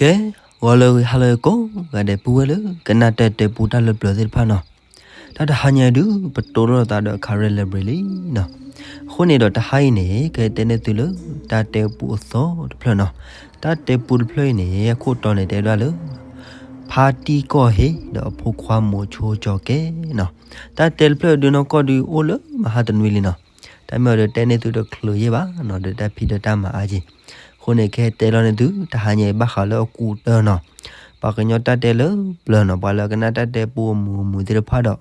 ကဲ, ဂီၤလၢအဂ့ၤ ဟါလၢအဂ့ၤကိးဂၤဒဲး ပုၢ်ဝဲၢ်လၢကနၣ်တၢ်တဲပူတၢ်လၢပျၢၤသ့ၣ်တဖၣ်နီၤ. တၢ်တဟါညါအံၤဒုး ပတိၢ်လိာ်သးဒီး Karen Library လံနီၤ. အဃိန့ၣ်ဒီးတဟါအံၤန့ၣ် ကတဲန့ၢ်သုလၢ တၢ်တဲပူအသီတဖျၢၣ်နီၤ. တၢ်တဲပူတဖျၢၣ်အံၤန့ၣ် အခိၣ်တီန့ၣ်တဲဝဲဒၣ်လၢ ဖါတံၢ်ကီၢ်ဟ့ၣ် ဒီးအဖိခွါမိၤဆိကၠီၤကဲနီၤ. တၢ်တဲတဖျၢၣ်ဒုးနီၢ်ကီၢ်ဒုးအိၣ်လၢမဟါတနွံလံနီၤ. တၢ်မ့ၢ်အီၤဒီးတဲန့ၢ်သုတချုးယဲၢ်ဘၣ်နီၤ, ဒီးတၢ်ဖံးဒီးတၢ်မၤအါက့ၤ. အဃိန့ၣ် ကတဲလီၤန့ၢ်သု တဟါညါအံၤဘၣ်ဃးလၢအကူတၢနီၤ. ပှၤကညီတၢ်တဲလၢပျၢၤနီၤ, ပှၤလၢကနၣ်တၢ်တဲပူအမုာ်အမုာ်သ့ၣ်တဖၣ်ဒီး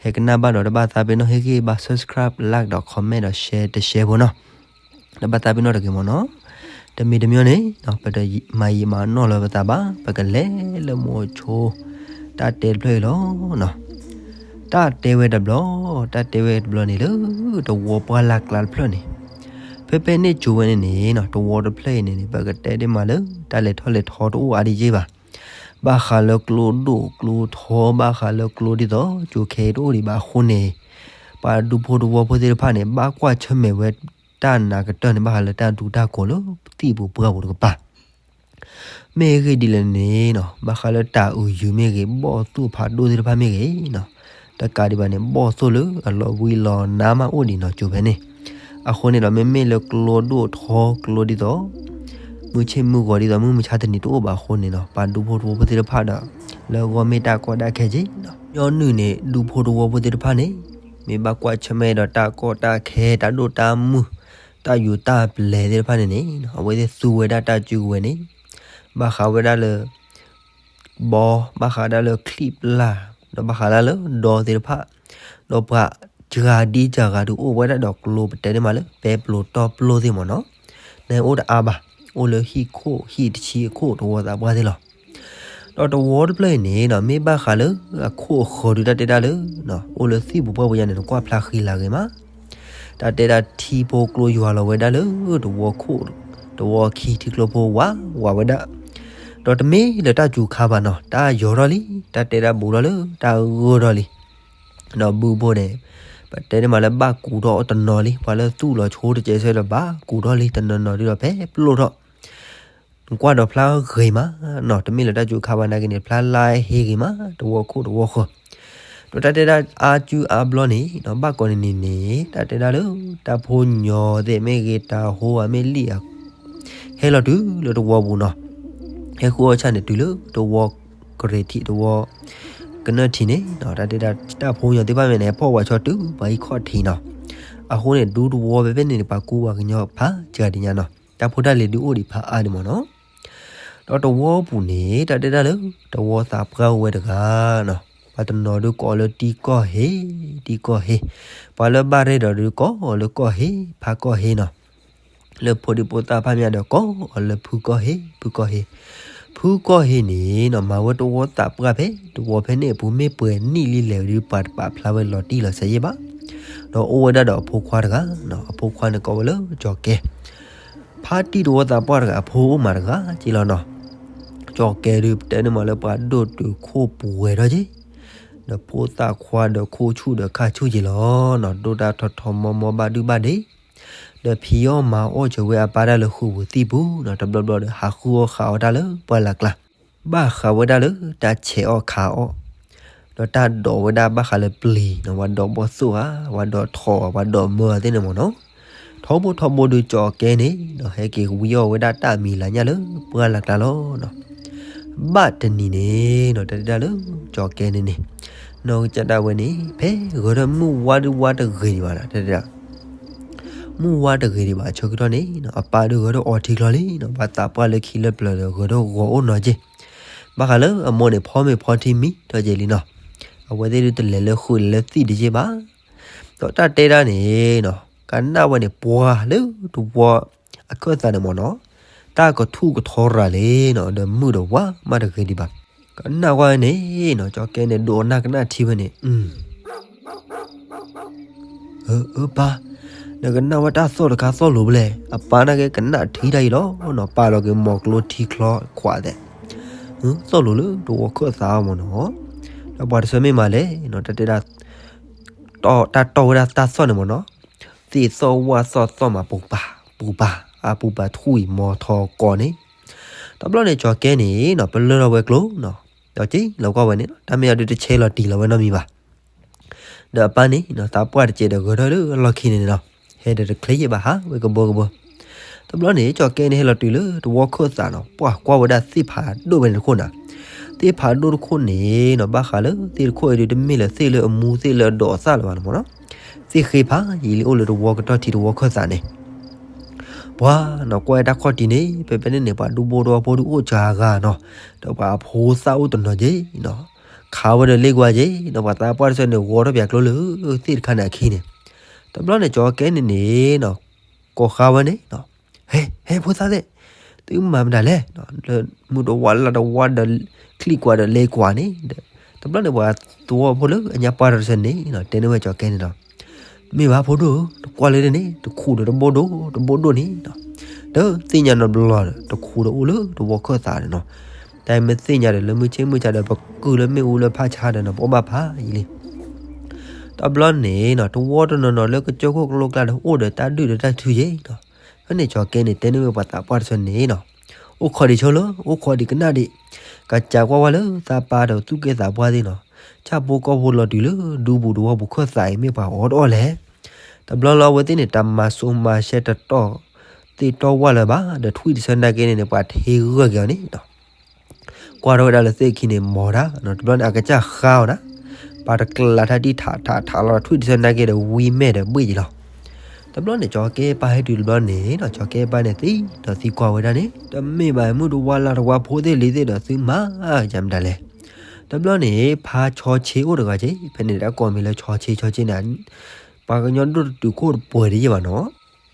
ဟဲကနၣ်ဘၣ်ဒီးတဘၣ်သးပ့ၤနီၣ် ဟ့ၣ်ဂံၢ်ဘါ subscribe, like ဒီး comment ဒီး share တ share ဖိနီၤ. တဘၣ်သးပ့ၤနီၣ်တဂ့ၤမ့ၢ်နီၤ. တမံၤတမံၤန့ၣ် ပတမၤယံာ်မၤနီၢ်လၢပသးဘၣ်, ပကလဲၤလၢမိၤဆိ တၢ်တဲတဖျၢၣ်အံၤလီၤ. တၢ်တဲဝဲတဘျီ, တၢ်တဲဝဲတဘျီန့ၣ်လၢ တဝီပှၢ်လၢ်ကျါတဖျၢၣ်န့ၣ်, ဖဲဖဲန့ၣ်ကိၤဝဲန့ၣ်န့ၣ်နီၤ, တဝီတဖျၢၣ်အံၤန့ၣ်န့ၣ် ပကတဲဒ်မးလၢ တၢ်လဲၤထီၣ်လဲၤထီတအိၣ်အါဒံးက့ဘၣ်. ဘၣ်ဃးလၢကျိဒိၣ်ကျိထီ, ဘၣ်ဃးလၢကျိဒ်သိး ကၠိခဲအံၤတအိၣ်ဒံးဘၣ်အဃိန့ၣ်, ပှၤဒူဖိတဝီဖိသ့ၣ်တဖၣ်န့ၣ် ဘၣ်ကွၢ်ဆၢၣ်မဲာ်ဝဲတၢ်နးကတၢၢ်န့ၣ် ဘၣ်ဃးလၢတၢ်ဒူတၢ်ကိးလၢသံၣ်ပူၤပှၢ်ပူၤတကပၤ မ့ၢ်ဂ့ၢ်ဒ်လဲၣ်န့ၣ်နီၤ, ဘၣ်ဃးလၢတၢ်အုၣ်ယုၤမ့ၢ်ဂ့ၤ, ဘီၣ်သိၣ်ဖးဒိၣ်သ့ၣ်တဖၣ်မ့ၢ်ဂ့ၤနီၤ, တကးဒံးဘၣ်န့ၣ် ဘီၣ်သိၣ်လၢအလီၤဝံၤလီၤနါမးအိၣ်ဒံးနီၤ ကၠိဖဲန့ၣ်. အဃိန့ၣ်ဒီး မ့မ့ၢ်လၢကျိဒိၣ်ထီကျိဒ်သိး မုၢ်ဆ့ၣ်မုၢ်ဂီၤဒ်သိး မုၢ်မဆါတနံၤတအိၣ်ဘၣ်အဃိန့ၣ်နီၤ, ပှၤဒူဖိတဝီဖိသ့ၣ်တဖၣ်ဒီး လၢအဂီၢ်မ့ၢ်တၢ်ကီတၢ်ခဲက့နီၤ. ညီနုၢ်န့ၣ် ဒူဖိတဝီဖိသ့ၣ်တဖၣ်န့ၣ် မ့ၢ်ဘၣ်ကွၢ်ဆၢၣ်မဲာ်ဒီးတၢ်ကီတၢ်ခဲ တၢ်ဒိၣ်တၢ်မုၢ် တၢ်ယူၤတၢ်ပျဲၤသ့ၣ်တဖၣ်န့ၣ်န့ၣ် အဝဲသ့ၣ်သူဝဲဒၣ်တၢ်စုကဝဲၤန့ၣ် ဘၣ်ဃးဝဲဒၣ်လၢ ဘီ, ဘၣ်ဃးဒၣ်လၢချံပျၢ်, ဒီးဘၣ်ဃးဒၣ်လၢဒီသ့ၣ်တဖၣ်, ဒီးပှၤစှၤဒံစှၤဂၤဒုးအိၣ်ဝဲဒၣ်ဒီးကျိပတဲန့ၣ်မးလၢ ပဲပျိၤတီၢ်ပျိၢ်သ့ၣ်မ့ၢ်နီၤ, နအိၣ်တအါဘၣ်, အိၣ်လၢဟံၣ်ခိၣ်ဟံၣ်တဆံအခိၣ်တဝီသးပှၢ်သ့ၣ်လီၤ. ဒီးတဝီတဖျၢၣ်အံၤန့ၣ်နီၤ, မ့ၢ်ဘၣ်ဃးလၢအခိၣ်အဃၢၤဒုးတၢ်တဲဒၣ်လၢ အိၣ်လၢသံၣ်ပူၤပှၢ်ပူၤယါန့ၣ် နကွၢ်ဖျါဃံလၤဂ့ၤမး တၢ်တဲဒၣ်ထံဖိကျိယွၤလီၤဝဲဒၣ်လၢ တဝီခိၣ်, တဝီခံထံကျိဖိဝးဝးဝဲဒၣ်, ဒီးတမ့ၢ်လၢတၢ်စူၤခါဘၣ်နီၤ, တၢ်ယီၤထီၣ်လံ, တၢ်တဲဒၣ်ဘူးထီၣ်လၢတၢ်ဂၢၢ်ထီၣ်လံ, ဒီးဘုဖိန့ၣ် ပတဲန့ၣ်မးလၢဘၣ်ကူးထီၣ်တနီၤလံ, ပှၤလၢသူၣ်လီၤဆိတကဲးစဲဒီးဘၣ်ကူးထီၣ်လံ, တနီၤနီၤဒုးဒီးဖဲပျိၢ်ထီၣ် နကွၢ်ဒီးဖျါဂ့ၤမးနီၤ, တမ့ၢ်လၢတၢ်စူၤခါဘၣ်နာ်က့န့ၣ် ဖျါလါဟ့ဂ့ၤမး တဝီခိၣ်တဝီဃၢၤ, ဒီးတၢ်တဲဒၣ်အါစုအါဘျီန့ၣ်နီၤ, ဘၣ်ကိးန့ၣ်န့ၣ်န့ၣ် တၢ်တဲဒၣ်လၢ တၢ်ဖိညီသ့ၣ်မ့ၢ်ဂ့ၤ တၢ်ဟိဝဲမ့ၢ်လံဧါ, ဟဲလီၤတုၤလၢတဝီပူၤနီၤ, ဟဲဃုအီၣ်ဆၣ်န့ၣ် တုၤလၢတဝီကရ့ၤထံး တဝီကနၢၣ်ထံးန့ၣ်နီၤ, တၢ်တဲဒၣ်တၢ်ဖိညီသ့ၣ်တဖၣ်မ့ၢ်န့ၣ် ဟဲဖီၣ်ဝဲဆီတုၤပှၤဟံၣ်ခီၣ်ထံးနီၤ, အဃိန့ၣ် ဒူတဝီဖဲဖဲန့ၣ်န့ၣ် ပှၤကူပှၤကညီဖးစှၤဒံးညါနီၤ, တၢ်ဖိတၢ်လံၤဒုးအိၣ်ဒံးဖးအါဒံးမ့ၢ်နီၤ. ဒီးတဝီပူၤန့ၣ် တၢ်တဲဒၣ်လၢ တဝီသးပှၢ်အိၣ်ဝဲတဂၤနီၤ, ပှၤတနီၤဒုးကိးအီၤလၢတံၤကီၢ်ဟ့ၣ်, တံၤကီၢ်ဟ့ၣ်, ပှၤလၢဘၣ်ရဲၣ်ဒီးဒုးကိးအီၤလၢကီၢ်ဟ့ၣ်, ဖါကီၢ်ဟ့ၣ်နီၤ, လၢဖိဒံဖိသၣ်ဖးမးဒီးကိးအီၤလၢဖုကီၢ်ဟ့ၣ်, ဖုကီၢ်ဟ့ၣ်, ဖုကီၢ်ဟ့ၣ်န့ၣ်နီၤ မၤဝဲတဝီသးပှၢ်ဖဲတဝီဖဲန့ၣ်အပူၤ မ့ၢ်ပှဲၤနံၣ်လံလဲၣ်ဒုး ပှၤတပာ်ဖျါဝဲလီၤတံၢ်လီၤဆဲးယဲၢ်ဘၣ်, ဒီးအိၣ်ဝဲဒၣ်ဒီးအဖိခွါတဂၤနီၤ, အဖိခွါန့ၣ်ကိးဝဲလၢကၠီၤကဲ ဖါတံၢ်တဝီသးပှၢ်တဂၤ အဖိအိၣ်မးတဂၤက့လီၤနီၤ. ကၠီၤကဲဒုး ပတဲန့ၢ်မးလၢပှၤဒိၣ်တုာ်ခိၣ်ပှဲၤထီၣ်က့, ဒီးဖိသၣ်ခွါဒီးခိၣ်ဆူၣ်ဒီးခါဆူၣ်က့လီၤနီၤ, ဒိၣ်တၢ်ထီထီမီမီဘၣ်ဒုဘၣ်ဒ့, ဒီးဖံးအီၣ်မၤအီၣ်စၢၤဝဲအပၢ်တၢ်လၢဃုာ်ပူၤသံၣ်ပူၤနီၤ, တဘျီဘျီဒီးဟးဃုအီၣ်ဃးအီၣ်တၢ်လၢပှၢ်လၢ်ကျါ ဘၣ်ဃးဝဲဒၣ်လၢတၢ်ဆဲးအီၣ်ခးအီၣ်, ဒီးတၢ်ဒိးဝဲဒၣ်ဘၣ်ဃးလၢပျံၤနီၤ, ပှၤဒိးဘီၣ်သိၣ်ဧါ, ပှၤဒိးထိးဧါ, ပှၤဒိးမၢအသ့ၣ်န့ၣ်မ့ၢ်နီၤ. ထီဘိထီဘိဒုးကၠီၤကဲန့ၣ်နီၤ ဟဲက့ၤဝံအီၣ်ဝဲဒၣ်တၢ်မံၤလၤညါလၢပှၢ်လၢ်ကျါလီၤနီၤ. ဘၣ်တနံၤန့ၣ်နီၤ တၢ်တဲဒၣ်လၢကၠီၤကဲန့ၣ်န့ၣ် နီၢ်ကစၢ်ဒၣ်ဝဲန့ၣ် ဖဲဂဲၤထီၣ်မုၢ်ဝါဒုးဝါတဂ့ၤဒံးဘၣ်နီၤ, တၢ်တဲဒၣ် မုၢ်ဝါတဂ့ၤဒံးဘၣ် အဆၢကတီၢ်န့ၣ်နီၤ အပၢ်ဒုးဂဲၤထီၣ်အီထံချီလံနီၤ, ဘၣ်သးပှၢ်လၢခံလၢပျၢၤဒီး ဂဲၤထီၣ်ဂီၤအိၣ်နီၤက့, ဘၣ်ဃးလၢအမိၢ်န့ၣ် ဖီမ့ၤဖီထံမံထီၣ်က့လံနီၤ, အဝဲသ့ၣ်ဒုးတလဲၤလၢဃုာ်လဲၤလၢသံၣ်တက့ဘၣ်. ဒီးတၢ်တဲဒၣ်န့ၣ်နီၤ ကနၣ်ဝဲန့ၣ် ပှၤလၢတဝီအခၢၣ်သးန့ၣ်မ့ၢ်နီၤ တၢ်ကထူၣ်ကထီရၤလံနီၤ, ဒီးမုၢ်ဒီးဝါမးတဂ့ၤဒံးဘၣ်. ကနၣ်ဝဲန့ၣ်နီၤ ကၠီၤကဲန့ၣ် ဒိးနၢ်ကနၣ်ထံဝဲန့ၣ် အၢ အၢ ပၢ်, နကနၣ်ဝဲတၢ်သီၣ်တခါသီၣ်လိၤဖဲလဲၣ်, အပၢ်နာ်က့ကနၣ်ထံတၢ်အံၤလီၤနီၤ, ပာ်လီၤက့ၤမိၤကျိထံချီခွးသဲး, သီၣ်လိၤလၢတဝီခၢၣ်သးမ့ၢ်နီၤ, ဒီးပှၤတဆၢမ့ၢ်မးလဲၣ်နီၤ တၢ်တဲဒၣ် တၢ်တီၢ်ဝဲဒၣ်တၢ်သီၣ်န့ၣ်မ့ၢ်နီၤ, သ့ၣ်သီၣ်ဝၣ်သီၣ်သီၣ်မးပူၤပာ် ပူၤပာ် အပူၤပာ်ထူၣ်အံၤမီၤထီၣ်ကီးန့ၣ်, တ တဘျီန့ၣ်ကၠီၤကဲန့ၣ်နီၤ ပလၢၢ်ထီၣ်ဝဲကျိနီၤ, ဒီးက့ၤလီၤကွၢ်ဝဲန့ၣ်နီၤ တၢ်မ့ၢ်အဒုးတဆဲးလီၤတံၢ်လီၤဝဲနီတမံၤဘၣ်. ဒီးအပၢ်န့ၣ်နီၤ သးပှၢ်တစဲးဒီးဂဲၤထီၣ်လၢအလီၢ်ခံန့ၣ်နီၤ, ဟဲဒီးတချ့ယဲၢ်ဘၣ် ဟးဝဲကဘီကဘီ. တဘျီန့ၣ် ကၠီၤကဲန့ၣ်ဟဲလီၤတုၤလၢတဝီခၢၣ်သးနီၤ, ပှၢ်ကွၢ်ဝဲဒၣ်သ့ၣ်ဖးဒိၣ်ဝဲန့ၣ်တခိၣ်နီၤ. သ့ၣ်ဖးဒိၣ်တခိၣ်န့ၣ်နီၤ ဘၣ်ဃးလၢသ့ၣ်တခိၣ်အံၤဒုး တမ့ၢ်လၢသ့ၣ်လၢအမူသ့ၣ်လၢအဒိးအသၣ်လၢၤဘၣ်န့ၣ်မ့ၢ်နီၤ. သ့ၣ်ဃ့ဖးယံာ်လံ အိၣ်လၢတဝီကတီၢ်ထံတဝီခၢၣ်သးန့ၣ် ပှၤနီၤ ကွၢ်ဝဲတၢ်ခီၣ်ထံးန့ၣ် ဖဲဖဲန့ၣ်န့ၣ် ပှၤဒူဘိတဝီဖိဒုးအိၣ်စှၤဂၤနီၤ, ဒီးပှၤအဖိသၣ်အိၣ်တနီၤက့ၤနီၤ, ခးဝဲဒီးလ့ၣ်ကွၢ်က့ၤနီၤ, ပှၤသးပှၢ်တဖၣ်န့ၣ် ဂီၤထီၣ်ပၠးကျိလၢသ့ၣ်တခါန့ၣ်အခံန့ၣ်. တဘျီန့ၣ် ကၠီၤကဲန့ၣ်န့ၣ်နီၤ ကိးဃါဝဲန့ၣ်နီၤ, ဟဲ ဟဲဖိသၣ်သ့ၣ်, သုမၤမတၤလဲၣ်, လၢမုၢ်တဝါလါတဝါဒီး ချံၣ်ကွၢ်ဒီးလဲၤကွၢ်န့ၣ်ဒီး, တဘျီန့ၣ် ပှၤသဝီဖိလၢအညါပှၢ်တဖၣ်န့ၣ်နီၤ တဲန့ၢ်ဝဲကၠီၤကဲန့ၣ်နီၤ, မ့ၢ်ဘၣ်ဖိဒိၣ်ဧၢ, နကွၢ်လၢန့ၣ် တခူးဒီးတဘိဒိၣ် တဘိဒိၣ်န့ၣ်နီၤ, ဒီးသ့ၣ်ညါနီတဘျီဒီး တခူးဒီးအိၣ်လၢတဝီခၢၣ်သးန့ၣ်နီၤ, တၢ်မ့ၢ်သ့ၣ်ညါဒီး လၢမုၢ်ဆ့ၣ်မုၢ်ဆါဒီး ပကုၢ်လၢမ့ၣ်အူလၢဖးဆါဒီးနီၤ ပအိၣ်ဘၣ်ဖးယံာ်လံ. တဘျီန့ၣ်နီၤ တဝီတနီၤနီၤလၢကစၢၢ်ခိၣ်ကလိကျါဒီး အိၣ်ဒီးတၢ်ဒုၣ်ဒီးတၢ်ထုက့ၤနီၤ, ဖဲန့ၣ်ကၠီၤကဲန့ၣ် တဲန့ၢ်ဝဲပှၤသးပှၢ်တဖၣ်န့ၣ်နီၤ, အိၣ်ခိးဒံးဆိလၢ အိၣ်ခိးဒံးကနၣ်ဒံး, ကစးကွၢ်ဝဲလၢသးပၢ်ဒီးသူၣ်က့သးပှၢ်သ့ၣ်နီၤ, ဆၣ်ဖိကီၢ်ဖိလီၤတုၤလၢ ဒူပူၤတဝီပူၤခၢၣ်သးအံၤ မ့ၢ်ပှၤအီၣ်တအီၣ်လဲၣ်. တဘျီလီၤ အဝဲသ့ၣ်န့ၣ် တၢ်မၤစိမၤရှဲတတီၢ်သ့ၣ်တီၢ်ဝၢ်လၢၤဘၣ်, ဒီးထွံၣ်တဆၢနာ်က့န့ၣ်န့ၣ် ပှၤထ့ဂၢၢ်က့ၤအီၤန့ၣ်နီၤ ကွၢ်ထီၣ်ဝဲဒၣ်လၢသ့ၣ်ခံန့ၣ် မီၤတၢ်နီၤ, တဘျီန့ၣ် အကစၢ်ဃါအီၤဒၣ်, ပှၤတကျးထါတံၢ်ထးထးထးလီၤ ထွံၣ်တဆၢနာ်က့ဒီး ဝံၤမဲာ်ဒီးဘှ့ၣ်က့ၤလီၤ. တဘျီန့ၣ် ကၠီၤကဲပၢ်ဟဲတုၤတဘျီန့ၣ်နီၤ, ကၠီၤကဲပၢ်န့ၣ်သံဒီးသံကွၢ်ဝဲဒၣ်န့ၣ်, တမ့ၢ်ဘၣ် မုၢ်တဝါလါတဝါဖိသ့ၣ်လံၤသ့ၣ်ဒီး သုမၤယၤမတၤလဲၣ်. တဘျီန့ၣ် ဖါဆီဆ့အိၣ်တဂၤက့ၤ, ဖဲန့ၣ်တၢ်ကိးမံၤလၢဆီဆ့ ဆီဆ့န့ၣ် ပှၤကညီဒိၣ်တတုၤခိၣ်တပှဲၤဒံးယဲၢ်ဘၣ်နီၤ,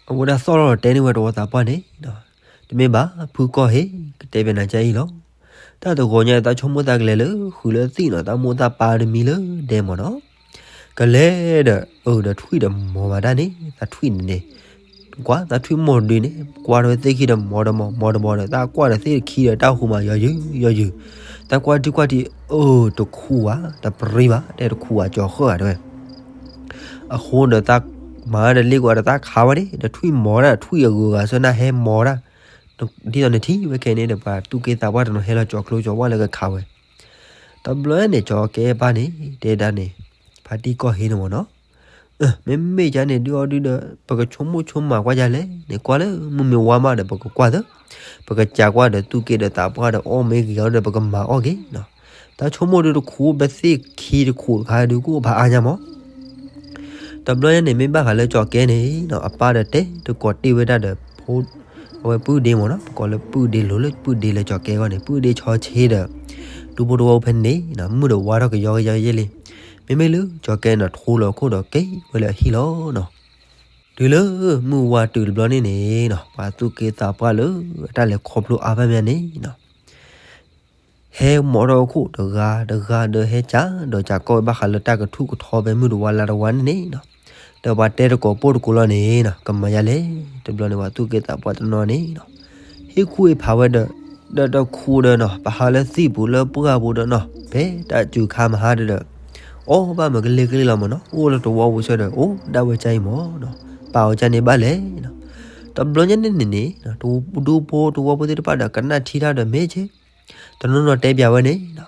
အဝဲဒၣ်သီၣ်လီၤတဲန့ၢ်ဝဲတဝီသးပှၢ်န့ၣ်, တမ့ၢ်ဘၣ် ဖုကီၢ်ဟ့ၣ် ကတဲဘၣ်နၤကအံၤလီၤ. တၢ်တဂီၤညါ သးဆိကမိၣ်သးကလဲၤလၢဃုာ်လၢသံၣ်နီၤ, သးမိၢ်သးပၢ်တမံၤလၢဒဲမ့ၢ်နီၤ, ကလဲၤဒီး အၢ ဒီးထွံၣ်ဒီးမီၤဘၣ်တၢ်န့ၣ် သးထွံၣ်န့ၣ်န့ၣ် ကွၢ်သးထွံၣ်မီၤဒုန့ၣ် ကွၢ်ထီၣ်ဝဲသ့ၣ်ခံဒီးမီၤတမီၤ မီၤတမီၤဒီး သးကွၢ်ဒီးသ့ၣ်ခံဒီးတၢ်ဟူးမးယီၤယုာ်ယီၤယုာ်, သးကွၢ်ထံကွၢ်ထံ အၢ တခူးဧါ တပြံဘၣ် တဲတခူးဧါ ကၠီၤဃၢၣ်ဧါတဲဝဲ အဃိဒီးသးမၤဒီးလ့ၣ်ကွၢ်ဒီးသးခးဝဲန့ၣ် ဒီးထွံၣ်မီၤဒၣ် ထွံၣ်အဂုၤအဂၤဆၢနၢ်ဟဲမီၤဒၣ်, ဒ်သိးနထံၣ်ဝဲခဲန့ၣ်ဒီး ပှၤသူၣ်က့သးပှၢ်တနီၤဟဲလီၤကၠီၤကျိကၠီၤဝၣ်လၢကခးဝဲ, တဘျီန့ၣ် ကၠီၤကဲပၢ်န့ၣ် တဲဒၣ်န့ၣ် ဖါတံၢ်ကီၢ်ဟ့ၣ်န့ၣ်မ့ၢ်နီၤ, မ့မ့ၢ်ကန့ၣ် ဒုးအီၤဒုးဒီး ပကဆိကမိၣ်ဆိကမးကွၢ်ယၤလဲၣ်န့ၣ် ကွၢ်လၢမုၢ်မ့ၢ်ဝါမးဒီး ပကကွၢ်သၢ, ပကစးကွၢ်ဒီးသူၣ်က့ဒီးသးပှၢ်ဒီးအီၣ်မ့ၢ်ဂ့ၤအီၤဒီး ပကမၤအီၣ်က့ၤနီၤ, တၢ်ဆိကမိၣ်ဒုးတခူး ပသ့ၣ်ခံတခူးတခါဒုးကအိၣ်ဖးအါညါမး တဘျီညါန့ၣ် မ့ၢ်ဘၣ်ဃးလၢကၠီၤကဲန့ၣ်နီၤ အပၢ်ဒီးတဲတကိးတ့ၢ်ဝဲဒၣ်ဒီးဖိ, အဝဲပုၢ်ဒ့မ့ၢ်နီၤ ပကိးလၢပုၢ်ဒ့လိၤလၢပုၢ်ဒ့လၢကၠီၤကဲအဂီၢ်န့ၣ် ပုၢ်ဒ့ဆီဆ့ဒီး ဒူဖိတဝီဖဲန့ၣ်နီၤ မုၢ်ဒီးဝါထီၣ်ကယီကယီယဲၢ်လံ, မ့မ့ၢ်လၢကၠီၤကဲန့ၣ် ထိလီၤခိၣ်ဒီးက့ၤဝဲလၢအဟံၣ်လီၤနီၤ, တုၤလၢမုၢ်ဝါတုၤတဘျီန့ၣ်န့ၣ်နီၤ ပှၤသူၣ်က့သးပှၢ်လၢအတၢ်လဲၤခီဖျိအါဘၣ်မးန့ၣ်နီၤ ဟဲမိာ်ထီၣ်ခိၣ်တဂၤတဂၤဒီးဟဲကးဒီးကးကီၢ်ဝဲဘၣ်ဃးလၢတၢ်ကထူၣ်ကထီဖဲမုၢ်တဝါလါတဝါန့ၣ်န့ၣ်နီၤ, ဒီးပှၤတဲတကိးပိၢ်တကိးလီၤန့ၣ်နီၤ ကမၤယၤလဲၣ်, တဘျီန့ၣ် ပှၤသူၣ်က့သးပှၢ်တနီၤန့ၣ်နီၤ ဟ့ၣ်ခူၣ်ဟ့ၣ်ဖးဝဲဒီး, ဒီးတခူးဒီးနီၤ ပဟးလၢသံၣ်ပူၤလၢပှၢ်ပူၤဒီးနီၤ ဖဲတၢ်စူၤခါမဟါဒီး, အီၣ်ဘၣ်မ့ၢ်ကလ့ကလ့လီၤမ့ၢ်နီၤ အိၣ်လၢတဝီပူၤဆၢဒီး အိၣ်ဒၣ်ဝဲကါအံၤမ့ၢ်နီၤ, ပာ်အီၤကါန့ၣ်ဘၣ်လဲၣ်နီၤ, တဘျီညါန့ၣ်န့ၣ်န့ၣ် ဒူဖိတဝီဖိသ့ၣ်တဖၣ်ဒီးကနၣ်ထံၣ်တၢ်ဒီးမ့ၢ်က့ တနီၤနီၤတဲပၠးဝဲန့ၣ်နီၤ,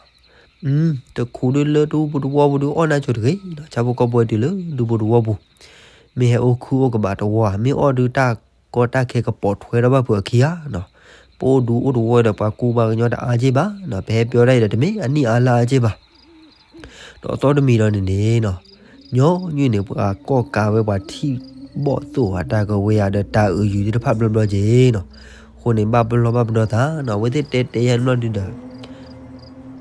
တခူးဒုးလၢဒူပူၤတဝီပူၤဒုးအီၣ်နၢ်ဆိတဂ့ၤနီၤ, ဆၣ်ဖိကီၢ်ဖိဝဲတုၤလၢဒူပူၤတဝီပူၤ, မ့ၢ်ဟဲအိၣ်ခုအိၣ်ကဘးတဝီဧါ, မ့ၢ်အီၣ်ဒုးတၢ်ကီတၢ်ခဲကပိာ်ထွဲထီၣ်ဘၣ်ဖုးအခံဧါနီၤ, ပအိၣ်ဒူအိၣ်တဝီဒီးပှၤကူပှၤကညီတအါက့ၢ်ဘၣ်နီၤ, ပဟဲပၠီဒၣ်အံၤဒီးတမ့ၢ်အနံၣ်အါလါအါက့ၢ်ဘၣ် ဒီးအသီတမံၤဒီးန့ၣ်န့ၣ်နီၤ, ညီနုၢ်န့ၣ် ပှၤကီၢ်ကးဝဲပှၤထံၣ်ဘီၣ်သိၣ်အတၢ်ကဝဲယၤဒီးတၢ်အုးယုာ်သ့ၣ်တဖၣ်ဘျီဘျီက့ၤနီၤ, အဃိန့ၣ် ဘၣ်ပလီၢ်ဘၣ်ပဒီသးနီၤ, အဝဲသ့ၣ်တဲတဲယဲၢ်ဘျီဒုဒီး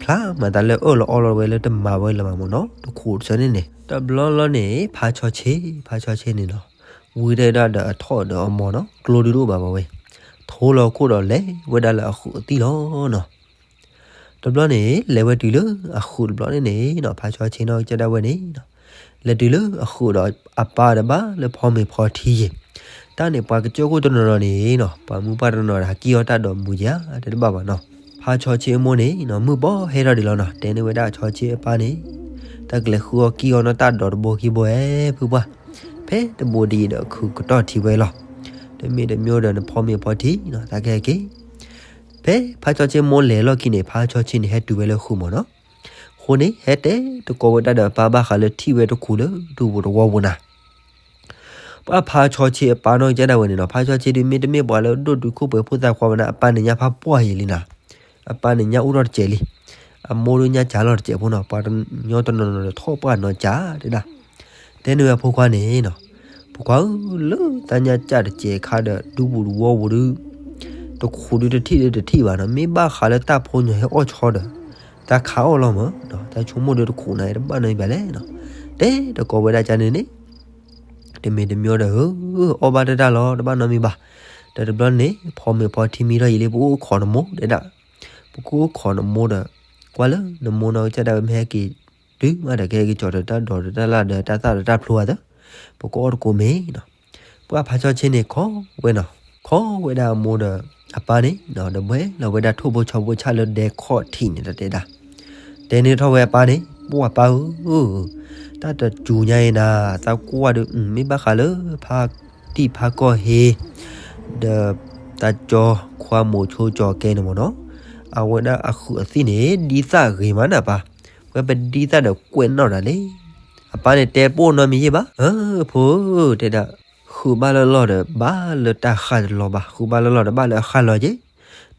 ဖျါမၤသးလၢအၢၣ်လီၤအီလီၤဝဲလၢတမၤဝဲလၢၤဘၣ်မ့ၢ်နီၤ, တခူးတဆၢန့ၣ်န့ၣ် တဘျီလီၤန့ၣ် ဖါဆီဆ့ ဖါဆီဆ့န့ၣ်နီၤ, ဝံၤတဲဒၣ်ဒီးအထီၣ်ဒီးအမီၤနီၤ, ကျိဒုတအိၣ်ဘၣ်ဝဲ, ထိလီၤခိၣ်ဒီးလဲၤဝဲဒၣ်လၢအဃုာ်အသံၣ်လီၤနီၤ တဘျီန့ၣ် လဲၤဝဲတုၤလၢအဃုာ်တဘျီန့ၣ်န့ၣ်နီၤ, ဖါဆီဆ့နီၣ်ကစၢ်ဒၣ်ဝဲန့ၣ်နီၤ, လဲၤတုၤလၢအဃုာ်ဒီးအပၢ်ဒီးဘၣ်လၢဖီမ့ၤဖီထံယ့ၣ်, တၢ်န့ၣ် ပှၤကစၢၢ်ခိၣ်တနီၤနီၤန့ၣ်နီၤ, ပှၤမုၢ်ပှၢ်တနီၤဒီးဟးကံၣ်အီၣ်တၢ်ဒီးမူၤယါ တဘၣ်ဘၣ်နီၤ, ဖါဆီဆ့အမိၢ်န့ၣ်နီၤ မုၢ်ဘီဟဲထီၣ်ဒံးလီၤနီၤ, တဲန့ၢ်ဝဲဒၣ်ဆီဆ့အပၢ်န့ၣ်, တၢ်ကလဲၤဃုအီၣ်ကံၣ်အီၣ်နီၢ်တၢ်ဒီးတဘိခံဘိဧဲ ဖုပှၢ်, ဖဲတဘိဒ်အံၤဒီးခုကတီၢ်ထံဝဲလီၤ, တမ့ၢ်တမ့ၢ်ဒီးနဖီမ့ၤဖီထံနီၤ, တၢ်ကဟဲက့ၤ ဖဲဖါဆီဆ့မိၢ်လဲၤလီၢ်ခံန့ၣ် ဖါဆီဆ့န့ၣ် ဟဲတုၤဝဲလၢဃုာ်မ့ၢ်နီၤ. အဃိန့ၣ် ဟဲတဲတကိးဝဲဒၣ်ဒီးအပၢ်ဘၣ်ဃးလၢထံၣ်ဝဲတခူးလၢဒူပူၤတဝီပူၤနၤ. ပှၤဖါဆီဆ့အပၢ်နီၢ်ကစၢ်ဒၣ်ဝဲန့ၣ်နီၤ, ဖါဆီဆ့ဒုးမ့တမ့ၢ်ပှၤလၢဒိၣ်တုာ်ခိၣ်ပှဲၤဖိသၣ်ခွါဝဲဒၣ်, အပၢ်န့ၣ်ညါဖးပှၢ်ယံာ်လံနၤ. အပၢ်န့ၣ်ညါအိၣ်ထီၣ်တစဲးလံ. အမိၢ်ဒုးညါစၢ်လီၤတစဲးဖိနီၤ, ပှၤကညီတနီၤနီၤဒီးထီၣ်ပှၢ်နီၤစၢ်တဲဒၣ်. တဲန့ၢ်ဝဲအဖိခွါန့ၣ်နီၤ, ဖိခွါဧၢ, လၢတၢ်ညါစၢ်တစဲးခါဒီး ဒူပူၤတဝီပူၤဒုး တခူးဒုးတထံၣ်ဒုးတထံၣ်ဘၣ်နီၤ, မ့ၢ်ဘၣ်ဃးလၢတၢ်ဖိညီဟဲအီၣ်ဆီဒီး တၢ်ခးအီၣ်လီၤမ့ၢ်နီၤ, တၢ်ဆိကမိၣ်ဒုးတခူးနၤ တဘၣ်နီတမံၤဘၣ်လဲၣ်နီၤ. တဲတကိးဝဲဒၣ်ကန့ၣ်န့ၣ် တမ့ၢ်တမ့ၢ်ဒီး အီၣ်ဘၣ်တၢ်တၢ်လီၤ တဘၣ်နီတမံၤဘၣ်. ဒီးတဘျီန့ၣ် ဖီမ့ၤဖီထံမံထီၣ်ယံာ်လံ ပကအိၣ်ခိးနမိၢ်တဲဒၣ်. ပကအိၣ်ခိးနမိၢ်ဒီး ကွၢ်လၢနမိၢ်နီၢ်ကစၢ်ဒၣ်ဝဲမ့ၢ်ဟဲက့ၤ တုၤမးဒီးကဟဲက့ၤကၠီၤဒီးတၢ်ဒိးဒီးတၢ်လၢ်ဒီးတၢ်သၣ်ဒီးတၢ်ဖျိအသး, ပကအီၣ်တကိးမ့ၤနီၤ. ပှၤဖါဆီဆ့န့ၣ် ခိးဝဲနီၤ, ခိးဝဲဒၣ်အမိၢ်ဒီးအပၢ်န့ၣ်နီၤ, ဒီးဘှဲလီၤဝဲဒၣ်ထိၣ်ဖိဆီဖိဆၣ်လၢဒဲခီၣ်ထံးန့ၣ်ဒီးတဲဒၣ်. တဲန့ၢ်ထီၣ်ဝဲအပၢ်န့ၣ်, ပှၤပၢ်ဧၢ, တၢ်တစူၤညါအံၤနၤ, သးကွၢ်ဒုး မ့ၢ်ဘၣ်ဃးလၢဖါတံၢ်ဖါကီၢ်ဟ့ ဒီးတၢ်ကၠီခွါမိၤဆိကၠီၤကဲန့ၣ်မ့ၢ်နီၤ, အဝဲဒၣ်အဃုာ်အသံၣ်န့ၣ် ဒ်သၣ်ဂ့ၤမးနၤပၢ်, ဝဲပဒ်သၣ်ဒီးကွဲးနီၣ်ဒၣ်လံ. အပၢ်န့ၣ်တဲပိာ်နီတမံၤယဲၢ်ဘၣ်, အၢ ဖိဧၢ တဲဒၣ်, ဃုာ်ဘၣ်လၢလီၢ်ဒီး ဘၣ်လၢတၢ်ဃၢ်တလီၤဘၣ်, ဃုာ်ဘၣ်လၢလီၢ်ဒီး ဘၣ်လၢအဃၢ်လီၤက့ၤ.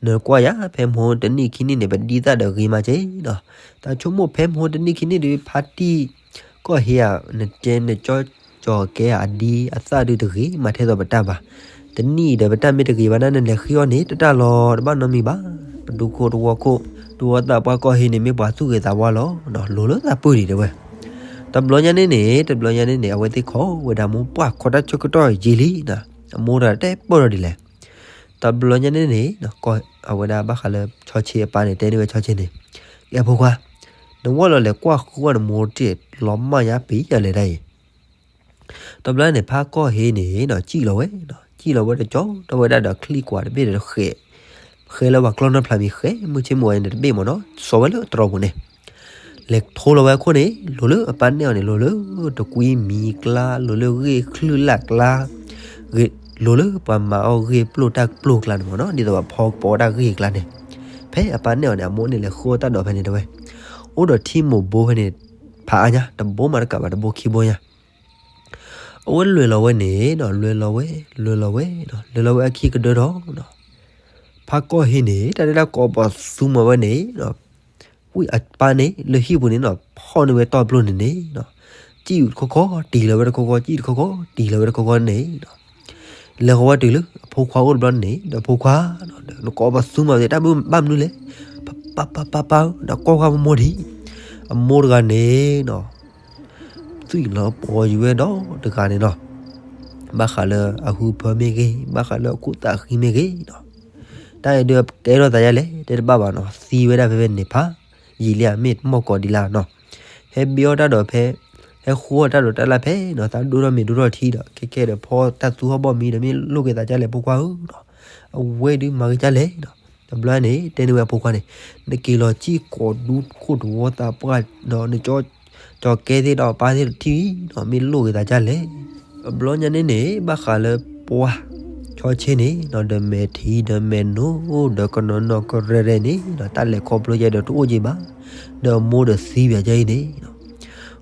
နကွၢ်ယၤ ဖဲမဟိတနံၣ်ခံနံၣ်န့ၣ် ပဒ်သၣ်ဒီးဂ့ၤမးက့ၤနီၤ. တၢ်ဆိကမိၣ်ဖဲမဟိတနံၣ်ခံနံၣ်ဒီး ဖါတံၢ်ကီၢ်ဟ့ဧါ, နတဲနကၠီကၠီၤကဲဧါ, အဒ်အသၣ်ဒုးတဂ့ၤမးထဲသိးပတၢ်ဘၣ်. တနံၣ်အံၤဒီးပတၢ်မ့ၢ်တဂ့ၤဘၣ်ဒၣ် နလဲၤဃ့အီၣ်န့ၣ် တတၢ်လီၤ တဘၣ်နီတမံၤဘၣ်. ပဒူခိၣ်တဝီခိၣ် တဝီသးပှၢ်ကီၢ်ဟ့န့ၣ် မ့ၢ်ပှၤသူၣ်ဂ့ၤသးဝါလီၤ, လိၤလၢသးပၢၢ်ဒံးတဲဝဲ. တဘျီညါန့ၣ်န့ၣ် တဘျီညါန့ၣ်န့ၣ် အဝဲသ့ၣ်ခိးဝဲဒၣ်မိၢ် ပှၢ်ခိးတၢ်ဆၢကတီၢ်ယံာ်လံနီၤ, အမိၢ်ဒီးတဲပၢၢ်ထီၣ်ဒ်လဲၣ်. တဘျီညါန့ၣ်န့ၣ် အဝဲဒၣ်ဘၣ်ဃးလၢဆီဆ့အပၢ်န့ၣ် တဲန့ၢ်ဝဲဆီဆ့န့ၣ်, ကဲဖိခွါ, နဝဲလီၤလဲၤကွၢ်ဃုအီၣ်နမိၢ်တ့ၢ်လီၤမၢ်ညါပံၤယၤလဲၤဒၣ်အံၤ. တဘျီန့ၣ် ဖါကီၢ်ဟ့န့ၣ်နီၤ စံၣ်လီၤဝဲ, စံၣ်လီၤဝဲဒီးကၠီထီၣ်ဝဲဒၣ်ဒီးချံကွၢ်တဘ့ၣ်ဒီးဃဲး, ဃဲးလၢပှၤကျီနီၢ်ဖျါမံၤ ဃဲးမုၢ်ဆ့ၣ်မုၢ်ဝါန့ၣ်တဘ့ၣ်မ့ၢ်နီၤ စီၤဝဲလၢတြီပူၤန့ၣ် လဲၤထိလီၤဝဲအခိၣ်န့ၣ် လိၤလၢအပၢ်နဲၣ်အီၤန့ၣ် လိၤလၢတကွံမံၤကျါ, လိၤလၢဂ့ၢ်ချၢၣ်လၢ်ကျါ, လိၤလၢပှၤမၤအီၣ်ဂ့ၢ်ပျိၢ်တၢ်ပျိၢ်ကျါန့ၣ်မ့ၢ်နီၤ, ဒ်သိးပှၤဖီကပီၤတၢ်ဂ့ၢ်ကျါန့ၣ်. ဖဲအပၢ်နဲၣ်အီၤန့ၣ် အမိၢ်န့ၣ်လဲၤဃုအီၣ်တၢ်ဒီးဖဲန့ၣ်တဲဝဲ, အိၣ်ဒီးထံမိၢ်ဘိဖဲန့ၣ် ဖးအါညါ တဘိမးတကးဘၣ် တဘိခံဘိညါ အဝဲလဲၤလီၤဝဲန့ၣ်နီၤ လဲၤလီၤဝဲ လဲၤလီၤဝဲနီၤ လဲၤလီၤဝဲအခံကဒၢထီၣ်နီၤ, ဖါကီၢ်ဟ့န့ၣ် တၢ်ဒဲးတၢ်ကိးပသူမၤဝဲန့ၣ်နီၤ, ဝံၣ်အပၢ်န့ၣ် လၢဟံၣ်ပူၤန့ၣ်နီၤ ဖီၣ်န့ၢ်ဝဲတီၢ်ပျိၢ်န့ၣ်န့ၣ်နီၤ, စံၣ်တခီခီ တံၢ်လီၤဝဲတခီခီ စံၣ်တခီခီ တံၢ်လီၤဝဲတခီခီန့ၣ်နီၤ, လဲၤဃီၤဝဲတုၤလၢအဖိခွါအိၣ်တဘျီန့ၣ် ဒီးဖိခွါနီၤ နကိးပသူမၤဝဲ တၢ်ဘၣ်မနုၤလဲၣ်, ပၢ်ပၢ်ပၢ်ပၢ် ဒီးကိးဃါမိၢ်မိၢ်ဒံး, အမိၢ်တဂၤန့ၣ်နီၤ သွံၣ်လီၤပီၤယံၤဝဲဒီးတဂၤန့ၣ်နီၤ, ဘၣ်ဃးလၢအဟၢဖၢမ့ၢ်ဂ့ၤ ဘၣ်ဃးလၢအခိၣ်သးဃံမ့ၢ်ဂ့ၤနီၤ, တၢ်အံၤဒုးကဲထီၣ်သးယါလဲၣ် တဲတဘၣ်ဘၣ်နီၤ, သံဝဲဒၣ်ဖဲဖဲန့ၣ်ဖးယံာ်လံဧါ မ့ၢ်မီၢ်ကီးဒံးလၢနီၤ, ဟဲဘ့အီၣ်တၢ်ဒီးဖဲ ဟဲဃုအီၣ်တၢ်ဒီးတၢ်လၢဖဲနီၤ, သးဒိၣ်ထီၣ်မ့ၤဒိၣ်ထီၣ်ထံဒီး ခဲကဲဒီးဖီတၢ်သူဟီၣ်ဘီၣ်မံဒီး မ့ၢ်လိၣ်က့ၤသးဒ်လဲၣ်ဖိခွါဧၢနီၤ, အဝဲဒုးမၤက့ၤဒ်လဲၣ်နီၤ, တဘျီန့ၣ် တဲန့ၢ်ဝဲအဖိခွါန့ၣ်, နက့ၤလီၤစံၣ်ကိးဒူခိၣ်တဝီသးပှၢ်ဒီး နကၠီ ကၠီၤကဲသ့ၣ်ဒီးပၢ်သ့ၣ်တထံၣ်နီၤ, မ့ၢ်လိၣ်က့ၤသးဒ်လဲၣ်. တဘျီညါန့ၣ်န့ၣ် ဘၣ်ဃးလၢပှၢ် ဆီဆ့န့ၣ်နီၤ ဒီးမဲာ်ထံဒီးမဲာ်နိ ဒီးကနီၤနီၤကရဲၤရဲၤန့ၣ်နီၤ တၢ်လဲၤခီဖျိယဲဒီးတအိၣ်က့ၤဘၣ်, ဒီးအမိၢ်ဒီးသံပၠးယဲအံၤန့ၣ်နီၤ,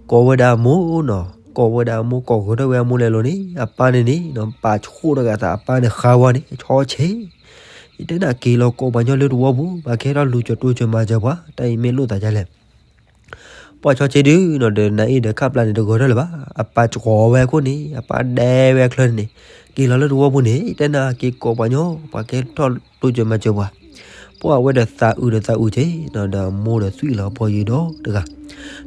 ကိးဝဲဒၣ်အမိၢ်နီၤ, ကိးဝဲဒၣ်အမိၢ် ကိးဂဲၤထီၣ်ဝဲအမိၢ်လဲၤလိၤန့ၣ် အပၢ်န့ၣ်န့ၣ်နီၤ ပာ်ဆှိၣ်တဂၤသး အပၢ်န့ၣ်ဃါဝဲန့ၣ် ဆီဆ့ ယတဲနၤက့ၤလီၤကိးပှၤညီလၢတဝီပူၤ ပှၤကဟဲထီၣ်လူၤစၢၤတိစၢၤမၤစၢၤပှၤ တၢ်အံၤမ့ၢ်လိၣ်သးဒ်လဲၣ်. ပှၢ်ဆီဆ့ဒုးနီၤ ဒီးနၤအ့ၣ်ဒီးခၣ်ပျၢ်န့ၣ် တဂဲၤထီၣ်လၢၤဘၣ်, အပၢ်ကီၤဝဲအခိၣ်န့ၣ် အပၢ်ဒဲဝဲအချၢန့ၣ်, က့ၤလီၤလၢတဝီပူၤန့ၣ် ယတဲနၤက့ၤကိးပှၤညီ ပှၤကဟဲထီၣ်တိစၢၤမၤစၢၤပှၤ, ပှၢ်ဝဲဒီးသးအုးဒီးသးအုးဆ့နီၤ ဒီးအမိၢ်ဒီးသွံၣ်လီၤပီၤယံၤဒီးတဂၤ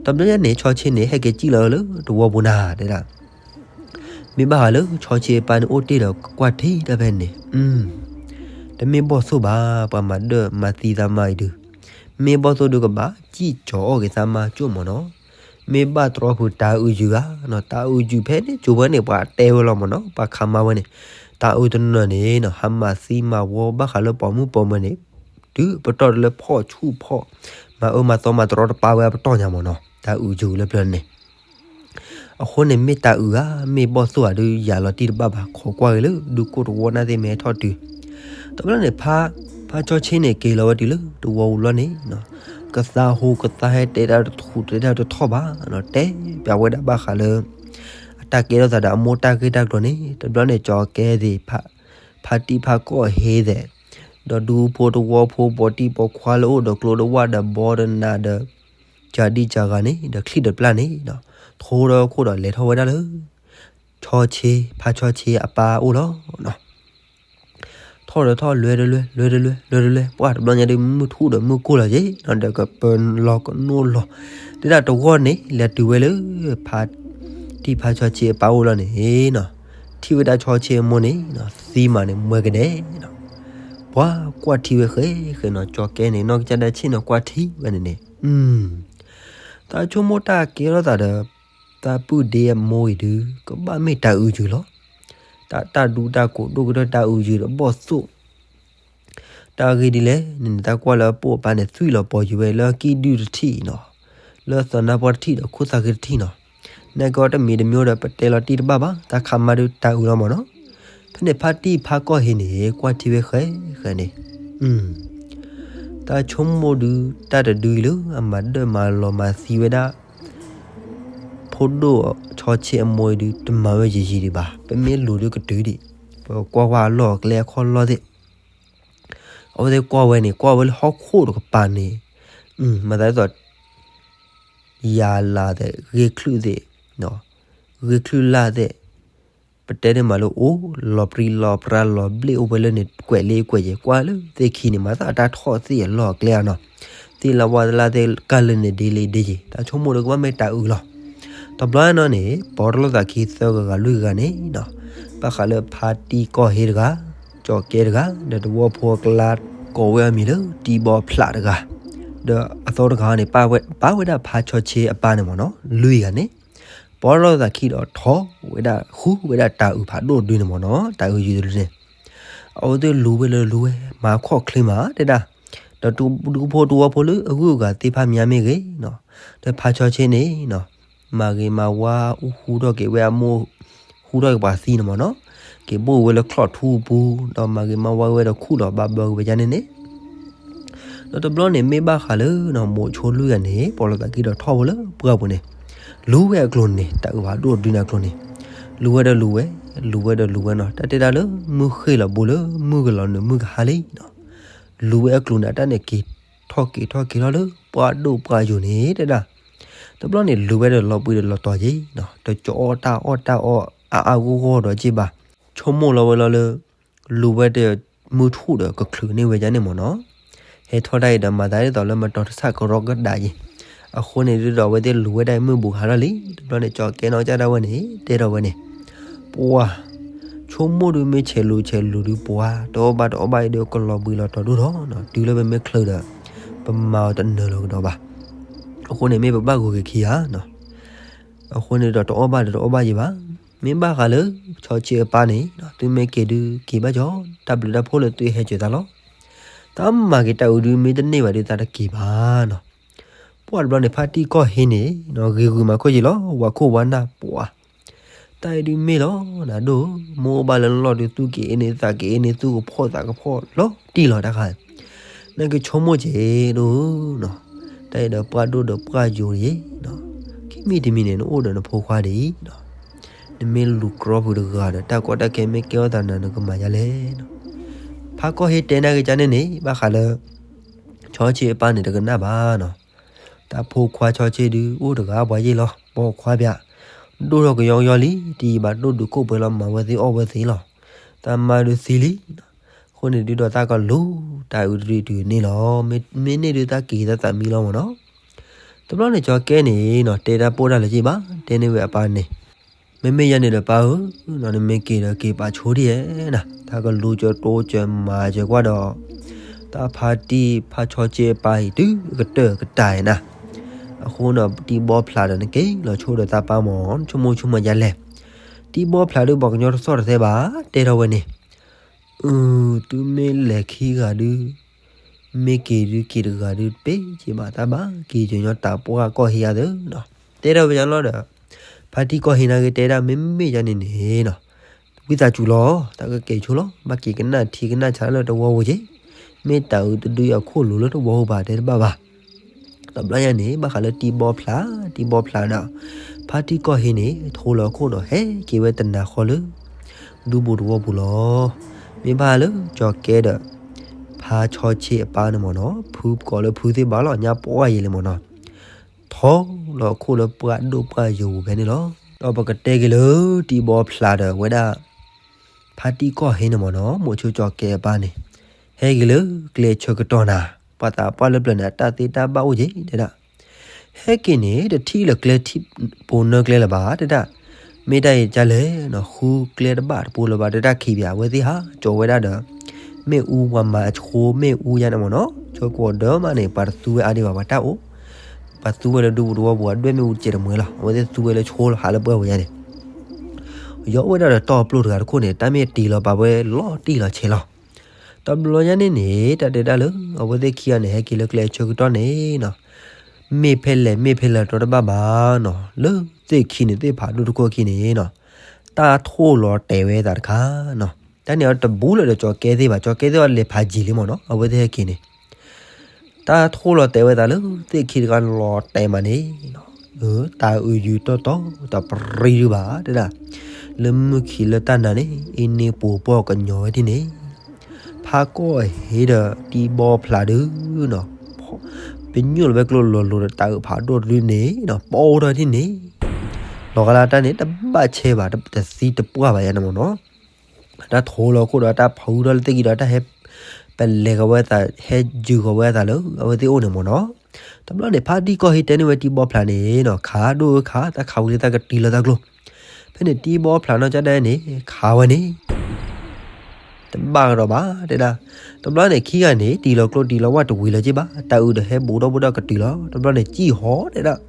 တဘျီညါန့ၣ် ဆီဆ့န့ၣ် ဟဲက့ၤစံၣ်လီၤလၢတဝီပူၤနၤတဲဒၣ် မ့ၢ်ဘၣ်ဃးလၢ ဆီဆ့အပၢ်န့ၣ်အိၣ်တ့ၢ်ဒီးကွၢ်ထံတၢ်ဖဲန့ၣ်, တမ့ၢ်ဘီၣ်သိၣ်ဘၣ်, ပှၤမၤဒၢၣ်မၤသံသးမါအံၤဒုး, မ့ၢ်ဘီၣ်သိၣ်ဒုးကဘၣ်စံၣ်ကၠီၤအီၣ်က့ၤသးမါကၠိၣ်မ့ၢ်နီၤ, မ့ၢ်ဘၣ်တြီဖုးတၤအုးယုာ်ဧါ, တၤအုးယုာ်ဖဲန့ၣ် ကၠိဝဲန့ၣ် ပှၤတဲဝဲလီၤမ့ၢ်နီၤ, ပှၤခးမါဝဲန့ၣ်, တၤအုးတနီၤန့ၣ်နီၤ ဟးမၤသံမၤဝီ ဘၣ်ဃးလၢပိာ်မုၣ်ပိာ်မၢၤန့ၣ်, တုၤပတီၢ်တလၢဖီၣ်ဆူၣ်ဖီၣ်, မၤအၢမၤသီမၤတရီတပါဝဲအပတီၢ်ညါမ့ၢ်နီၤ, တၤအုးယုာ်လၢပျၢၤန့ၣ် အဃိန့ၣ်မ့ၢ်တၤအုးဧါ မ့ၢ်ဘီၣ်သိၣ်ဧါဒုးယၤလီၤတံၢ်တဘၣ်ဘၣ် ခိးကွၢ်ဂ့ၤလၢဒူကိၣ်တဝီနာ်သ့ၣ်မ့ၢ်ဟဲထီၣ်တုၤ, တဘျီန့ၣ်ဖး, ဖး ဖါဆီဆ့န့ၣ်က့ၤလီၤဝဲတုၤလၢတဝီပူၤလီၤန့ၣ်, ကသါဟူကသါဟဲတဲတၢ်တထူၣ်တဲတၢ်တထီၣ်ဘၣ်, တဲပၠးဝဲဒၣ်ဘၣ်ဃးလၢ အတၢ်ကဲထီၣ်သးဒီးအမိၢ်တၢ်ဂ့ၢ်တၢ်ကျိၤန့ၣ်, တဘျီန့ၣ်ကၠီၤကဲသ့ၣ် ဖါတံၢ်ဖါကီၢ်ဟ့သ့ၣ်, ဒီးဒူဖိတဝီဖိ ပိာ်တံၢ်ပိာ်ခွါလၢအိၣ်ဒီးကျိတဝၣ်ဒီးဘီတနးဒီး ကၢဒံၣ်ကၢဂၤန့ၣ် ဒီးချံၣ်ဒီးပျၢ်န့ၣ်, ထိဒီခိၣ်ဒီးလဲၤထီၣ်ဝဲဒၣ်လၢ ဆီဆ့ ဖါဆီဆ့အပၢ်အိၣ်လီၤ. ထီၣ်ဒီးထီၣ် လွဲတလွဲ လွဲတလွဲ လွဲတလွဲ ပှၢ်တဘျီညါဒုး မုၢ်ထူၣ်ဒီးမုၢ်ကိၢ်လီၤက့ၤ, ဒီးကပၢၤလီၤကနိၣ်လီၤ, ဒ်ဒၣ်တဂီၢ်န့ၣ် လဲၤတုၤဝဲလၢ ဖါတံၢ်ဖါဆီဆ့အပၢ်အိၣ်လီၤန့ၣ်, ထံၣ်ဝဲဒၣ်ဆီဆ့အမိၢ်န့ၣ် သံမးန့ၣ် မှဲကဒဲ, ပှၤကွၢ်ထံဝဲဃဲဃဲနီၤ, ကၠီၤကဲန့ၣ် နီၢ်ကစၢ်ဒၣ်ဆ့ၣ်နီၤ ကွၢ်ထံဝဲန့ၣ်န့ၣ်, သးဆိကမိၣ်တၢ်ကဲထီၣ်သးဒီး သးပုၢ်ဒ့အမိၢ်အံၤဒုး ကဘၣ်မ့ၢ်တၤအုးယုာ်လီၤ. တၢ် တၢ်ဒူတၢ်ကိးဒိၣ်ကတၢၢ် တၤအုးယုာ်ဒီးဘီၣ်သိၣ် တၢ်ဂ့ၢ်ဒ်လဲၣ်န့ၣ်န့ၣ် သးကွၢ်လၢအပိၢ်အပၢ်န့ၣ် သွံၣ်လီၤပီၤယံၤဝဲလၢအကံၣ်ဒုၣ်တထံၣ်နီၤ, လၢသီနါပှၢ်တထံၣ်ဒီးခိၣ်သၣ်ဃ့တထံၣ်နီၤ, နကီတမံၤတမံၤဒီး ပတဲလီၤတံၢ်တဘၣ်ဘၣ်, တၢ်ခးမါဒုးတၤအုးလီၤမးနီၤ. ဖဲန့ၣ်ဖါတံၢ်ဖါကီၢ်ဟ့န့ၣ် ကွၢ်ထံဝဲဃဲဃဲန့ၣ် သးဆိကမိၣ်ဒုး တၢ်တဒုအံၤလၢအမၤဒၢၣ်မၤလီၤမၤသံဝဲဒၣ် ဖိဒိၣ်ဆီဆ့အမိၢ်အံၤဒုး တမၤဝဲယံာ်ယံာ်ဒံးဘၣ်, ပမ့ၢ်လူၤဒုးကတုၤဒံး, ပကွၢ်ကွၢ်အလီၢ်အကျဲအခီၣ်လီၢ်သ့ၣ်, အဝဲသ့ၣ်ကွၢ်ဝဲန့ၣ် ကွၢ်ဝဲလၢဟီၣ်ခိၣ်တကပၤန့ၣ်, မၤသးဒ်သိး ယၤလၤသ့ၣ် ဂ့ၢ်ချုၣ်သ့ၣ်, ဂ့ၢ်ချုၣ်လၢ်သ့ၣ်, ပတဲန့ၣ်မးလၢအိၣ်လီၤပြံလီၤပြါလီၤဘျ့ၣ်အိၣ်ဝဲလၢန့ၣ် ကွဲးလ့ကွဲးယဲၤ ကွၢ်လၢသ့ၣ်ခံန့ၣ် မၤသးအတၢ်ထီၣ်သ့ၣ်အလီၢ်အကျဲဧါနီၤ, သ့ၣ်လၢဝါသလၢ်သ့ၣ်ကၢ်လၢန့ၣ်ဒ်လံဒ်ယံၤ တၢ်ဆိကမိၣ်ဒီးကဘၣ်မ့ၢ်တၤအုးလီၤ. တဘျီနီၤန့ၣ် ပီၣ်ထီၣ်လိာ်သးခံသၢဂၤဂၤလွံၢ်ဂၤန့ၣ်နီၤ, ဘၣ်ဃးလၢဖါတံၢ်ကီၢ်ဟ့တဂၤ, ကၠီၤကဲတဂၤ, ဒီးတဝီဖိအကျါ ကိးဝဲအမံၤလၢတံဘီဖျးတဂၤ, ဒီးအသီတဂၤန့ၣ် ပၢ်ဝဲဒၣ်ဖါဆီဆ့အပၢ်န့ၣ်မးနီၤ လွံၢ်ဂၤန့ၣ် ပီၣ်ထီၣ်လိာ်သးခံဒီးထီၣ်ဝဲဒၣ် ဃုဝဲဒၣ်တၤအုးဖးဒိၣ်ဒုန့ၣ်မးနီၤ တၤအုးယုာ်တဒုန့ၣ်, အဝဲသ့ၣ်လူၤဝဲလၢလူၤဝဲ မၤခီၣ်ချ့မးတဲဒၣ်, ဒီးဒူဖိတဝီဖိလၢအဂုၤအဂၤသ့ၣ်တဖၣ်မ့ၢ်မ့ၢ်ဂ့ၤနီၤ, ဒီးဖါဆီဆ့န့ၣ်နီၤ မၤဂ့ၤမၤဝါ အိၣ်ဃူထီၣ်က့ၤဝဲအမိၢ် ဃူထီၣ်က့ၤပှၤသံန့ၣ်မးနီၤ, က့ၤဘိၣ်ဝဲလၢချီၣ်ထူအပူၤ ဒီးမၤဂ့ၤမၤဝါဝဲဒီးခူၣ်လီၤဘၣ်ဘၢက့ၤဝဲဒၣ်န့ၣ်န့ၣ် ဒီးတဘျီန့ၣ် မ့ၢ်ဘၣ်ဃးလၢ မိၤဆိလွံၢ်ဂၤန့ၣ် ပီၣ်ထီၣ်လိာ်သးခံဒီးထီၣ်ဝဲလၢပှၢ်ပူၤန့ၣ်, လူၤဝဲအကျိၤန့ၣ် တၤအုးဖးဒိၣ်ဒုန့ၣ်အကျိၤန့ၣ်, လူၤဝဲဒီးလူၤဝဲ, လူၤဝဲဒီးလူၤဝဲနီၤ တၢ်တဲဒၣ်လၢမုၢ်ဃ့ၢ်လီၤဘိလၢမုၢ်ကလီၤနုာ်မုၢ်ကဟါလံနီၤ, လူၤဝဲအကျိၤန့ၣ် အတၢ်န့ၣ်က့ၤထီၣ်က့ၤထီၣ်က့ၤထီၣ်လၢပှၢ်ဒိၣ်ပှၢ်ယိာ်န့ၣ်တဲဒၣ်, တဘျီန့ၣ် လူၤဝဲဒီးလီၤပှံၤဒီးလီၤတီၤက့ၤနီၤ, တကအီၣ်တၢ်အီၣ်တၢ်အီအါအါဂီၢ်ဂီၢ်ဒီးက့ၤဘၣ်, ဆိကမိၣ်လီၤဝဲလီၤလၢ လူၤဝဲဒီးမုၢ်ထူၣ်ဒီးကချုးန့ၢ်ဝဲဒၣ်န့ၣ်မးနီၤ, ဟဲထီၣ်ဒၣ်အံၤဒီးမၤသးဒ်သိးလၢမတီၤတဆၣ်ကရီကဒးက့ၤ, အဃိန့ၣ်ဒုးဒီးအဝဲသ့ၣ်လူၤဝဲဒၣ်မုၢ်ဘူးဟါထီၣ်လံ, တဘျီန့ၣ် ကၠီၤကဲနီၢ်ကစၢ်ဒၣ်ဝဲန့ၣ် တဲထီၣ်ဝဲန့ၣ်, ပှၤ ဆိကမိၣ်ဒုးမ့ၢ်ဆဲးလူၤဆဲးလူၤဒုးပှၤ တအီၣ်ဘၣ်တအီၣ်ဘၣ်အံၤဒီးကလီၤဘှံးလီၤတီၤဒိၣ်ထီၣ်နီၤ, တုၤလၢပမ့ၢ်ချၢဒီး ပမၤအီၤတနၢၤလီၤကဒီးဘၣ်, အဃိန့ၣ်မ့ၢ်ပဘၣ်ဂုၤက့ၤခံဂၤနီၤ အဃိန့ၣ်ဒီးတအီၣ်ဘၣ်ဒီးတအီၣ်ဘၣ်ယံၤဘၣ်, မ့ၢ်ဘၣ်ဃးလၢ ဆီဆ့အပၢ်န့ၣ် သုမ့ၢ်က့ၤဒုးက့ၤဘၣ်ကၠီ, တၢ်ဘျုးတၢ်ဖှိၣ်လၢသုဟဲစၢၤသးလီၤ, တၢ်မၤက့ၤတၢ်အုးဒုးမ့ၢ်တန့ၢ်ဘၣ်ဒုးသးတက့ၤဘၣ်နီၤ, ပှၢ်တဘျီန့ၣ် ဖါတံၢ်ကီၢ်ဟ့န့ၣ် ဂ့ၤဂုာ်မၤခိၣ်က့ၤလီၤ, ဝၤခိၣ်ဝၤနၢ်ပှၤ တၢ်အံၤဒုးမ့ၢ်လီၤ, နၤဒိၣ်ဧၢ, မိၢ်အိၣ်ဘၣ်လၢနလီၢ်ဒုး သူၣ်က့ၤအ့န့ၣ်သးက့ၤအ့န့ၣ် သူၣ်ကဖှီၣ်သးကဖှီၣ်လီၤတံၢ်လီၤတၢ်ခါ, နကဆိကမိၣ်က့ၤဒိၣ်ဧၢနီၤ, တၢ်အံၤဒီးပှၢ်ဒိၣ်ဒီးပှၢ်ယိာ်တဂ့ၤနီၤ, ခံမံၤတမံၤန့ၣ် နအိၣ်ဒီးနဖိခွါဒ်အံၤနီၤ, နမ့ၢ်လူၤကြီဖုးတဂၤဒီး တၢ်ကီတၢ်ခဲမ့ၢ်ကဲထီၣ်သးနၤ နကမၤယါလဲၣ်နီၤ, ဖါကီၢ်ဟ့တဲနာ်က့ၤကန့ၣ်န့ၣ် ဘၣ်ဃးလၢ ဆီဆ့အပၢ်န့ၣ်တကနၣ်ဘၣ်နီၤ, တၢ်ဖိခွါဆီဆ့ဒုး အိၣ်တဂၤပှၤယ့ၢ်လီၤ ပိာ်ခွါပၠး, ဒိၣ်ထီၣ်ကယီကယီလံ, တယံာ်ဘၣ်ဒိၣ်ဒုးခိၣ်ပှဲၤလီၤ မၤဝဲသ့အီၣ်ဝဲသ့လီၤ, တၢ်မါဒုးသံလံ, အဃိန့ၣ်ဒုးဒီးတၢ်ကလူၤ တၢ်အုးတဒုးတုၤန့ၣ်လီၤ, မ့ၢ်န့ၣ်ဒုးတၢ်က့ၤသးသးမံလီၤမးနီၤ, တဘျီန့ၣ်ကၠီၤကဲန့ၣ်နီၤ တဲတၢ်ပိၢ်တၢ်လၢၤက့ၤဘၣ်, တဲန့ၢ်ဝဲအပၢ်န့ၣ် မ့မ့ၢ်ယၤန့ၣ်ဒီးပၢ်ဧၢ, နမ့ၢ်က့ၤဒီးက့ၤပာ်ဆိဒ်ယဲနၤ, တၢ်ကလူၤကၠီတိကၠီမၤကၠီကွၢ်ဒီး, တၢ်ဖါတံၢ်ဖါဆီဆ့အပၢ်အံၤတုၤကတၢၢ်ကတၢၢ်နၤ, အဃိန့ၣ် တံၢ်ဘီဖျးဒီးနက့ၤလီၤဆိဒီးတၢ်ပၢ်မး နဆိကမိၣ်ဆိကမိၣ်ယါလဲၣ်, တံၢ်ဘီဖျးဒုးပှၤကညီတသီၣ်တသဲဘၣ်, တဲထီၣ်ဝဲန့ၣ် အၢ သုမ့ၢ်လဲၤခံဂၤဒုး, မ့ၢ်က့ၤဒုးက့ၤတဂၤဒုး ပ့ၤက့ၤဘၣ်တၢ်ဘၣ် က့ၤကညီတၢ်ပှၢ်ကီၢ်ဟ့အါသၢနီၤ, တဲထီၣ်ဝဲယါလီၤဒီး, ဖါတံၢ်ကီၢ်ဟ့နာ်က့ၤတဲဒၣ် မ့မ့ၢ်ယါန့ၣ်န့ၣ်နီၤ, ဝံသးစူၤလီၤ တၢ်ကကဲၤဆိလီၤ ဘၣ်က့ၤကနၣ်ထံကနၣ်ဆးလၢတဝီပူၤက့ၤ, မ့ၢ်တၤအုးတဒုအခိၣ်လိၤလၢတဝီဖိဘၣ်တဲတဘၣ်ဘၣ်. တဘျီညါန့ၣ် ဘၣ်ဃးလၢတံၤဘီဖျး တံၤဘီဖျးဒီး ဖါတံၢ်ကီၢ်ဟ့န့ၣ် ထိလီၤအခိၣ်ဒီး ဟဲက့ၤဝဲတနၤဃီလၢ ဒူပူၤတဝီပူၤလီၤ. မ့ၢ်ဘၣ်လၢကၠီၤကဲဒီး ဖါဆီဆ့အပၢ်န့ၣ်မ့ၢ်နီၤ ဖုကိးလၢဖုသ့ၣ်ဘၣ်လီၤ ညါပှၢ်ယံာ်လံမ့ၢ်နီၤ ထိလီၤအခိၣ်လၢပှၢ်ဒိၣ်ပှၢ်ယိာ်ပူၤဖဲန့ၣ်လီၤ. ဒီးပကတဲက့ၤလၢတံၤဘီဖျးဒီးဝဲဒၣ် ဖါတံၢ်ကီၢ်ဟ့န့ၣ်မ့ၢ်နီၤ မိးဆိကၠီၤကဲအပၢ်န့ၣ် ဟဲက့ၤလၢကျဲဆၢကတီၢ်နၤ ပှၤသးပှၢ်လၢပျၢၤန့ၣ် အတၢ်သ့တၢ်ဘၣ်အိၣ်က့ၤတဲဒၣ် ဟဲက့ၤန့ၣ် တထံၣ်လၢကျဲထံၣ်ပိာ်နၢကျဲလၢၤဘၣ်တဲဒၣ် မ့ၢ်တၢ်အံၤကလဲၣ်နီၤ ဃုကျဲတဘၣ်တပိာ်လၢၤဘၣ်တဲဒၣ်ခံဘၣ် အဝဲသ့ၣ်ဟးကၠီၤဝဲဒၣ်ဒီး မ့ၣ်အူပှၤမၤအဆိမ့ၣ်အူယါန့ၣ်မ့ၢ်နီၤ ဆိကီၢ်ဒၢမးန့ၣ် ပှၤတသူဝဲအါဒံးဘၣ် ပှၤတၢ်အိၣ် ပှၤသူဝဲလၢဒူပူၤတဝီပူၤ အဒွဲၣ်မ့ၣ်အူတစဲးတမှဲလီၤ အဝဲသ့ၣ်သူဝဲလၢဆိလီၤ ဟးလၢပှၢ်ပူၤယါန့ၣ် ယီၤဝဲဒၣ်ဒီးတီၢ်ပျိၢ်တဂၤတခိၣ်န့ၣ် တၢ်မ့ၢ်တံၢ်လီၤပာ်ဝဲလီၤတံၢ်လီၤဆဲးလီၤ. တဘျီညါန့ၣ်န့ၣ် တၢ်တဲဒၣ်လၢ အဝဲသ့ၣ်ခံဂၤန့ၣ် ဟဲက့ၤလၢကျဲဆၢကတီၢ်န့ၣ်နီၤ မ့ၢ်ဖဲလဲၣ်မ့ၢ်ဖဲလဲၣ်တီတဘၣ်ဘၣ်နီၤ လၢသ့ၣ်ခံန့ၣ် သ့ၣ်ဖးဒိၣ်တခိၣ်ခံန့ၣ်နီၤ တၢ်ထိၣ်လီၤတဲာ်ဝဲသးတခါနီၤ တၢ်န့ၣ်အတဘူးလၢာ်ဒီးကၠီၤကဲသ့ၣ်ဘၣ် ကၠီၤကဲသ့ၣ်အီၤလဲၤဖးယံာ်လံမ့ၢ်နီၤ အဝဲသ့ၣ်ဟဲက့ၤန့ၣ် တၢ်ထိၣ်လီၤတဲာ်ဝဲသးလၢသ့ၣ်ခံတခါလီၤတဲာ်မးန့ၣ်နီၤ တၤအုးယူၤတီတီ တပရံဒုဘၣ်တဲဒၣ် လၢမုၢ်ခံလၢတၢ်နၤန့ၣ် အ့န့ၣ်ပူၤပှီၢ်ကညီဝဲဒ်န့ၣ် ဖါကီၢ်ဟ့ဒီးတံၤဘီဖျးဒုနီၤ ပညိၣ်လီၤဝဲကျိလီၤလိၤဒီးတၤအုးဖးဒိၣ်တဒုန့ၣ်နီၤ ပီထီၣ်ဒ်န့ၣ် လီၤဂာ်လၢတၢ်န့ၣ် တဘၣ်ဆဲးဘၣ် တသံတပှၢ်ဘၣ်ယါန့ၣ်မ့ၢ်နီၤ တၢ်ထိလီၤခိၣ်ဒီးတၢ်ဖုထီၣ်လၢသ့ၣ်ခံဒီးတၢ်ဟဲ ပလဲၤကဝဲသး ဟဲယုာ်ကဝဲသးလၢအဝဲသ့ၣ်အိၣ်န့ၣ်မ့ၢ်နီၤ တဘျီန့ၣ် ဖါတံၢ်ကီၢ်ဟ့တဲန့ၢ်ဝဲတံၤဘီဖျးန့ၣ်နီၤ ခးဒိၣ်ဝဲခး တၢ်ခးဝံၤလၢတၢ်ကတုၤလီၤတၢ်ကျိ ဖဲန့ၣ်တံၤဘီဖျးနီၢ်ကၠၢ်ဒၣ်န့ၣ် ခးဝဲန့ၣ် တဘၣ်ကဒီးဘၣ်တဲဒၣ် တဘျီန့ၣ်ခံဂၤန့ၣ် တံၢ်လီၤကျိတံၢ်လီၤဝၣ်တဝံၤလၢၤက့ဘၣ် တၤအုးဒီးဟဲဘူးဒီးဘူးဒီးကတုၤလီၤ တဘျီန့ၣ် ကံၣ်ဟီတဲဒၣ်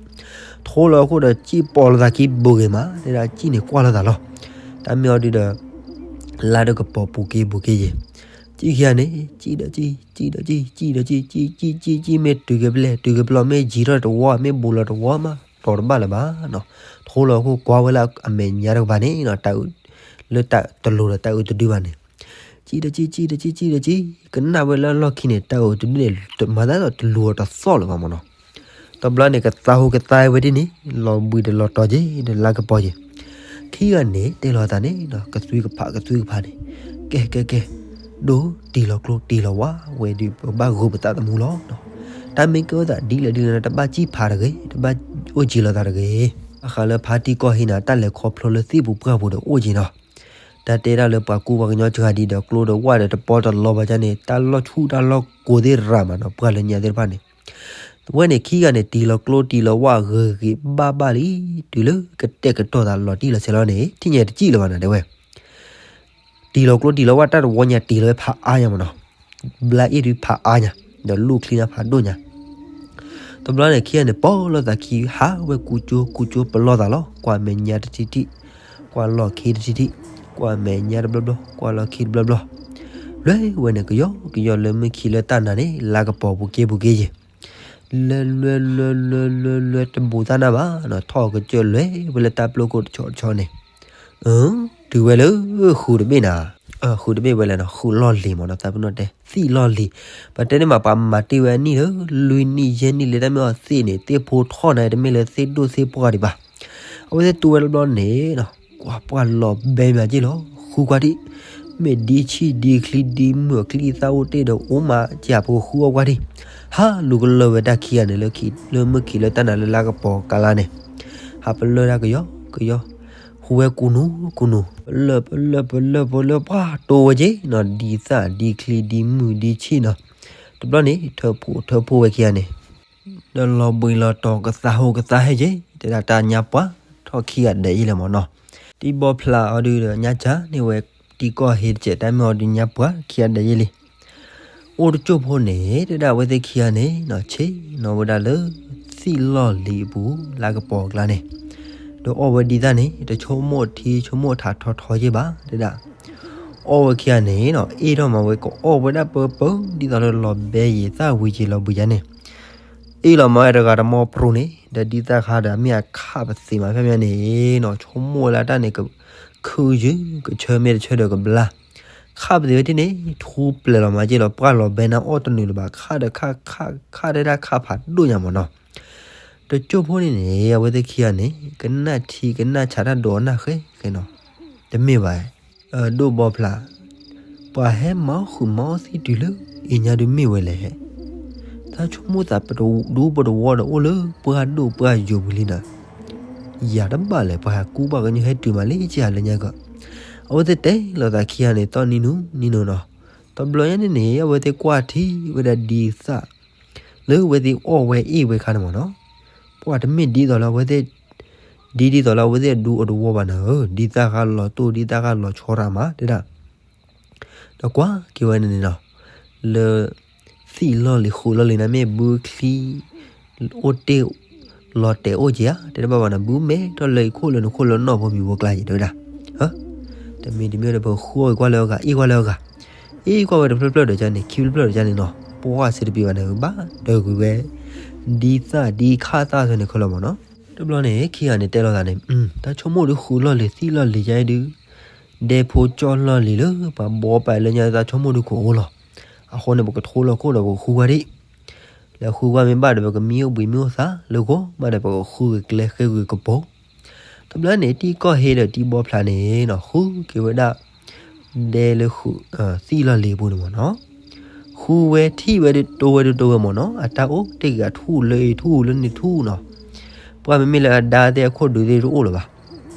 ထိလီၤခိၣ်ဒီးကံၣ်ပိာ်လိာ်သးခံဘိဂ့ၤမး တဲဒၣ်ကံၣ်န့ၣ်ကွၢ်လိာ်သးလီၤ တၢ်မ့ၢ်အီၤဒုဒီး လါဒီးကပီၤပူၤက့ၤပူၤက့ၤယဲၢ် ကံၣ်ခံဂၤန့ၣ် ကံၣ်ဒီးကံၣ် ကံၣ်ဒီးကံၣ် ကံၣ်ဒီးကံၣ် ကံၣ်ကံၣ်ကံၣ်ကံၣ် မ့ၢ်တုၤက့ၤဖဲလဲၣ် တုၤက့ၤဖဲလဲၣ် မ့ၢ်ယံၤထီၣ်တဝီ မ့ၢ်ဘူးလီၤတဝီမး တီၤတဘၣ်လၢၤဘၣ်နီၤ ထိလီၤခိၣ်ကွၢ်ဝဲလၢအမဲာ်ညါတကပၤန့ၣ်နီၤ တၤအုး လၢတၢ်တလိၤဒီးတၤအုးတဒုဘၣ်န့ၣ် ကံၣ်ဒီးကံၣ် ကံၣ်ဒီးကံၣ် ကံၣ်ဒီးကံၣ် ကနၣ်ဝဲလၢအလီၢ်ခံန့ၣ် တၤအုးတဒုန့ၣ် မၤသးဒီးတလူၤအီၤတသီၣ်လၢၤဘၣ်မ့ၢ်နီၤ တဘျီန့ၣ် ကသါဟူကသါဝဲဒ်န့ၣ် လီၤဘှံးဒီးလီၤတီၤက့ၤ ဒီးလါကပီၤက့ၤ ခံဂၤန့ၣ် တဲလီၤသးန့ၣ် ကသွံကဖးကသွံကဖးန့ၣ် ကဲကဲကဲ ဒိၣ်တံၢ်လီၤကျိတံၢ်လီၤဝါဝဲဒုး ပဘၣ်ဂုာ်ပသးသမူလီၤ တၢ်မ့ၢ်ကဲဝဲသးဒ်လဲၣ်ဒ်လဲၣ် တဘၣ်ကံၣ်ဖးတဂ့ၤ တဘၣ်အိၣ်ကံၣ်လီၤသးတဂ့ၤ ဘၣ်ဃးလၢဖါတံၢ်ကီၢ်ဟ့န့ၣ် တၢ်လဲၤခီဖျိလၢသ့ၣ်ပူၤပှၢ်ပူၤဒီးအိၣ်က့ၤနီၤ တၢ်တဲဒၣ်လၢပှၤကူပှၤကညီစှၤဒံးဒီးကျိဒီးဝၣ်ဒီးတပီတလီဘၣ်ကန့ၣ် တၢ်လီၢ်ဆူၣ်တၢ်လီၢ်ကိးသ့ၣ်ရၤမးနီၤ ပှၤလၢညါသ့ၣ်တဖၣ်န့ၣ် ဝဲန့ၣ်ခံဂၤန့ၣ် တံၢ်လီၤကျိတံၢ်လီၤဝၣ်ဂ့ၤဂ့ၤဘၣ်ဘၣ်လံ တုၤလၢကတဲာ်ကတီၤသးလီၤတံၢ်လီၤဆဲးလီၤန့ၣ် ထံၣ်ညါတကံၣ်လၢၤဘၣ်နၤတဲဝဲ တံၢ်လီၤကျိတံၢ်လီၤဝၣ်တၢ်တဝီညါတံၢ်လီၤဝဲဖးအါညါမ့ၢ်နီၤ ဘျါအ့ၣ်ဒုးဖးအါညါ ဒီးလူၢ်ချံန့ၣ်ဖးဒိၣ်ညါ တဘျီန့ၣ် ခံဂၤန့ၣ် ပီၢ်လိာ်သးခံ ဟးဝဲကူကၠိကူကၠိပလီၢ်သးလီၤ ကွၢ်မဲာ်ညါတထံၣ်ထံၣ် ကွၢ်လီၢ်ခံတထံၣ်ထံၣ် ကွၢ်မဲာ်ညါတဘျီဘျီ ကွၢ်လီၢ်ခံတဘျီဘျီ လွဲဝဲန့ၣ် ကယီကယီလၢမုၢ်ခံလၢတၢ်နၤန့ၣ် လါကပီၤပူၤက့ၤပူၤက့ၤယဲၢ် လဲၤလဲၤလဲၤလဲၤလဲၤလဲၤတဘူးသးနၢ်ဘၣ်နီၤ ထီၣ်ကစၢၢ်လွဲဝဲလၢတၢ်ပျိခိၣ်တဆီဆီန့ၣ် အၢ တုၤဝဲလၢဃုာ်တဘ့ၣ်နၤ ဃုာ်တဘ့ၣ်ဝဲလဲၣ်နီၤ ဃုာ်လီၢ်လံၤမ့ၢ်နီၤ သးပ့ၤနီၣ်တဲ သံၣ်လီၢ်လံၤ ပတဲန့ၣ်မး ပှၤမၤတ့ၢ်ဝဲအနံၣ်လၢ လွံၢ်နံၣ်ယဲၢ်နံၣ်လံ တၢ်မ့ၢ်အီၤသ့ၣ်န့ၣ် သ့ၣ်ဖိထီၣ်နၤ တမ့ၢ်လၢသ့ၣ်ဒိၣ်သ့ၣ်ပှၢ်ဒံးဘၣ် အဝဲသ့ၣ်တူၢ်ဝဲတဘျီန့ၣ်နီၤ ကွၢ်ပှၢ်လီၤဘဲမးက့ၢ်လီၤ ဃုကွၢ်ထံၣ် မ့ၢ်ဒံဆံၣ်ဒံချံဒံမုၢ်အချံအသၣ်အိၣ်တ့ၢ်ဒီး အိၣ်မးက့ၢ်အဖိဃုအီၣ်ကွၢ်ထံၣ် ဟးလူၤကလၢာ်ဝဲတၢ်ခံဂၤန့ၣ် လၢမုၢ်ခံလၢတၢ်နၤလၢလါကပီၤကါလါန့ၣ် ဟးပလၢၢ်တၢ်ကယီကယီ ဃုဝဲကူနူကူနူ ပလၢၢ်ပလၢၢ်ပလၢၢ်ပလၢၢ် ပှၤတိဝဲက့ၢ်နီၤ ဒံသၣ်ဒံချံဒံမုၢ်ဒံဆံၣ်နီၤ တဘျီန့ၣ် ထၢဖှိၣ်ထၢဖှိၣ်ဝဲခံဂၤန့ၣ် ဒီးလီၤဘှံးလီၤတီၤကသးဟူးကသးဟဲက့ၢ် တဲဒၣ်တၢ်ညါပှၢ်ထီၣ်ခံဂၤဒဲးယ့ၢ်လၢၤမ့ၢ်နီၤ တံၤဘီဖျးအီၤဒုဒီးညါစၢ်န့ၢ်ဝဲတံၤကီၢ်ဟ့တစဲး တၢ်မ့ၢ်အီၤဒုညါပှၢ်ခံဂၤဒဲးယ့ၢ်လံ အိၣ်တကၠိၢ်ဖိန့ၣ် တဲဒၣ်အဝဲသ့ၣ်ခံဂၤန့ၣ်နီၤ ဆ့ၣ်နီၤဝဲဒၣ်လၢ သံၣ်လီၢ်လံၤအပူၤ လါကပီၤအကျါန့ၣ် ဒီးအီၣ်ဝဲဒံသၣ်န့ၣ် တဆိကမိၣ်ထံဆိကမိၣ်ထးထီထီယ့ၢ်ဘၣ် တဲဒၣ် အီၣ်ဝဲခံဂၤန့ၣ်နီၤ အ့ၣ်ထီၣ်မးဝဲ ကအီၣ်ဝဲဒၣ်ပၢပၢ ဒ်သိးလၢလီၤဘဲယံာ်သၣ်ဝံၤက့ၤလီၤဘှံးယါန့ၣ် အ့ၣ်လီၤမးဝဲတဂၤတမီပရူၤန့ၣ် ဒီးဒံသၣ်ခါဒီးမ့ၢ်အခးပသ့မးဖဲမ့ၢ်န့ၣ်နီၤ ဆိကမိၣ်ဝဲလၢတၢ်န့ၣ် ခုယုၢ်ကဆၢမ့ၢ်တဆၢဒီးကဘျါ ခးပသ့ၣ်ဝဲဒၣ်န့ၣ် ထူပျဲၢ်လီၤမးက့ၢ်လီၤ ပှၢ်လီၤဘဲနၤအီၣ်တနုာ်လၢၤဘၣ် ခးဒီးခး ခး ခးဒၣ်တၢ်ခးဖးဒိၣ်ညါမးနီၤ. တစိၢ်ဖိန့ၣ်န့ၣ် အဝဲသ့ၣ်ခံဂၤန့ၣ် ကနၣ်ထံကနၣ်ဆးတၢ်ဒိးနၢ်ဃဲဃဲနီၤ, တမ့ၢ်ဘၣ်, ဒိၣ်ဘီဖျါ, ပှၤဟဲမၤအီၣ်ဃုာ်မၤအီၣ်သံတုၤလၢ အ့ၣ်ညါဒုးမ့ၢ်ဝဲလဲၣ်. တၢ်ဆိကမိၣ်သးပတဒူပတဝီဒီးအိၣ်လၢပှၢ်ဒိၣ်ပှၢ်ယိာ်ပူၤလံနီၤ, ယၤတဘၣ်လဲၣ် ပှၤဟးကူပှၢ်ကညီဟဲတုၤမးလၢကဟးလၢညါကီး, အဝဲသ့ၣ်တဲလိာ်သးခံဂၤန့ၣ် သီၣ်နံၤနူနံၤနီၤနီၤ, တဘျီညါန့ၣ်န့ၣ် အဝဲသ့ၣ်ကွၢ်ထံဝဲဒၣ်ဒ်သၣ် လၢအဝဲသ့ၣ်အီၣ်ဝဲအ့ၣ်ဝဲခါန့ၣ်မးနီၤ, ပှၢ်တမ့ၢ်ဒ်သိးလၢအဝဲသ့ၣ် ဒ်ဒ်သိးလၢအဝဲသ့ၣ်အဒူအတဝီဘၣ်နၤဧၢ, ဒ်သၣ်ဃါလီၤတိၢ် ဒ်သၣ်ဃါလီၤဆီတၢ်မးတဲဒၣ်, ဒီးကွၢ်က့ၤဝဲန့ၣ်န့ၣ်နီၤ, လၢ သံၣ်လီၢ်လံၤဃုာ်လီၢ်လံၤန့ၣ် မ့ၢ်ဘုချံ အိၣ်တ့ၢ် လီၤတဲာ်အိၣ်က့ၤဧါ တဲတဘၣ်ဘၣ်နီၤ, ဘုမဲထီၣ်လၢအံၤခိၣ်လၢနခိၣ်လၢနီၢ်ဖိမံၤဖိကျါက့ၤတဲဝဲဒၣ်, တမံၤတမံၤဒီးပဃုအီၣ်ကွၢ်လၢအဂၤ အ့ၣ်ကွၢ်ဝဲတဖျၢၣ်ဖျၢၣ်ဒီးကန့ၣ် ခံဖျၢၣ်ဖျၢၣ်ဒီးကန့ၣ်နီၤ, ပှၢ်စ့တပံၤဘၣ်န့ၣ် ဘၣ်တဂ့ၤဝဲ ဒ်သၣ်ဒ်ခါသၣ်သ့ၣ်န့ၣ်ခဲလၢာ်မးနီၤ, တဘျီန့ၣ် ခံဂၤန့ၣ်တဲလိာ်သးန့ၣ် တၢ်ဆိကမိၣ်ဒုးဃုာ်လီၢ်လံၤသံၣ်လီၢ်လံၤယါအံၤဒုး ဒဲဖိကၠီၣ်လီၢ်လံၤလၢ ပှၤဘှီပာ်လၢညါတၢ်ဆိကမိၣ်ဒုးကအိၣ်လီၤ, အဃိန့ၣ် ပကထိလီၤခိၣ်ဒီးပကဃုဝဲဒၣ်, လဲၤဃုဝဲမ့ၢ်ဘၣ်ဒီး ပကမံအိၣ်ဘှံးမံအိၣ်သးလၢဂီၤမးဒီး ပကဃုဂ့ၤကျဲဃ့ဂ့ၤကပီၤ, တဘျီန့ၣ် တံၢ်ကီၢ်ဟ့ဒီးတံၢ်ဘီဖျါန့ၣ်နီၤ ဃုက့ၤဝဲဒၣ် ဒဲလၢဃုာ် သံၣ်လီၢ်လံၤအပူၤန့ၣ်မးနီၤ, ဃုဝဲထံၣ်ဝဲဒုးတိဝဲဒုးတိဝဲမးနီၤ, အတၢ်အိၣ်တ့ၢ်ဂ့ၤအထူၣ်လၢအံၤထူၣ်လၢန့ၣ်ထူၣ်နီၤ, ပှၢ်မ့မ့ၢ်လၢအဒါသ့ၣ်အခိၣ်ဒုးသ့ၣ်တအိၣ်လၢၤဘၣ်,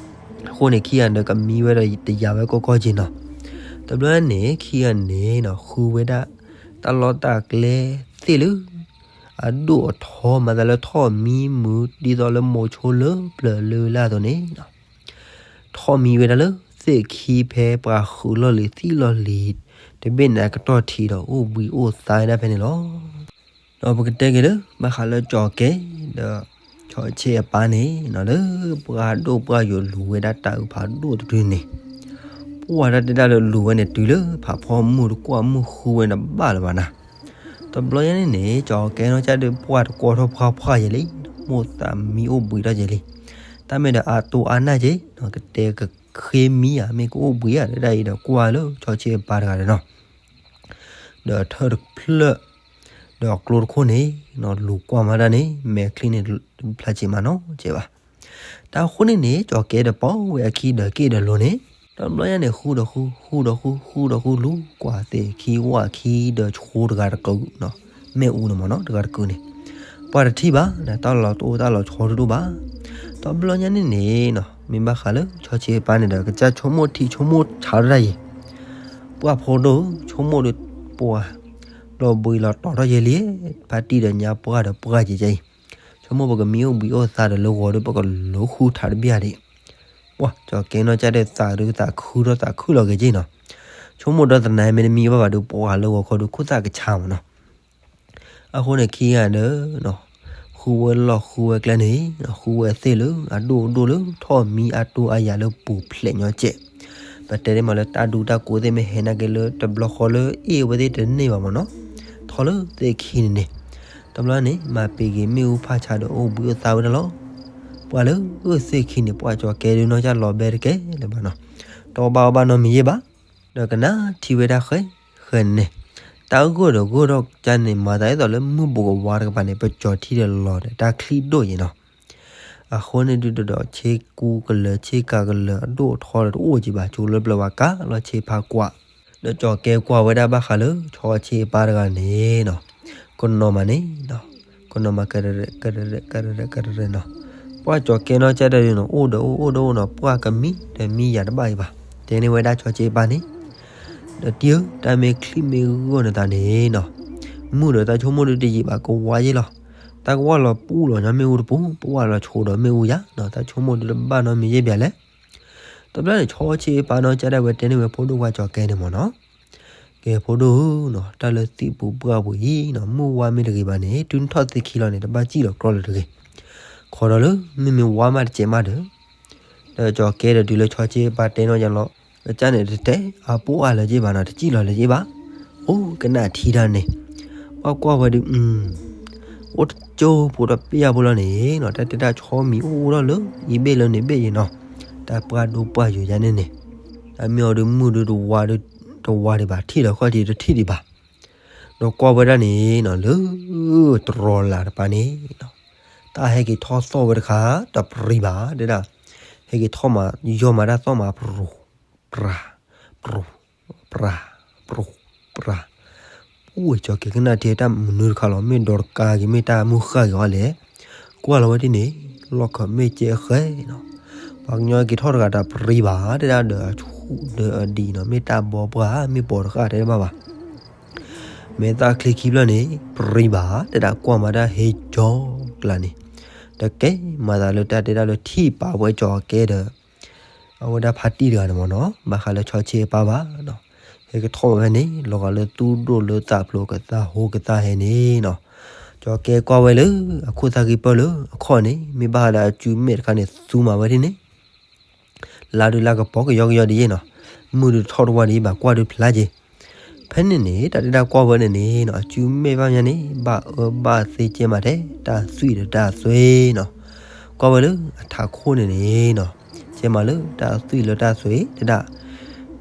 အဃိန့ၣ် ခံဂၤဒီးကမံဝဲဒီးတယာ်ဝဲကီကီက့ၤနီၤ, တဘျီန့ၣ် ခံဂၤန့ၣ်နီၤ ဃုဝဲဒၣ် တၢ်လီၢ်တၢ်ကျဲသ့ၣ်လၢ အဒိၣ်အထီမၤသးလၢထီၣ်မံမုာ် ဒ်သိးလၢမိၤဆိလၢပျၢၤလၢလၢ်အသိးန့ၣ်, ထီၣ်မံဝဲဒၣ်လၢ သ့ၣ်ခံဖဲပှၤဃုာ်လီၢ်လံၤသံၣ်လီၢ်လံၤ တဘ့ၣ်န့ၣ်အကတီၢ်ထံးဒီးအိၣ်ဘှံးအိၣ်သါဝဲဒၣ်ဖဲန့ၣ်လီၤ. ဒီးပကတဲက့ၤလၢ ဘၣ်ဃးလၢကၠီၤကဲ ဒီး ဆီဆ့အပၢ်န့ၣ်နီၤ လၢပှၢ်ဒိၣ်ပှၢ်ယိာ်လူၤဝဲဒၣ်တၢ်အုးဖးဒိၣ်တဒုန့ၣ်, ပှၢ်တၢ်တဲတၢ်လၢလူၤဝဲန့ၣ်တုၤလၢဖးဖီမုၢ်တကွၢ်မုၢ်ဃုဝဲန့ၣ်ဘၣ်လၢၤဘၣ်နၤ, တဘျီညါန့ၣ်န့ၣ် ကၠီၤကဲနီၢ်ကၢ်ဒုးပှၢ်တကွီထီၣ်ပှၢ်ပှၢ်ယဲလံ, မိၣ်သးမံအိၣ်ဘှံးထီၣ်ယဲလံ, တၢ်မ့ၢ်ဒီးအတိၢ်အါနၢ်က့ၤ ကတဲကဃ့မံဧါ မ့ၢ်ကအိၣ်ဘှံးဧါလၢတၢ်အံၤဒီးကွၢ်လၢဆီဆ့အပၢ်တဂၤဒီးနီၤ ဒီးထၢၣ်တဖျၢၣ်, ဒီးကျိတခိၣ်န့ၣ် လူၤကွၢ်မၤတၢ်န့ၣ် မဲာ်ချံန့ၣ် ဖျါဆံးမးနီၤကဲဘၣ်. တၢ်ဃိန့ၣ်န့ၣ် ကၠီၤကဲဒီးပိာ်ဝဲအခံဒီးက့ၣ်ဒီးလိၤန့ၣ်, တဘျီညါန့ၣ် ဃုဒီးဃု ဃုဒီးဃု ဃုဒီးဃုလူၤကွၢ်သ့ၣ်ခံဝၣ်ခံဒီးဆိတဂၤတကုာ်နီၤ, မ့ၣ်အူန့ၣ်မးနီၤ တဂၤတကုာ်န့ၣ်, ပှၢ်တထံၣ်ဘၣ် တၢ်လီၤတအိၣ်တၢ်လီၤဆီတဒိၣ်ဘၣ်. တဘျီညါန့ၣ်န့ၣ်နီၤ မ့ၢ်ဘၣ်ဃးလၢဆီဆ့အပၢ်န့ၣ်ဒီး ကစၢ်ဆိကမိၣ်ထံဆိကမိၣ်ဆးတၢ်ယဲ ပှၢ်ဖိဒိၣ် ဆိကမိၣ်ဒီးပှၢ် လီၤဘှံးလီၤတီၤထီၣ်ယဲလံ, ဖါတံၢ်ဒီးညါပှၢ်ဒီးပှၢ်ကဲကဲအံၤ, ဆိကမိၣ်ပကမံအိၣ်ဘှံးအိၣ်သါဒီးလၢဂီၤဒီး ပကလူၤဃုထးတဘျီဒံး, ပှၢ်ကၠီၤကဲနီၢ်ကၢ်ဒုးသးဒုးသးခုထီၣ်သးခုလီၤကဲကဲနီၤ, ဆိကမိၣ်ဒီးသနာ်မ့တမံဘၣ်ဘၣ်ဒီး ပှၢ်လၢဂီၤခီဒီးခိၣ်သၣ်ကဆါမးနီၤ အဃိန့ၣ်ခံဂၤဒီး ဃုဝဲလီၢ်ဃုဝဲကျဲန့ၣ် ဃုဝဲသ့ၣ်လၢအဒိၣ်ဒိၣ်လၢထီၣ်မံအတိၢ်အါယၤလၢပူၤဖျဲးညီကဲး, ပတဲဒ်မးလၢတၢ်ဒူတၢ်ကိးသ့ၣ်မ့ၢ်ဟဲနာ်က့လၢတဘျီဃီလၢအ့ၣ်ဝဲသ့ၣ်တန့ၢ်ဘၣ်မးနီၤ, ထီၣ်လၢသ့ၣ်ခံန့ၣ်န့ၣ်, တဘျီန့ၣ် မၤပ့ၤက့ၤမ့ၣ်အူဖးဆါဒီးအိၣ်ဘှံးအိၣ်သါဝဲဒၣ်လီၤ. ပှၢ်လၢသ့ၣ်ခံန့ၣ် ပှၢ်ကၠီၤကဲဒုးနီၢ်ကၢ်လီၤဘဲတကဲလၢၤဘၣ်နီၤ, တအီၣ်ဘၣ်အီဘၣ်နီတမံၤယဲၢ်ဘၣ် ဒီးကနၣ်ထံဝဲဒၣ်ဃဲဃဲန့ၣ်, တၢ်ဂိၢ်ဒီးဂိၢ်ထီၣ်ကၢ်န့ၣ် မၤသးဒ်သိးလၢမုၢ်ဘူးကဝါတကပၤန့ၣ် ပကၠီၤထံဒီးလီၤဒီးတၢ်ချံဒိၣ်ယဲၢ်နီၤ, အဃိန့ၣ်ဒုးဒီးဒီးဆ့ကူကလၢၤဆ့ကၤကလၢၤအဒိၣ်အထီဒီးတအိၣ်ကံဘၣ် ကၠိလၢပျၢၤဝဲကးလီၤဆ့ဖးကွၢ်, ဒီးကၠီၤကဲကွၢ်ဝဲဒၣ်ဘၣ်ဃးလၢ ဆီဆ့အပၢ်တဂၤန့ၣ်နီၤ, ကနီၤမးန့ၣ် ကနီၤမး ကရၢကရၢနီၤ, ပှၢ်ကၠီၤကဲနီၢ်ကၢ်ဒုးနီၤ အိၣ်ဒီးအိၣ်အိၣ်ဒီးအိၣ်နီၤ ပှၢ်ကမံဒီးမံယၤတဘၣ်အံၤဘၣ်, တဲန့ၢ်ဝဲဒၣ်ဆီဆ့အပၢ်န့ၣ်, ဒီးတံၢ်ဧၢ တၢ်မ့ၢ်ချံမ့ၢ်ဂိၢ်နသးန့ၣ်နီၤ, မုၢ်ဒီးတၢ်ဆိကမိၣ်ဒုးတယံာ်ဘၣ်ကဝါယဲၢ်လီၤ, တၢ်ကဝၢ်လီၤပူလီၤညီမ့ၣ်အူတပူၤ ပဝၢ်လီၤဆိဒီးမ့ၣ်အူယၤနီၤ တၢ်ဆိကမိၣ်ဒုးတဘၣ်နီတမံၤယဲၢ်ဘၣ်လဲၣ် တဘျီန့ၣ် ဆီဆ့အပၢ်နီၢ်ကၢ်ဒၣ်ဝဲတဲန့ၢ်ဝဲဖိဒိၣ်ခွါကၠီၤကဲန့ၣ်မးနီၤ, ကဲဖိဒိၣ်ဧၢနီၤ တၢ်လၢသံၣ်ပူၤပှၢ်ပူၤအံၤနီၤ မုၢ်ဝါမ့ၢ်တဂ့ၤဘၣ်န့ၣ် တုၤနထီၣ်သ့ၣ်ခံလီၤန့ၣ် တဘၣ်စံၣ်လီၤကြီလၢၤတဂ့ၤ, ခီဒီးလၢ မ့မ့ၢ်ဝါမးတစဲးမးဒီး, ဒီးကၠီၤကဲဒီးတုၤလၢဆီဆ့အပၢ်တဲနီၢ်ယၤလီၤ, ကစၢ်န့ၣ်တတဲအပီၢ်အါလၢၤက့ဘၣ်နီၤ တစံၣ်လီၤလၢၤက့ဘၣ်, အိၣ်ကနၣ်ထံတၢ်န့ၣ်, ပှၢ်ကွၢ်ဝဲဒုး အိၣ်တကၠိဖိဒီးပျၢ်ဖိလီၤန့ၣ်နီၤ တၢ်တဲတၢ်ဆီမံၤအိၣ်အိၣ်ထီၣ်လၢ ယဘ့ၣ်လၢန့ၣ်ဘ့ၣ်ယဲနီၤ, တၢ်ပှၢ်ဒိၣ်ပှၢ်ယိာ်ယါန့ၣ်န့ၣ်, တၢ်မ့ၢ်အီၤဒုးမုၢ်ဒုးတဝါဒုး တဝါဒံးဘၣ် ထံၣ်ဒီးခီၣ်ထံးတထံၣ်ဒံးဘၣ်. ဒီးကွၢ်ဝဲဒၣ်န့ၣ်နီၤ လၢတြီၤလာ်တပၤန့ၣ်နီၤ တၢ်ဟဲက့ၤထီၣ်သီၣ်ဝဲတခါ တပြံၤဘၣ် တဲဒၣ်, ဟဲက့ၤထီၣ်မး ယီၢ်မးတၢ်သီၣ်မး ပြူၤ ပြၤ ပြူၤ ပြၤ ပြူၤ ပြၤ ပူၤဝဲ ကၠီၤကဲကနၣ်ထံတၢ်မနုၤတခါလီၤ မ့ၢ်ဒီးတကါက့ၤ မ့ၢ်တၢ်မုၢ်ဃၢ်က့ၤအီၤလဲၣ်. ကွၢ်လီၤဝဲဒ်န့ၣ် လီၢ်ခၢၣ်မ့ၢ်ကဲဃဲနီၤ ပှၤကညီက့ၤထီၣ်တဂၤတပြံၤဘၣ် တဲဒၣ်ဒီးအဆူၣ်ဒီးအဒံးနီၤ မ့ၢ်တၢ်ဘီပှၢ် မ့ၢ်ပိာ်တဃၣ်တဲတဘၣ်ဘၣ် မဲာ်သၣ်ချံခံဖျၢၣ်န့ၣ် ပြံၤဘၣ် တဲဒၣ်ကွၢ်မးတၢ်ဟဲကၠီၤကျါန့ၣ် တကဲမၤသးလၢတၢ်တဲဒၣ်လၢထံၣ်ပာ်ဝဲကၠီၤကဲဒီး အဝဲဒၣ်ဖါတံၢ်တဂၤန့ၣ်မ့ၢ်နီၤ ဘၣ်ဃးလၢဆီဆ့အပၢ်ဘၣ်နီၤ ဟဲကထီၣ်ဝဲဖဲန့ၣ် လီၤဂာ်လၢသူၣ်ဒိၣ်လၢသးဖျိးကသါဟိကသါဟဲန့ၣ်နီၤ ကၠီၤကဲကွၢ်ဝဲလၢ အခိၣ်သၣ်ဂံၢ်ပၢၢ်လၢအခီၣ်န့ၣ် မ့ၢ်ဘၣ်ဃးဒီးအစုမဲာ်တခါန့ၣ် သူမးဝဲဒ်န့ၣ် လါဒုးလါကပီၤကယီကယီဒ်ယဲနီၤ မုၢ်ဒုးထီၣ်တဝါဒ် ဘၣ်ကွၢ်ဒုးဖျါက့ၤ ဖဲန့ၣ်န့ၣ် တၢ်တဲဒၣ်ကွၢ်ဝဲန့ၣ်န့ၣ်နီၤ အစုမဲာ်ဘၣ်မးန့ၣ် ဘၣ်အၢဘၣ်သီကဲမးထဲ တၢ်သွံၣ်ဒီးတၢ်သွဲနီၤ ကွၢ်ဝဲလၢအထးခိၣ်န့ၣ်န့ၣ်နီၤ ကဲမးလၢတၢ်သွံၣ်လၢတၢ်သွဲ တဲဒၣ်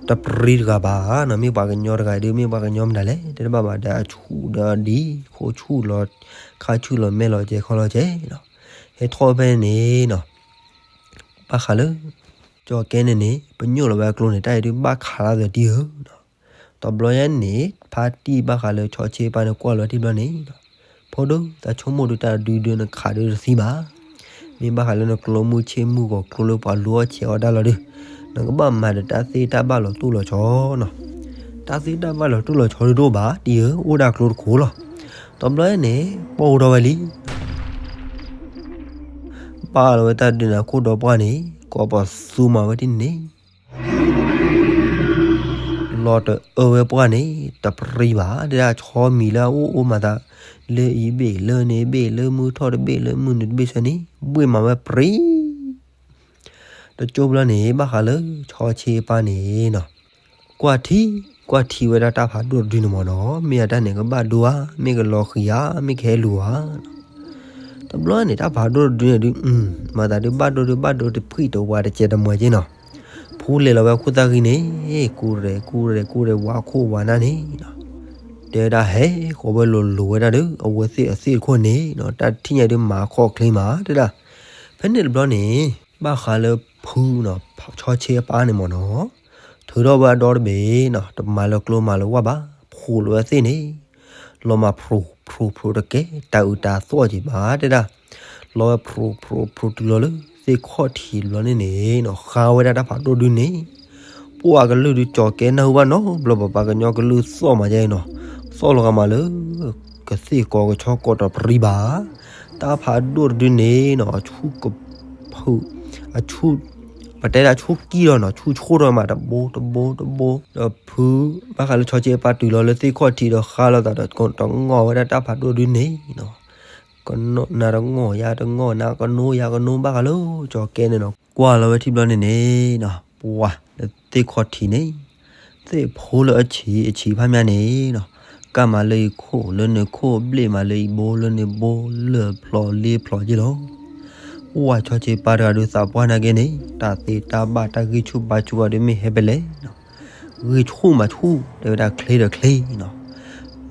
တပြံၤတဂၤဘၣ်နီၤ မ့ၢ်ပှၤကညီတဂၤဒုး မ့ၢ်ပှၤကညီမနုၤလဲၣ် တဲတဘၣ်ဘၣ်ဒီးအဆူၣ်ဒီးအဒံး ခိၣ်ဆူၣ်လီၤ ခါဆူၣ်လီၤမဲာ်လီၤကဲခီလီၤကဲနီၤ ဟဲထီၣ်ဖဲန့ၣ်နီၤ ဘၣ်ဃးလၢ ကၠီၤကဲန့ၣ်န့ၣ် ပညိၣ်လီၤဝဲအကျိန့ၣ် တၢ်အံၤဒုးဘၣ်ခးလၢသးတံၢ်ဧၢနီၤ တဘျီညါန့ၣ် ဖါတံၢ်ဘၣ်ဃးလၢဆီဆ့ပၢ်န့ၣ် ကွၢ်လီၤထံၣ်ဘျီန့ၣ်နီၤ ဖိဒိၣ် သးဆိကမိၣ်ဒုးတၢ်ဒုးဒုးနခးဒုးတသံဘၣ် မ့ၢ်ဘၣ်ဃးလၢနကျိမုၢ်ဆ့ၣ်မုၢ်ဂီၤကျိလၢပှၤလူအီၣ်ဆဲးအီၣ်တၢ်လီၤဒုး နကဘၣ်မၤဒီးတၢ်သ့တၢ်ဘၣ်လီၤတိၢ်လီၤဆီနီၤ တၢ်သ့တၢ်ဘၣ်လီၤတိၢ်လီၤဆီဒုးတအိၣ်ဘၣ် တံၢ်ဧၢ အိၣ်ဒၣ်ကျိတခိၣ်လီၤ တဘျီန့ၣ် ပိၢ်ထီၣ်ဝဲလံ ဘၣ်လီၤဝဲတၢ်ဒုးနၤခိၣ်ဒီပှၢ်န့ၣ် ကိးပသူမၤဝဲဒ်န့ၣ် လီၤတအၢဝဲပှၢ်န့ၣ် တပြံၤဘၣ် တဲဒၣ်ဆီမံၤလၢအအိၣ်အိၣ်မၤသး လၢအံၤဘ့ၣ်လၢန့ၣ်ဘ့ၣ်လၢမုၢ်ထီၣ်တဘ့ၣ်လၢမုၢ်နုာ်တဘ့ၣ်ဆၢန့ၣ် ဘှ့ၣ်မၤဝဲပြံၤ တကၠိဘျီန့ၣ် ဘၣ်ဃးလၢဆီဆ့အပၢ်န့ၣ်နီၤ ကွၢ်ထံ ကွၢ်ထံဝဲဒၣ်တၢ်ဖးဒိၣ်တဒုန့ၣ်မ့ၢ်နီၤ မ့ၢ်အတၢ်န့ၣ်ကဘၣ်ဒိဧါ မ့ၢ်ကလီၤဃံၤဧါ မ့ၢ်ကဟဲလူၤဧါ တဘျီန့ၣ် တၢ်ဖးဒိၣ်တဒုန့ၣ်ဒုး မၤသးဒုးဘၣ်ဒိဒုးဘၣ်ဒိတဖှံၣ်တဝးတစဲးတမှဲးက့နီၤ ဖူလဲၤလီၤဝဲခိၣ်သၣ်ဂံၢ်န့ၣ် ကူရဲၣ်ကူရဲၣ်ကူရဲၣ်ဝါခိၣ်ဝါနၢ်န့ၣ်နီၤ တဲဝဲဒၣ်ဟဲဃီၤဝဲလိၤလိၤဝဲဒၣ်ဒီး အဝဲသ့ၣ်အသ့ၣ်တခိၣ်န့ၣ်နီၤ တၢ်ထံၣ်ညါဒုးမၤခီၣ်ချ့မး တဲဒၣ် ဖဲန့ၣ်တဘျီန့ၣ် ဘၣ်ဃးလၢဖုနီၤ ဆီဆ့အပၢ်န့ၣ်မ့ၢ်နီၤ ထုးထီၣ်ဝဲအဒီတဘ့ၣ်နီၤ တမၤလၢကျိမၤလၢဝၣ်ဘၣ် ဖှိၣ်လီၤဝဲသ့ၣ်န့ၣ် လီၤမၤဖျိဖျိဖျိတကဲ တၢ်အုးတၢ်သီၣ်က့ၤဘၣ်တဲဒၣ် လီၤဝဲဖျိဖျိဖျိတုၤလီၤလၢသ့ၣ်ခီၣ်ထံးတဘျီန့ၣ်န့ၣ်နီၤ ဃါဝဲဒၣ်တၢ်ဖးဒိၣ်ဒုန့ၣ် ပှၤကလုၢ်ဒုးကၠီၤကဲနၢ်ဟူဘၣ်နီတဘျီ ပပှၤကညီကလုၢ်သီၣ်မးယဲနီၤ သီၣ်လီၤဂာ်မးလၢ ကသ့ၣ်ကီကဆီကီးတပြံၤဘၣ် တၢ်ဖးဒိၣ်တဒုန့ၣ်နီၤ အဆူၣ်ကဖုး အဆူၣ် ပတဲဒၣ်ဆူၣ်ကံၢ်လီၤနီၤ ဆူၣ်ဆိၣ်ထီၣ်မးတဘိတဘိတဘိ ဒီးဖု ဘၣ်ဃးလၢဆီဆ့အပၢ်တုၤလီၤလၢသ့ၣ်ခီၣ်ထံးဒီးဃါလိာ်သးဒီးတငီၢ်ဝဲဒၣ်တၢ်ဖးဒိၣ်ဒုန့ၣ်နီၤ ကနၣ်တငီၢ်ယါတငီၢ် နၤကနိယါကနိဘၣ်ဃးလၢကၠီၤကဲန့ၣ်နီၤ ကွၢ်လီၤဝဲထံဘျီန့ၣ်န့ၣ်နီၤ ပှၤလၢသ့ၣ်ခီၣ်ထံးန့ၣ် သ့ၣ်ဖိလၢအဆံးအဆံးဖးမးန့ၣ်နီၤ ကၢ်မးလၢအံၤခိၣ်လၢန့ၣ်ခိၣ် ဘျ့ၣ်မးလၢအံၤဘိလၢန့ၣ်ဘိ လၢၢ်ဖျိးလ့ဖျိးက့လီၤ ပှၤဆီဆ့ပၢ်တဂၤဒုးသးပှၢ်နာ်က့န့ၣ် တၢ်သ့တၢ်ဘၣ်တၢ်ဂံၢ်ဆူၣ်ဘါဆူၣ်ဝဲဒုးမ့ၢ်ဟဲဖဲလဲၣ်နီၤ ဂံၢ်ဆူၣ်မၤဆူၣ် တဲဝဲဒၣ်ချ့ဒီးချ့နီၤ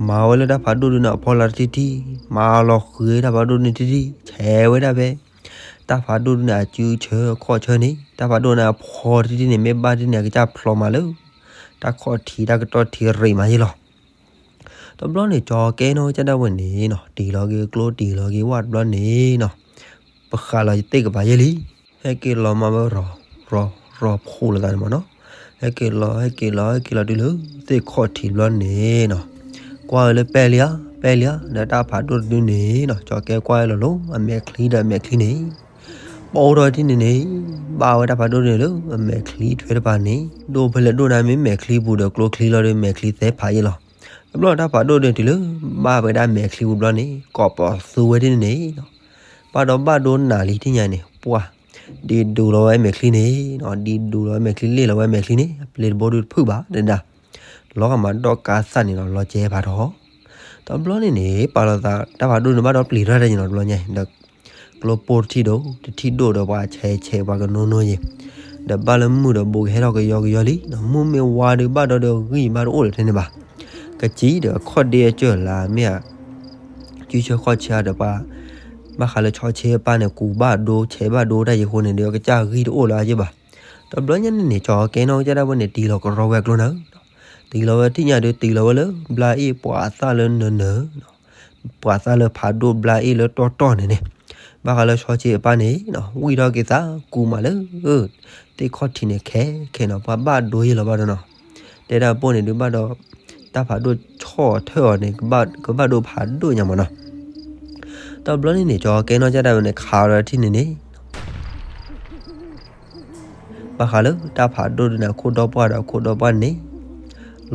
မၤဝဲလၢတၢ်ဖးဒိၣ်ဒုန့ၣ်အဖီလာ်တထံၣ်ထံၣ် မၤလီၤဃံၤတၢ်ဖးဒိၣ်ဒုန့ၣ်ထံၣ်ထံၣ် ဆဲးဝဲဒၣ်ဖဲ တၢ်ဖးဒိၣ်ဒုန့ၣ်အစုဆၢခီၣ်ဆၢန့ၣ် တၢ်ဖးဒိၣ်န့ၣ်အဖီတထံၣ်ထံၣ်န့ၣ် မ့ၢ်ဘၣ်ဒုန့ၣ် အကစၢ်ဖျိးမးလၢ တၢ်ခီၣ်ထံးတၢ်ကတီၢ်ထံးရ့းမးယဲလီၤ တဘျီန့ၣ် ကၠီၤကဲနီၣ်ကစၢ်ဒၣ်ဝဲန့ၣ်နီၤ တံၢ်လီၤက့ၤကျိတံၢ်လီၤက့ၤဝၣ်တဘျီန့ၣ်နီၤ ပဃးလီၤယသ့ၣ်ကပၤယဲလံ ဟဲက့ၤလီၤမၤဝဲရီၤ ရီၤ ရီၤဖှိၣ်လိာ်သးန့ၣ်မ့ၢ်နီၤ ဟဲက့ၤလီၤ ဟဲက့ၤလီၤ ဟဲက့ၤလီၤတုၤလၢ သ့ၣ်ခီၣ်ထံးတဘျီန့ၣ်နီၤ ကွၢ်ဝဲလၢပဲၢ်လံဧါ ပဲၢ်လံဧါ ဒီးတၢ်ဖးဒိၣ်တဒုန့ၣ်နီၤ ကၠီၤကဲကွၢ်ဝဲလီၤလီၤ အမဲာ်ချံဒီးအမဲာ်ချံန့ၣ် ပိၢ်ထီၣ်ထံၣ်န့ၣ်န့ၣ် ဘၣ်ဝဲတၢ်ဖးဒိၣ်န့ၣ်လၢအမဲာ်ချံထွဲတပၤန့ၣ် ဒိၣ်ဖဲလဲၣ်ဒိၣ်နၤမ့ၢ်မဲာ်ချံပူၤဒီးကျိချံလီၤဒီးမဲာ်ချံသဲဖးယဲလီၤ တဘျီတၢ်ဖးဒိၣ်န့ၣ်တုၤလၢ ဘၣ်ဝဲဒၣ်မဲာ်ချံပူၤတဘျီန့ၣ် ကိးပသူဝဲဒ်န့ၣ်န့ၣ်နီၤ ဘၣ်ဒီးဘၣ်ဒိနးလံထံၣ်ညါန့ၣ် ပှၤ ဒ်ဒူလီၤဝဲမဲာ်ချံန့ၣ်နီၤ ဒ်ဒူလီၤဝဲမဲာ်ချံလ့ၣ်လီၤဝဲမဲာ်ချံန့ၣ် အပျ့ၤတဘိဒုတဖုၣ်ဘၣ်ဒဒၣ် လီၤဂာ်မးဒီးကါသၣ်န့ၣ်လီၤ လီၤကဲဖးထီၣ် တဘျီန့ၣ်န့ၣ် ပာ်လီၤသး တၢ်ဖးဒိၣ်န့ၣ်ဘၣ်ဒီးပျံၤထီၣ်တၢ်ယဲနီၤ တဘျီညါဒီး ကျိပိၢ်တထံၣ်ဒိၣ် တထံၣ်ဒိၣ်ဒီးပှၤဆဲးဆဲးပှၤကနိနိယဲ ဒီးဘၣ်လၢမုၢ်ဒီးဘိးကဟဲထီၣ်ကယီကယီလံနီၤ, မုၢ်မ့ၢ်ဝါဒီးဘၣ်ဒီးဒီးဂံၢ်ဘၣ်တအိၣ်လၢၤထဲန့ၣ်ဘၣ်. ကစံဒီးအခီၣ်ဒ့အကၢၢ်လၢမ့ၢ်ဧါ ကုဆၢဃီၣ်ဆၢဒီးပှၤ ဘၣ်ဃးလၢဆီဆ့အပၢ်န့ၣ် ကူးဘၣ်ဒိဆဲးဘၣ်ဒိတၢ်ယံၤအဃိန့ၣ်ဒီး အကစၢ်ဂံၢ်တအိၣ်လၢၤအယ့ၢ်ဘၣ်. တဘျီညါန့ၣ်န့ၣ် ကၠီၤကဲနီၢ်ကစၢ်ဒၣ်ဝဲန့ၣ် တံၤလီၤကရီဝဲအကျိန့ၣ်ဧၢ, တံၤလီၤဝဲထံၣ်ညါဒီး တံၤလီၤဝဲလၢဘျါအ့ၣ်ပှၤအသၣ်လၢနၢၤနၢၤ ပှၤသၣ်လၢဖးဒိၣ်ဘျါအ့ၣ်လၢတီၢ်တီၢ်န့ၣ်န့ၣ်, ဘၣ်ဃးလၢဆီဆ့အပၢ်န့ၣ် ဝံၣ်ထီၣ်က့ၤသးကူးမးလၢ သ့ၣ်ခီၣ်ထံးန့ၣ်ခဲခဲနီၤ, ပှၤဘၣ်ဒိယ့ၢ်လီၤဘၣ်ဒီးနီၤ, တဲဒၣ်ပိၢ်န့ၣ်ဒုးဘၣ်ဒီး တၢ်ဖးဒိၣ်ဆီၣ်ထၢၣ်အီၤန့ၣ် ကဘၣ်ဒိဖးဒိၣ်ညါမးနီၤ. တဘျီန့ၣ်န့ၣ် ကၠီၤကဲနီၢ်ကစၢ်ဒၣ်ဝဲန့ၣ် ခးဒီးထံၣ်န့ၣ်န့ၣ် ဘၣ်ဃးလၢတၢ်ဖးဒိၣ်ဒုးန့ၣ် အခိၣ်ဒီပှၢ်ဒီးအခိၣ်ဒီပှၢ်န့ၣ်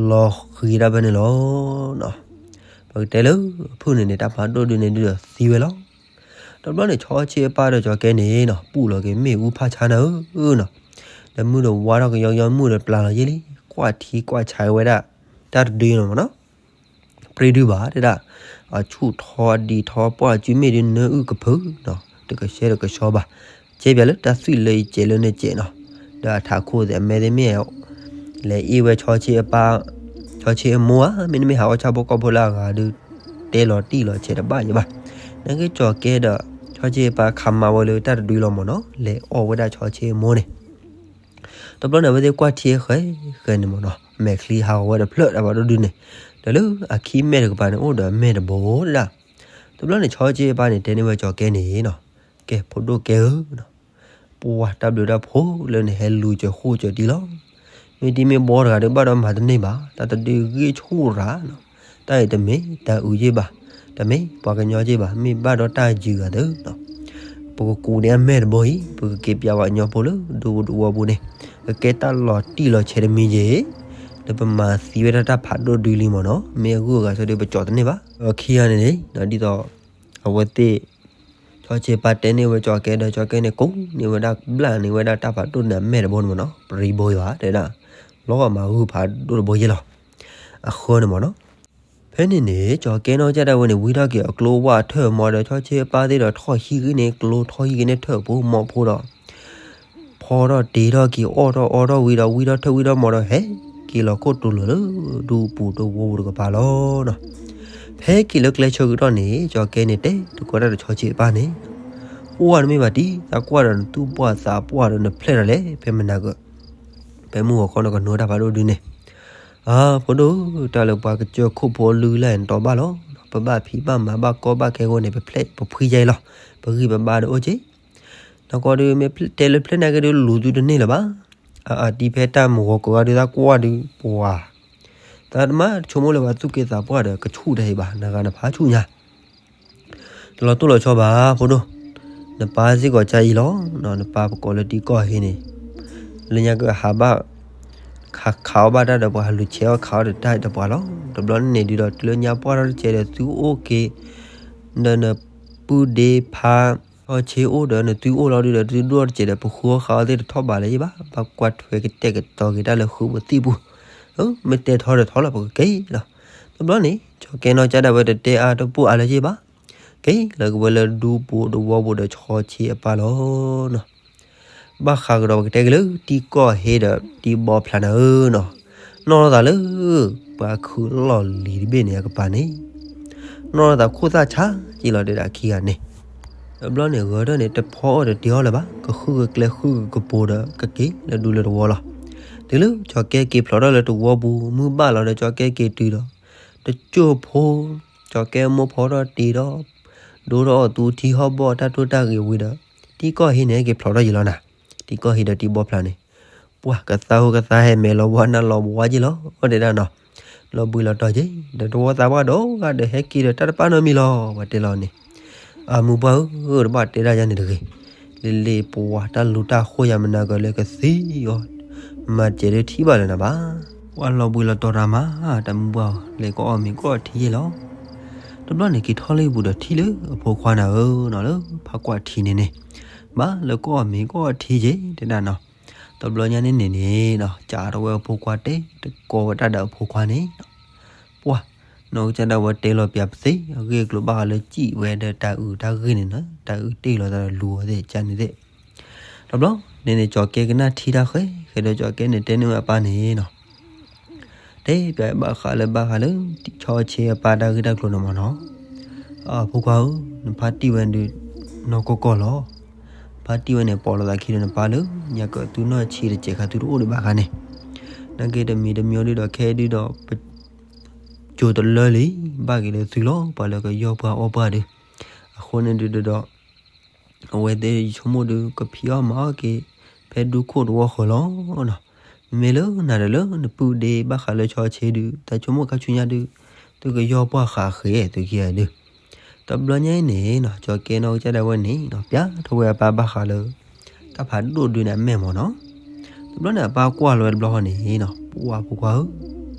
လီၤဃံၤဒၣ်ဖဲန့ၣ်လီၤ. ပကတဲလၢအဖုၣ်န့ၣ်န့ၣ် တၢ်ဖးဒိၣ်ဒုးန့ၣ်ဒုးဒီးသံဝဲလီၤ. တဘျီန့ၣ် ဆီဆ့အပၢ်ဒီးကၠီၤကဲန့ၣ်နီၤ ပူၣ်လီၤက့ၤမ့ၣ်အူဖးဆါနၤဧၢနီၤ, ဒီးမုၢ်ဒီးဝါထီၣ်ကယီကယီ မုၢ်ဒီးပျၢ်လီၤယ့ၢ်လံ, ကွၢ်ထံကွၢ်ဆးဝဲဒၣ် တၢ်တဒုနီၤမးနီၤ ပြံဒုဘၣ်တဲဒၣ်, အဆူၣ်ထီအဒံးထီပှၢ် စုမ့ၢ်ဒုးနၢအုၣ်ကဖုနီၤ, တကဆှဲတကဆှီဘၣ်, ကဲပၠးလၢတၢ်သွံၣ်လၢယကဲးလၢနကဲးနီၤ, ဒီးအထးခိၣ်သ့ၣ်အမဲသ့ၣ်မ့ၢ် လဲၤအ့ၣ်ဝဲဆီဆ့အပၢ်, ဆီဆ့အမိၢ်ဧါ, မ့တမ့ၢ်ဟးအီၣ်ဆၣ်ဖိကီၢ်ဖိလၢအဂၤဒုး တဲလီၤတံၢ်လီၤဆဲးတဘၣ်ယံၤဘၣ်, နာ်က့ကၠီၤကဲဒီး ဆီဆ့အပၢ်ခးမါဝဲလၢတၢ်တဒုလီၤမးနီၤ, လဲၤအီၣ်ဝဲဒၣ်ဆီဆ့အမိၢ်န့ၣ် တဘျီန့ၣ် အဝဲသ့ၣ်ကွၢ်ထံဃဲဃဲန့ၣ်မးနီၤ, အမဲာ်ချံဟးဂီၤဝဲတဖျၢၣ်တၢ်ဖးဒိၣ်ဒုန့ၣ်, ဒီးလၢအခံမဲာ်တကပၤန့ၣ် အိၣ်ဒီးအမဲာ်တဘိဒၣ်, တဘျီန့ၣ် ဆီဆ့အပၢ်န့ၣ် တဲန့ၢ်ဝဲကၠီၤကဲန့ၣ်နီၤ, ကဲဖိဒိၣ်ကဲဧၢနီၤ, ပှၤတၢ်ဘျုးတၢ်ဖှိၣ်လၢနဟဲလူၤစၢၤဃိစၢၤတံၢ်လီၤ, မ့ၢ်တံၢ်မ့ၢ်ဘီတဂၤဒီးဘၣ်ဒီးမၤတန့ၢ်ဘၣ်, တၢ်တဒုဂ့ၢ်ဆူၣ်ရၤနီၤ, တၢ်အံၤတမ့ၢ်တၢ်အုးယ့ၢ်ဘၣ်, တမ့ၢ်ပှၤကညီယ့ၢ်ဘၣ်, မ့ၢ်ဘၣ်ဒီးတၢ်ယုၤဂၤသၢနီၤ, ပကကူးန့ၢ်အမဲာ်တဘိအံၤ ပကက့ၤပၠးဝဲကညီဖိလၢဒူပူၤတဝီပူၤန့ၣ်, ကကဲတၢ်လီၤတံၢ်လီၤဆဲးတမံၤယ့ၢ်, ဒီးပမၤသံဝဲဒၣ်တၢ်ဖးဒိၣ်ဒုလံမးနီၤ, မ့ၢ်အဂုၤအဂၤဆိဒီးပကၠီၤတန့ၢ်ဘၣ်, ဒီးခံဂၤန့ၣ်န့ၣ် ဒ်သိးအဝဲသ့ၣ် ဆီဆ့ပၢ်တဲန့ၢ်ဝဲကၠီၤကဲဒီး ကၠီၤကဲန့ၣ် ကူးန့ၢ်ဝဲဒၣ်ဘျၣ်န့ၢ်ဝဲဒၣ်တၢ်ဖးဒိၣ်န့ၣ်အမဲာ်တဘိန့ၣ်မးနီၤ, ပြံဘိယၤတဲဒၣ်, လီၤမၤဂုၢ်ဖးဒိၣ်တဘိယ့ၢ်လီၤ, အဃၢန့ၣ်မးနီၤ ဖဲန့ၣ်န့ၣ် ကၠီၤကဲနီၢ်ကစၢ်ဒၣ်ဝဲန့ၣ် ဝံထီၣ်က့ၤအကျိဝၢ်ထၢၣ်မီဒီး ဆီဆ့အပၢ်သ့ၣ်ဒီးထီၣ်ဟံးဂ့ၢ်န့ၢ်ကျိ ထီၣ်ဟံးဂ့ၢ်န့ၢ်ထၢၣ်ဖိမီဖိဒီး ဖီထီၣ်တ့ထီၣ်က့ၤအီၣ်ထီၣ်အီထီၣ်ဝံၤဒီး ဝံထီၣ်ထၢၣ်ဝံထီၣ်မီဒီး ဟဲက့ၤလီၤခိၣ်တူာ်လိာ်လၢဒူပူၤတဝီပူၤတကပၤလီၤနီၤ. ဖဲက့ၤလၢကျဲဆၢကတီၢ်န့ၣ် ကၠီၤကဲန့ၣ် တဲတကိးတၢ်ဒီးဆီဆ့အပၢ်န့ၣ်, အိၣ်ဝဲတမ့ၢ်ဘၣ်တံၢ် သးကွၢ်ဒီးနသူၣ်ပှၢ်သးပှၢ်ဒီးနဖျဲၣ်ဒီးလဲၣ် ဖဲမနၤက ဖဲမုၢ်ဂီၤခီနကနိတၢ်ဖးဒိၣ်ဒုန့ၣ်, အၢ ဖိဒိၣ်, တၢ်လၢပှၤကစၢၢ်ခိၣ်ဖိလုၢ်လၢ်န့ၣ် တီဘၣ်လီၤ. ပဘၣ်ဖံးဘၣ်မၤဘၣ်ကီဘၣ်ခဲအဃိန့ၣ် ပဖျဲးပဖှံယါအံၤလီၤ. ပဂံၢ်ပဘါဒီးအိၣ်က့ၤ. နကွၢ်ဒုး မ့ၢ်တဲလၢဖျဲၣ်န့ၣ်က့ၤဒုး လူၤသုတန့ၢ်လၢၤဘၣ်. အအတံၤဖဲတၢ်မုၢ်ဂီၤကိးဂၤဒုး သးကွၢ်ဒုး ပှၤ သးတမၤတဆိကမိၣ်လၢၤဘၣ် သူၣ်က့သးပှၢ်ဒီး ကဆူၣ်တဟ့ၣ်ဘၣ် နဂၤနဖးဆူၣ်ညါ တလီၤတိၢ်လီၤဆီဘၣ် ဖိဒိၣ်, နပၢ်စ့ၢ်ကီးကါအံၤလီၤ. နပၢ်ပကိးလၢတံၤကီၢ်ဟ့န့ၣ် လၢညါကဟးဘၣ် ခးခးအီၣ်ဘၣ်တၢ်ဒီးပှၤ ဟးလူၤဆဲးအီၣ်ခးအီၣ်ဒီးတၢ်ဒီးပှၤလီၤ. တဘျီန့ၣ်ဒုးဒီး တုၤလၢညါပှၢ်ထီၣ်တစဲးဒီး သုအိၣ်က့ၤ ဒီးနပုၢ်ဒ့ဖါ ဆီဆ့အိၣ်ဒီးနသုအိၣ်လီၤဒုးဒီး သုဒိၣ်ထီၣ်တစဲးဒီး ပဃုအီၣ်ဃးအီၣ်သ့ၣ်တထီၣ်ဘးလၢၤယ့ၢ်ဘၣ်. ဘၣ်ကွၢ်ထွဲကတဲာ်ကတီၤက့ၤတၢ်လၢဃုပူၤသံၣ်ပူၤ. မ့ၢ်တဲထီၣ်ဒီးထီၣ်လီၤ ပကက့ၤလီၤ. တဘျီန့ၣ် ကၠီၤကဲနီၢ်ကစၢ်ဒၣ်ဝဲတတဲအါတပိၢ်အါလၢၤယ့ၢ်ဘၣ်. က့ၤလီၤက့ၤဝဲလၢဒူပူၤတဝီပူၤဒီးဆီဆ့အပၢ်လီၤနီၤ. ဘၣ်ဃးကဒီးပကတဲက့ၤလၢ တံၤကီၢ်ဟ့ဒီးတံၤဘီဖျးနၤဧၢနီၤ. နီၢ်လိာ်သးလၢ ပှၤခုးလီၢ်လံၤတဘ့ၣ်န့ၣ်အကပၤန့ၣ် နီၢ်လိာ်သးခိၣ်သၣ်ဆါက့ၤလီၤဒဲးဒၣ်ခံဂၤန့ၣ်. တဘျီန့ၣ် ဂဲၤထၢၣ်န့ၣ် တဖီအီၣ်ဒီးတ့ၤအီၣ်လၢၤဘၣ်. ကဃုကကျဲဃုကကပူၤဒီး ကက့ၤလၢဒူလၢတဝီလီၤ. တုၤလၢကၠီၤကဲက့ၤဖျိးထီၣ်လၢတဝီပူၤ မုၢ်ဘၣ်လီၤဒီး ကၠီၤကဲက့ၤတုၤဒီး တကၠိၢ်ဖိ ကၠီၤကဲမိၢ်ဖီထီၣ်တ့ၤဒီး ဒိထီၣ်အီၣ်သူထံဟီၣ်ဘီၣ်တၢ်တိၢ်တၢ်ဂ့ၤဝံၤဒီး တံၤကီၢ်ဟ့န့ၣ် က့ၤဖျိးထီၣ်ယံၤလီၤနၤ. တံၤကီၢ်ဟ့ဒီးတံၤဘီဖျးန့ၣ် ပှၤကသးဟူကသးဟဲမဲာ်လီၤဝါနၢ်လီၤဘှါက့ၤလီၤ တဲဒၣ်နီၤ. လီၤဘှံးလီၤတီၤက့ၤ ဒီးတဝီသးပှၢ်ဒီးဂၤဒီးဟဲက့ၤဒီးတၢ်တပာ်နီတမံၤလီၤ ပှၤတဲလီၤန့ၣ်. အမုၢ်ပှၢ်ဧၢ တဘၣ်တဲဒၣ်ယၤန့ၣ်တဂ့ၤ. လ့လ့ပှၤတၢ်လူၤတၢ်ဃိၣ်ယၤမနၤကလၢ ကသံအီၤ မၤစဲးဒုးထံၣ်ဘၣ်လၢၤနၤဘၣ်. ပှၤလီၤဘှံးလီၤတီၤတၢ်မး တၢ်မုၢ်ပှၢ်ဧၢ လဲၤကအီၣ်မ့ၤကအီၣ်ထံယ့ၢ်လီၤ. တဘျီန့ၣ် က့ၤထီၣ်လၢပူၤဒီးထံၣ်လၢအဖိခွါနၤဧၢနီၤ လၢဖးကွၢ်ထံန့ၣ်န့ၣ် ဘၣ်လၢကအီၣ်မ့ၤကအီၣ်ထံက့ၤ တဲဒၣ်နီၤ. တဘျီညါန့ၣ်န့ၣ်န့ၣ် စးထီၣ်ဝဲအဖိခွါတဲ တကိးဝဲတၢ်ဒီးအဖိခွါန့ၣ် ပှၤ နီၢ်ကစၢ်ဒၣ်ဝဲတဲလီၤပၠးပသ့ အဂ့ၢ်အကျိၤဘၣ်ဃးလၢစံၣ်ဝဲဒီးတၢ်အုးတၢ်ဂ့ၢ်န့ၣ်နီၤ တၢ်အုးတ့ၢ်လီၤသးဒီးလူၤအီၤသ့ၣ်ကန့ၣ်သ့ၣ် တဘျီ န့ၣ်န့ၣ် ကၠီၤကဲကနၣ်ထံတၢ်ဃဲ ဃဲဒီးကၠီၤကဲန့ၣ်တဲန့ၢ်ဝဲအပၢ်န့ၣ်နီၤ, တဲပၠးဘၣ်ဃးလၢဘၣ်ဃးလၢ ဆီဆ့အပၢ်တၢ်ဂ့ၢ်တၢ်ကျိၤန့ၣ်မ့ၢ်နီၤ, အဖိခွါဧၢ, နဖါတံၢ်ဝဲဒုး နီၢ်ကီၢ်ကီၢ်လီၤ. ဖါတံၢ်ဝဲန့ၣ် ပိာ်လိာ်သးခံဒီးနပၢ်လၢ ညါကသုနီၢ်ဆံးတစဲးခါသုတအိၣ်ဒံးဘၣ်ခါန့ၣ်, နာ်က့တမံၤတမံၤဒုးဒီးခဲဒုးဒီး ပ ကၠိတလၢလံ, ဘၣ်က့ၤလၢသုလီၤ ပှၤလၢကယီၢ်ပှၢ်အီၣ်ပှၢ်ဒုး, အဃိန့ၣ်ဒုးဒီး အဝဲသ့ၣ်ဆိကမိၣ်ဒုး ကဖံးအီၣ်မၤအီၣ်က့ၤ ဖဲဒူခိၣ်တဝီဃီလီၤနီၤ. မ့မ့ၢ်လၢနၤဒီးလၢနပုၢ်ဒ့ဘၣ်ဃးလၢဆီဆ့ဒုး တၢ်ဆိကမိၣ်ခါဆူညါဒုး သုကယီၢ်ပှၢ်ဃးဃဲသုခံဂၤဒုး, တဘျီညါအံၤန့ၣ်နီၤ ကၠီၤကဲနီၢ်ကစၢ်ဒၣ်ဝဲန့ၣ်နီၤ ပၠးထီၣ်ဝဲအပၢ်ဘၣ်ဃးလၢ တၢ်ဖးဒိၣ်ဒုးန့ၣ်အမဲာ်မ့ၢ်နီၤ. တဘျီန့ၣ် အပၢ်ကွၢ်လီၤဝဲတဘျီဃီန့ၣ်နီၤ ပှၤဖိခွါဧၢ,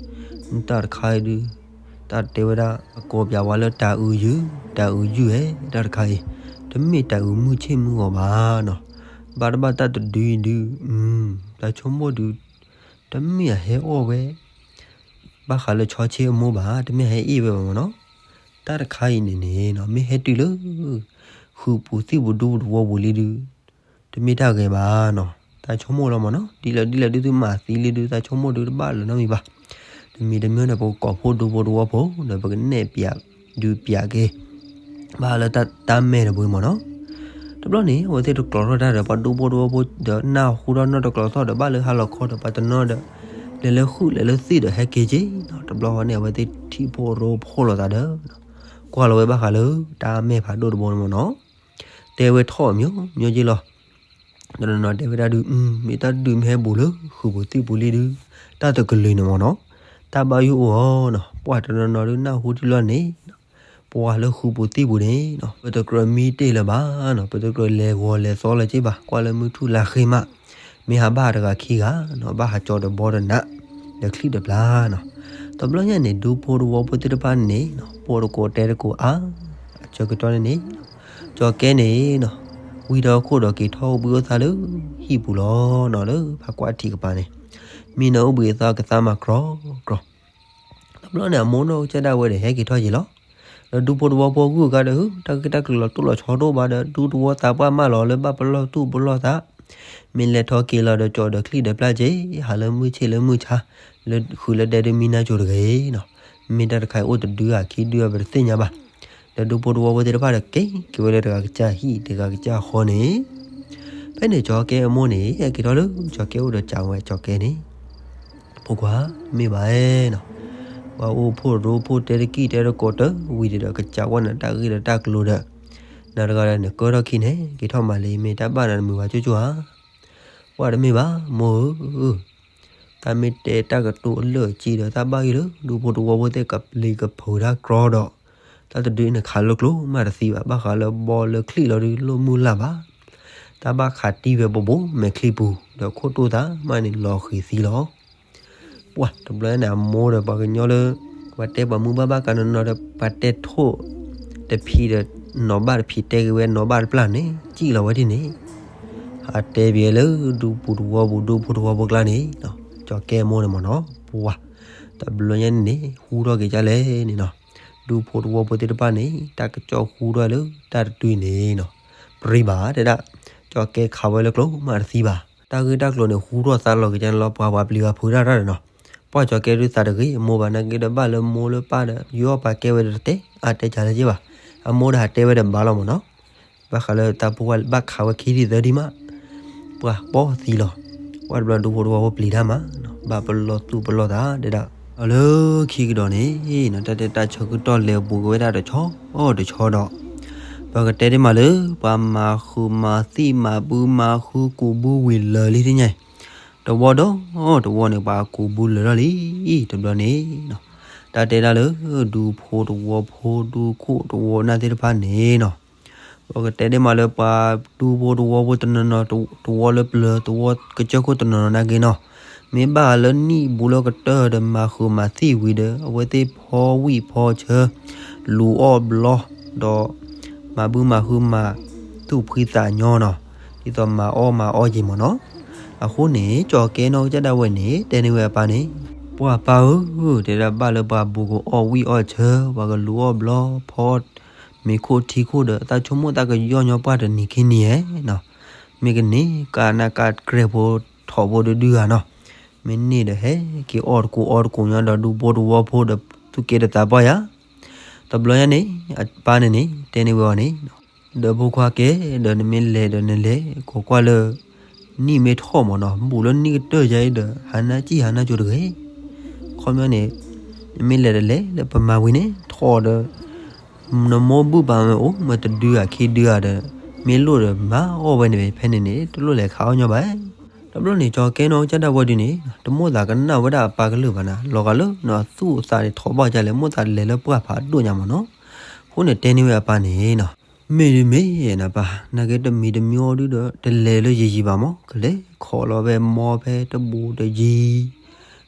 နတၢ်တခါအံၤဒုး တၢ်တဲဝဲဒၣ် အကိးပၠးဝဲလၢတၤအုးယုၢ်, တၤအုးယုၢ်ဧဲ, တၢ်တခါအံၤ တမ့ၢ်တၤအုးမုၢ်ဆ့ၣ်မုၢ်ဂီၤဘၣ်နီၤ, ဘၣ်တဘၣ်တၢ်တဒုအံၤဒုး တၢ်ဆိကမိၣ်ဒုး တမ့ၢ်အဟဲအီၣ်ဝဲ ဘၣ်ဃးလၢဆီဆ့အမိၢ်ဘၣ်, တမ့ၢ်အဟဲအ့ၣ်ဝဲဘၣ်မ့ၢ်နီၤ. တၢ်တခါအံၤန့ၣ်န့ၣ်နီၤ မ့ၢ်ဟဲတုၤလၢ ဃုာ်ပူၤသံၣ်ပူၤဒူပူၤတဝီပူၤလံဒုး တမ့ၢ်တၢ်ဂ့ၤဘၣ်နီၤ, တၢ်ဆိကမိၣ်လီၤမ့ၢ်နီၤ, ဒ်လဲၣ်ဒ်လဲၣ်ဒုးသုမၤသံလံဒုး တၢ်ဆိကမိၣ်ဒုးတဘၣ်လၢၤနီတမံၤဘၣ်, တမံၤတမံၤန့ၣ် ပကကိးဖှိၣ်ဒူဖိတဝီဖိဒီး ပကနဲၣ်ပၠးဒုးပၠးက့ၤ ဘၣ်ဃးလၢတၢ်မဲာ်တဘိမ့ၢ်နီၤ. တဘျီန့ၣ် အဝဲသ့ၣ်တကျိးထီၣ်တၢ်ဒီး ပှၤဒူဖိတဝီဖိဒီး နၢ်ဟူထီၣ်နီၢ်တကျိးသီၣ်ဒီး ဘၣ်လၢဟါလီၤခီဒီး ပှၤတနီၤဒီး လဲၤလၢဃုာ်လဲၤလၢသံၣ်ဒီးဟဲက့ၤက့ၤနီၤ, တဘျီဃီန့ၣ် အဝဲသ့ၣ်ထံၣ်ဖှိၣ်ရိဖှိၣ်လိာ်သးဒီး ကွၢ်လီၤဝဲဘၣ်ဃးလၢတၢ်မဲာ်ဖးဒိၣ်တဘိန့ၣ်မ့ၢ်နီၤ, တဲဝဲထီၣ်မညီမညီက့ၤလီၤ. တနီၤနီၤတဲဝဲဒၣ်ဒုး မ့ၢ်တၢ်ဒုးမ့ၢ်ဟဲဘူးလၢဃုာ်ပူၤသံၣ်ပူၤလံဒုး တၢ်တကလုာ်န့ၣ်မ့ၢ်နီၤ, တၢ်ဘၣ်ယိၣ်အိၣ်အီၤနီၤ, ပှၤတနီၤနီၤဒုးနၢ်ဟူတုၤလီၤန့ၣ် ပှၤလၢဃုာ်ပူၤသံၣ်ပူၤန့ၣ်နီၤ ပတကြၢးမံတ့ၢ်လၢၤဘၣ်နီၤ, ပတကြၢးလဲၤဂီၤလဲၤသီလၢၤက့ၤဘၣ်, ကွၢ်လၢမုၢ်ထူၣ်လါဃ့မး, မ့ၢ်ဟးဘၣ်တဂၤခံဂၤနီၤ, ဘၣ်ဟးကၠီတဘီတနး ဒီးချံၣ်တပျၢ်နီၤ. တဘျီညါန့ၣ် ဒူဖိတဝီဖိသ့ၣ်တဖၣ်န့ၣ်နီၤ ပိာ်တကိးတဲတကိးအါ အဆၢကတီၢ်န့ၣ်န့ၣ် ကၠီၤကဲန့ၣ်နီၤ ဝံထီၣ်ခိၣ်ဒီးက့ၤထီၣ်အိၣ်ဘှံးအိၣ်သါလၢဟံၣ်ပူၤလီၤနီၤ, လၢဖးကွၢ်ထံးကပၤန့ၣ် မံနီၤအိၣ်ဘှံးအသီကသါမၤကြီကြီ တဘျီန့ၣ် အမိၢ်နီၢ်ကစၢ်ဒၣ်ဝဲဒီး ဟဲက့ၤထီၣ်က့ၤလီၤ. ဒီးဒူဖိတဝီဖိဂုၢ်အဂၤဒီး တၢ်ဂ့ၢ်တၢ်ကျိၤလီၤတိၢ်လီၤဆီတအိၣ်ဘၣ်ဒီး ဒူသဝီသးပှၢ်မၢလီၤလၢဘၣ်ပလီၢ်သူၣ်ပလီၢ်သး, မ့ၢ်လဲၤထီၣ်က့ၤလီၤဒီး ကၠီဒီးချံၣ်ဒီးပျၢ်က့ၤ ဟးလၢမုၢ်ဆ့ၣ်လၢမုၢ်ဆါ လၢဃုာ်လၢဒဲဒုးမံနါကၠိၤတဂ့ၤနီၤ. မ့ၢ်တၢ်တခါအံၤအိၣ်တဒုဧါခံဒုဧါ ပတသ့ၣ်ညါဘၣ်. ဒီးဒူဖိတဝီဖိသ့ၣ်တဖၣ်ဒီး က့ၤက့ၤဝဲလၢတဂၤကစၢ်ဟံၣ် တဂၤကစၢ်ဃီန့ၣ် ဖဲန့ၣ် ကၠီၤကဲအမိၢ်န့ၣ် ဟဲက့ၤထီၣ်လၢကၠီၤကဲအိၣ်ဒီးစံးဝဲကၠီၤကဲန့ၣ် ဖိခွါ, မ့ၢ်ဘၣ်နီၤ, ပှၤအိၣ်ဖှိၣ်ရိဖှိၣ်တဲတကံၢ်တဲတကိးတဝံၤဒီး ကစံးဝဲနၤတၢ်ဂ့ၢ်ဒီးတၢ်ကျိၤဒီး နၤတဂၤဒီးနကၢထီၣ်ခံန့ၣ် က့ၤထီၣ်မၤလံ မ့ၢ်တၢ်ဘၣ်နၤတမုာ်ဘၣ်ကၠိကၠိဧါ. ပှၤတမ့ၢ်ဘၣ် မိၢ်ဧၢ, တၢ်မ့ၢ်တဲတၢ်ကတိၤအလၢာ်အက့ဒီး တၢ်ဘၣ်ဂ့ၤလၢ ဒူဖိတဝီဖိသ့ၣ်ကပျံၤကဖုးတၢ်ကြီဒီး တၢ်တဒုအံၤန့ၣ်ခးလိာ်ကျိၤမးတသံဘၣ်, ဘၣ်ဃးလၢဘီလၢချံၣ်လီၤဒုးလိၣ်မုၢ်လၢ်ဘၣ်. တၢ်ဘၣ်ခးတံၢ်ဝဲဘိးဘိးမဲာ်ချံပူၤ ဒီးခိၣ်တိၢ်သးမးန့ၣ်လီၤဃံၤသံလီၤ. ပှၤတဘျီန့ၣ် အမိၢ်ဒီးပှၤကညီလၢ ပှၤတဲပှၤမူဘၣ်ဘၣ်ကနီၤနီၤဒီး ပှၤတဲထိၣ်တဖံးဒီး နီၢ်ဘၣ်တဖံးတဲက့ၤဝဲနီၢ်ဘၣ်တပျၢ်န့ၣ် စံၣ်လီၤဝဲဒ်န့ၣ် အတဲဘၣ်လၢဒူပူၤတဝီပူၤ ဒူဖိတဝီဖိကျါန့ၣ် ကၠီၤကဲမိၢ်န့ၣ်မ့ၢ်နီၤ ပှၤ တဘျီညါန့ၣ်န့ၣ် ဟူထီၣ်က့ၤဒ်လဲၣ်န့ၣ်နီၤ ဒူဖိတဝီဖိသ့ၣ်တဖၣ်န့ၣ် တၢ်ကစီၣ်ဟူထီၣ်လၢတၢ်တတုၤန့ၣ်နီၤ ပြံဘၣ်တဲဒၣ် ကၠီၤကဲခးဝဲလၢကျိမးတသံဘၣ် တၢ်ဂ့ၢ်တၢ်ကျိၤန့ၣ် ဟူထီၣ်သါလီၤက့ၤကန့ၣ်လီၤ ပှၤပှၤပျံၤပှၤဖုးတၢ်တၢ်ဒီးနီၤ ပှၤကၠီၤကဲဒုးသးတဂ့ၤ အမိၢ်ဘၣ်နာ်က့ဒီးဘၣ်လၢမိၢ်လၢပၢ်ဒီး ယီၢ်ပာ်ကဲဝဲဒီးတတဲ အါတဲကလဲၣ်က့ဘၣ် အမိၢ်ဒီးဟးတဲဝဲဒီးဘၣ်လီၤမ့ၢ်နီၤ ဘၣ်ဃးလၢတၢ်ဖိခွါဘၣ်ခးဝဲခံထံၣ်သၢထံၣ်မး ပှၤပီၢ်သံလီၤ ပှၤတဘျီဒူဖိတဝီဖိပျံၤတၢ်မး ဘၣ်ပလီၢ်သူၣ်ပလီၢ်သးတဲဒၣ် ဒီးလၢခံကဒီးန့ၣ် တၢ်တဲတၢ်ဆၢကတီၢ်လဲၤဘူးက့ၤဝဲဒၣ်တဆီတဆီဒီး ပကတဲဒ်မးလၢ ပှၤမၤဃုာ်မၤသံၣ်မၤဘူမၤဃုကိးဘူဝံၤလၢာ်လံသ့ၣ်ညါ တဝီဒီးတဝီန့ၣ် ပှၤကိးဘူလၢာ်ထီၣ်လံ တဘျီန့ၣ် တၢ်တဲဒၣ်လၢ ဒူဖိတဝီဖိ ဒူခိၣ်တဝီနၢ်သ့ၣ်တဖၣ်န့ၣ်နီၤ ပကတဲဒ်မးလၢပှၤဒူဖိတဝီဖိတနီၤနီၤ တဝီလၢပျၢၤ တဝီကစၢၢ်ခိၣ်တနီၤနီၤနာ်က့နီၤ မ့ၢ်ဘၣ်လၢနံၣ်ဘူးလၢကတၢၢ်ဒီးမၤဃုာ်မၤသံၣ်ဝံၤဒီး အဝဲသ့ၣ်ဖီဝံၣ်ဖီဆၢ လူၤအီၣ်ဘျီ ဒီး မၤဘူမၤဃုမၤ သူၣ်ဖှံသးညီနီၤ ဒ်သိးမၤအီၣ်မၤအီယံၤမ့ၢ်နီၤ အဃိန့ၣ် ကၠီၤကဲနီၢ်ကစၢ်ဒၣ်ဝဲန့ၣ် တဲန့ၢ်ဝဲအပၢ်န့ၣ် ပှၤပၢ်ဧၢ တဲဒၣ်ဘၣ်လၢပှၤဘူးကအီၣ်ဝံၣ်အီၣ်ဆၢ ပှၤကလူၤအီၣ်ဘျီဖီ မ့ၤခိၣ်ထံခိၣ်ဒီး သးဆိကမိၣ်သးကယီၢ်ညီပှၢ်တနံၤခံနံၤဧဲနီၤ မ့ၢ်ကန့ၢ်ကးနးကးကြဲၢ်ဖိထီၣ်ဖိဒုဒုဧါနီၤ, မ့ၢ်န့ၢ်ဒီးဟဲက့ၤအီၣ်တကိးအီတကိးညီဒီးဒူဖိတဝီဖိဒီးသူၣ်က့တသးပီၢ်ယၤ, တဘျီညါန့ၣ် အပၢ်န့ၣ်န့ၣ် တဲန့ၢ်ဝဲအီၤန့ၣ် ဒီးဖိခွါကဲ ဒီးနမ့ၢ်လဲၤဒီးနလဲၤ ကိးကွၢ်လၢ နံၣ်မ့ၢ်ထီၣ်မ့ၢ်နီၤ ဘူးလၢနံၣ်ကတၢၢ်ယါအံၤဒီး ဟါနါကံၢ်ဟါနါကၠိတဂ့ၤ, ခီပညီန့ၣ် နမ့ၢ်လဲၤဒီးလဲၤလၢပမၤဝံၤန့ၣ် ထီၣ်ဒီး နမိၢ်ဘုၣ်ပၢ်မ့ၢ်အိၣ်မ့ၢ်တဒုဧါခံဒုဧါဒီး မ့ၢ်လိၣ်ဒီးမၤအီၣ်ဝဲန့ၣ် ဖဲန့ၣ်န့ၣ် တလိၣ်လဲၤခးအီၣ်ညီဘၣ်. တဘျီန့ၣ် ကၠီၤကဲနီၢ်ကစၢ်ဒၣ်ဝဲဒုန့ၣ် တမိၣ်သးကနၣ်ဝဲဒၣ်အပၢ်ကလုၢ်ဘၣ်နၤ လီၤဂာ်လၢ သူၣ်အသးန့ၣ်ထီၣ်ဘၣ်ကလဲၣ် မိၣ်သးလဲၤလၢပှၢ်ဖးဒိၣ်ညါမ့ၢ်နီၤ, အဃိန့ၣ်တဲန့ၢ်ဝဲအပၢ်န့ၣ်နီၤ မ့ၢ်ဒုမ့ၢ်နပၢ် နာ်က့တမံၤတမံၤအီၤဒုဒီး တလဲၤလၢယံာ်ယံာ်ဘၣ်မ့ၢ် ကလဲၤခီၣ်လီၤဖဲမီဖဲတဘူးတယံၤ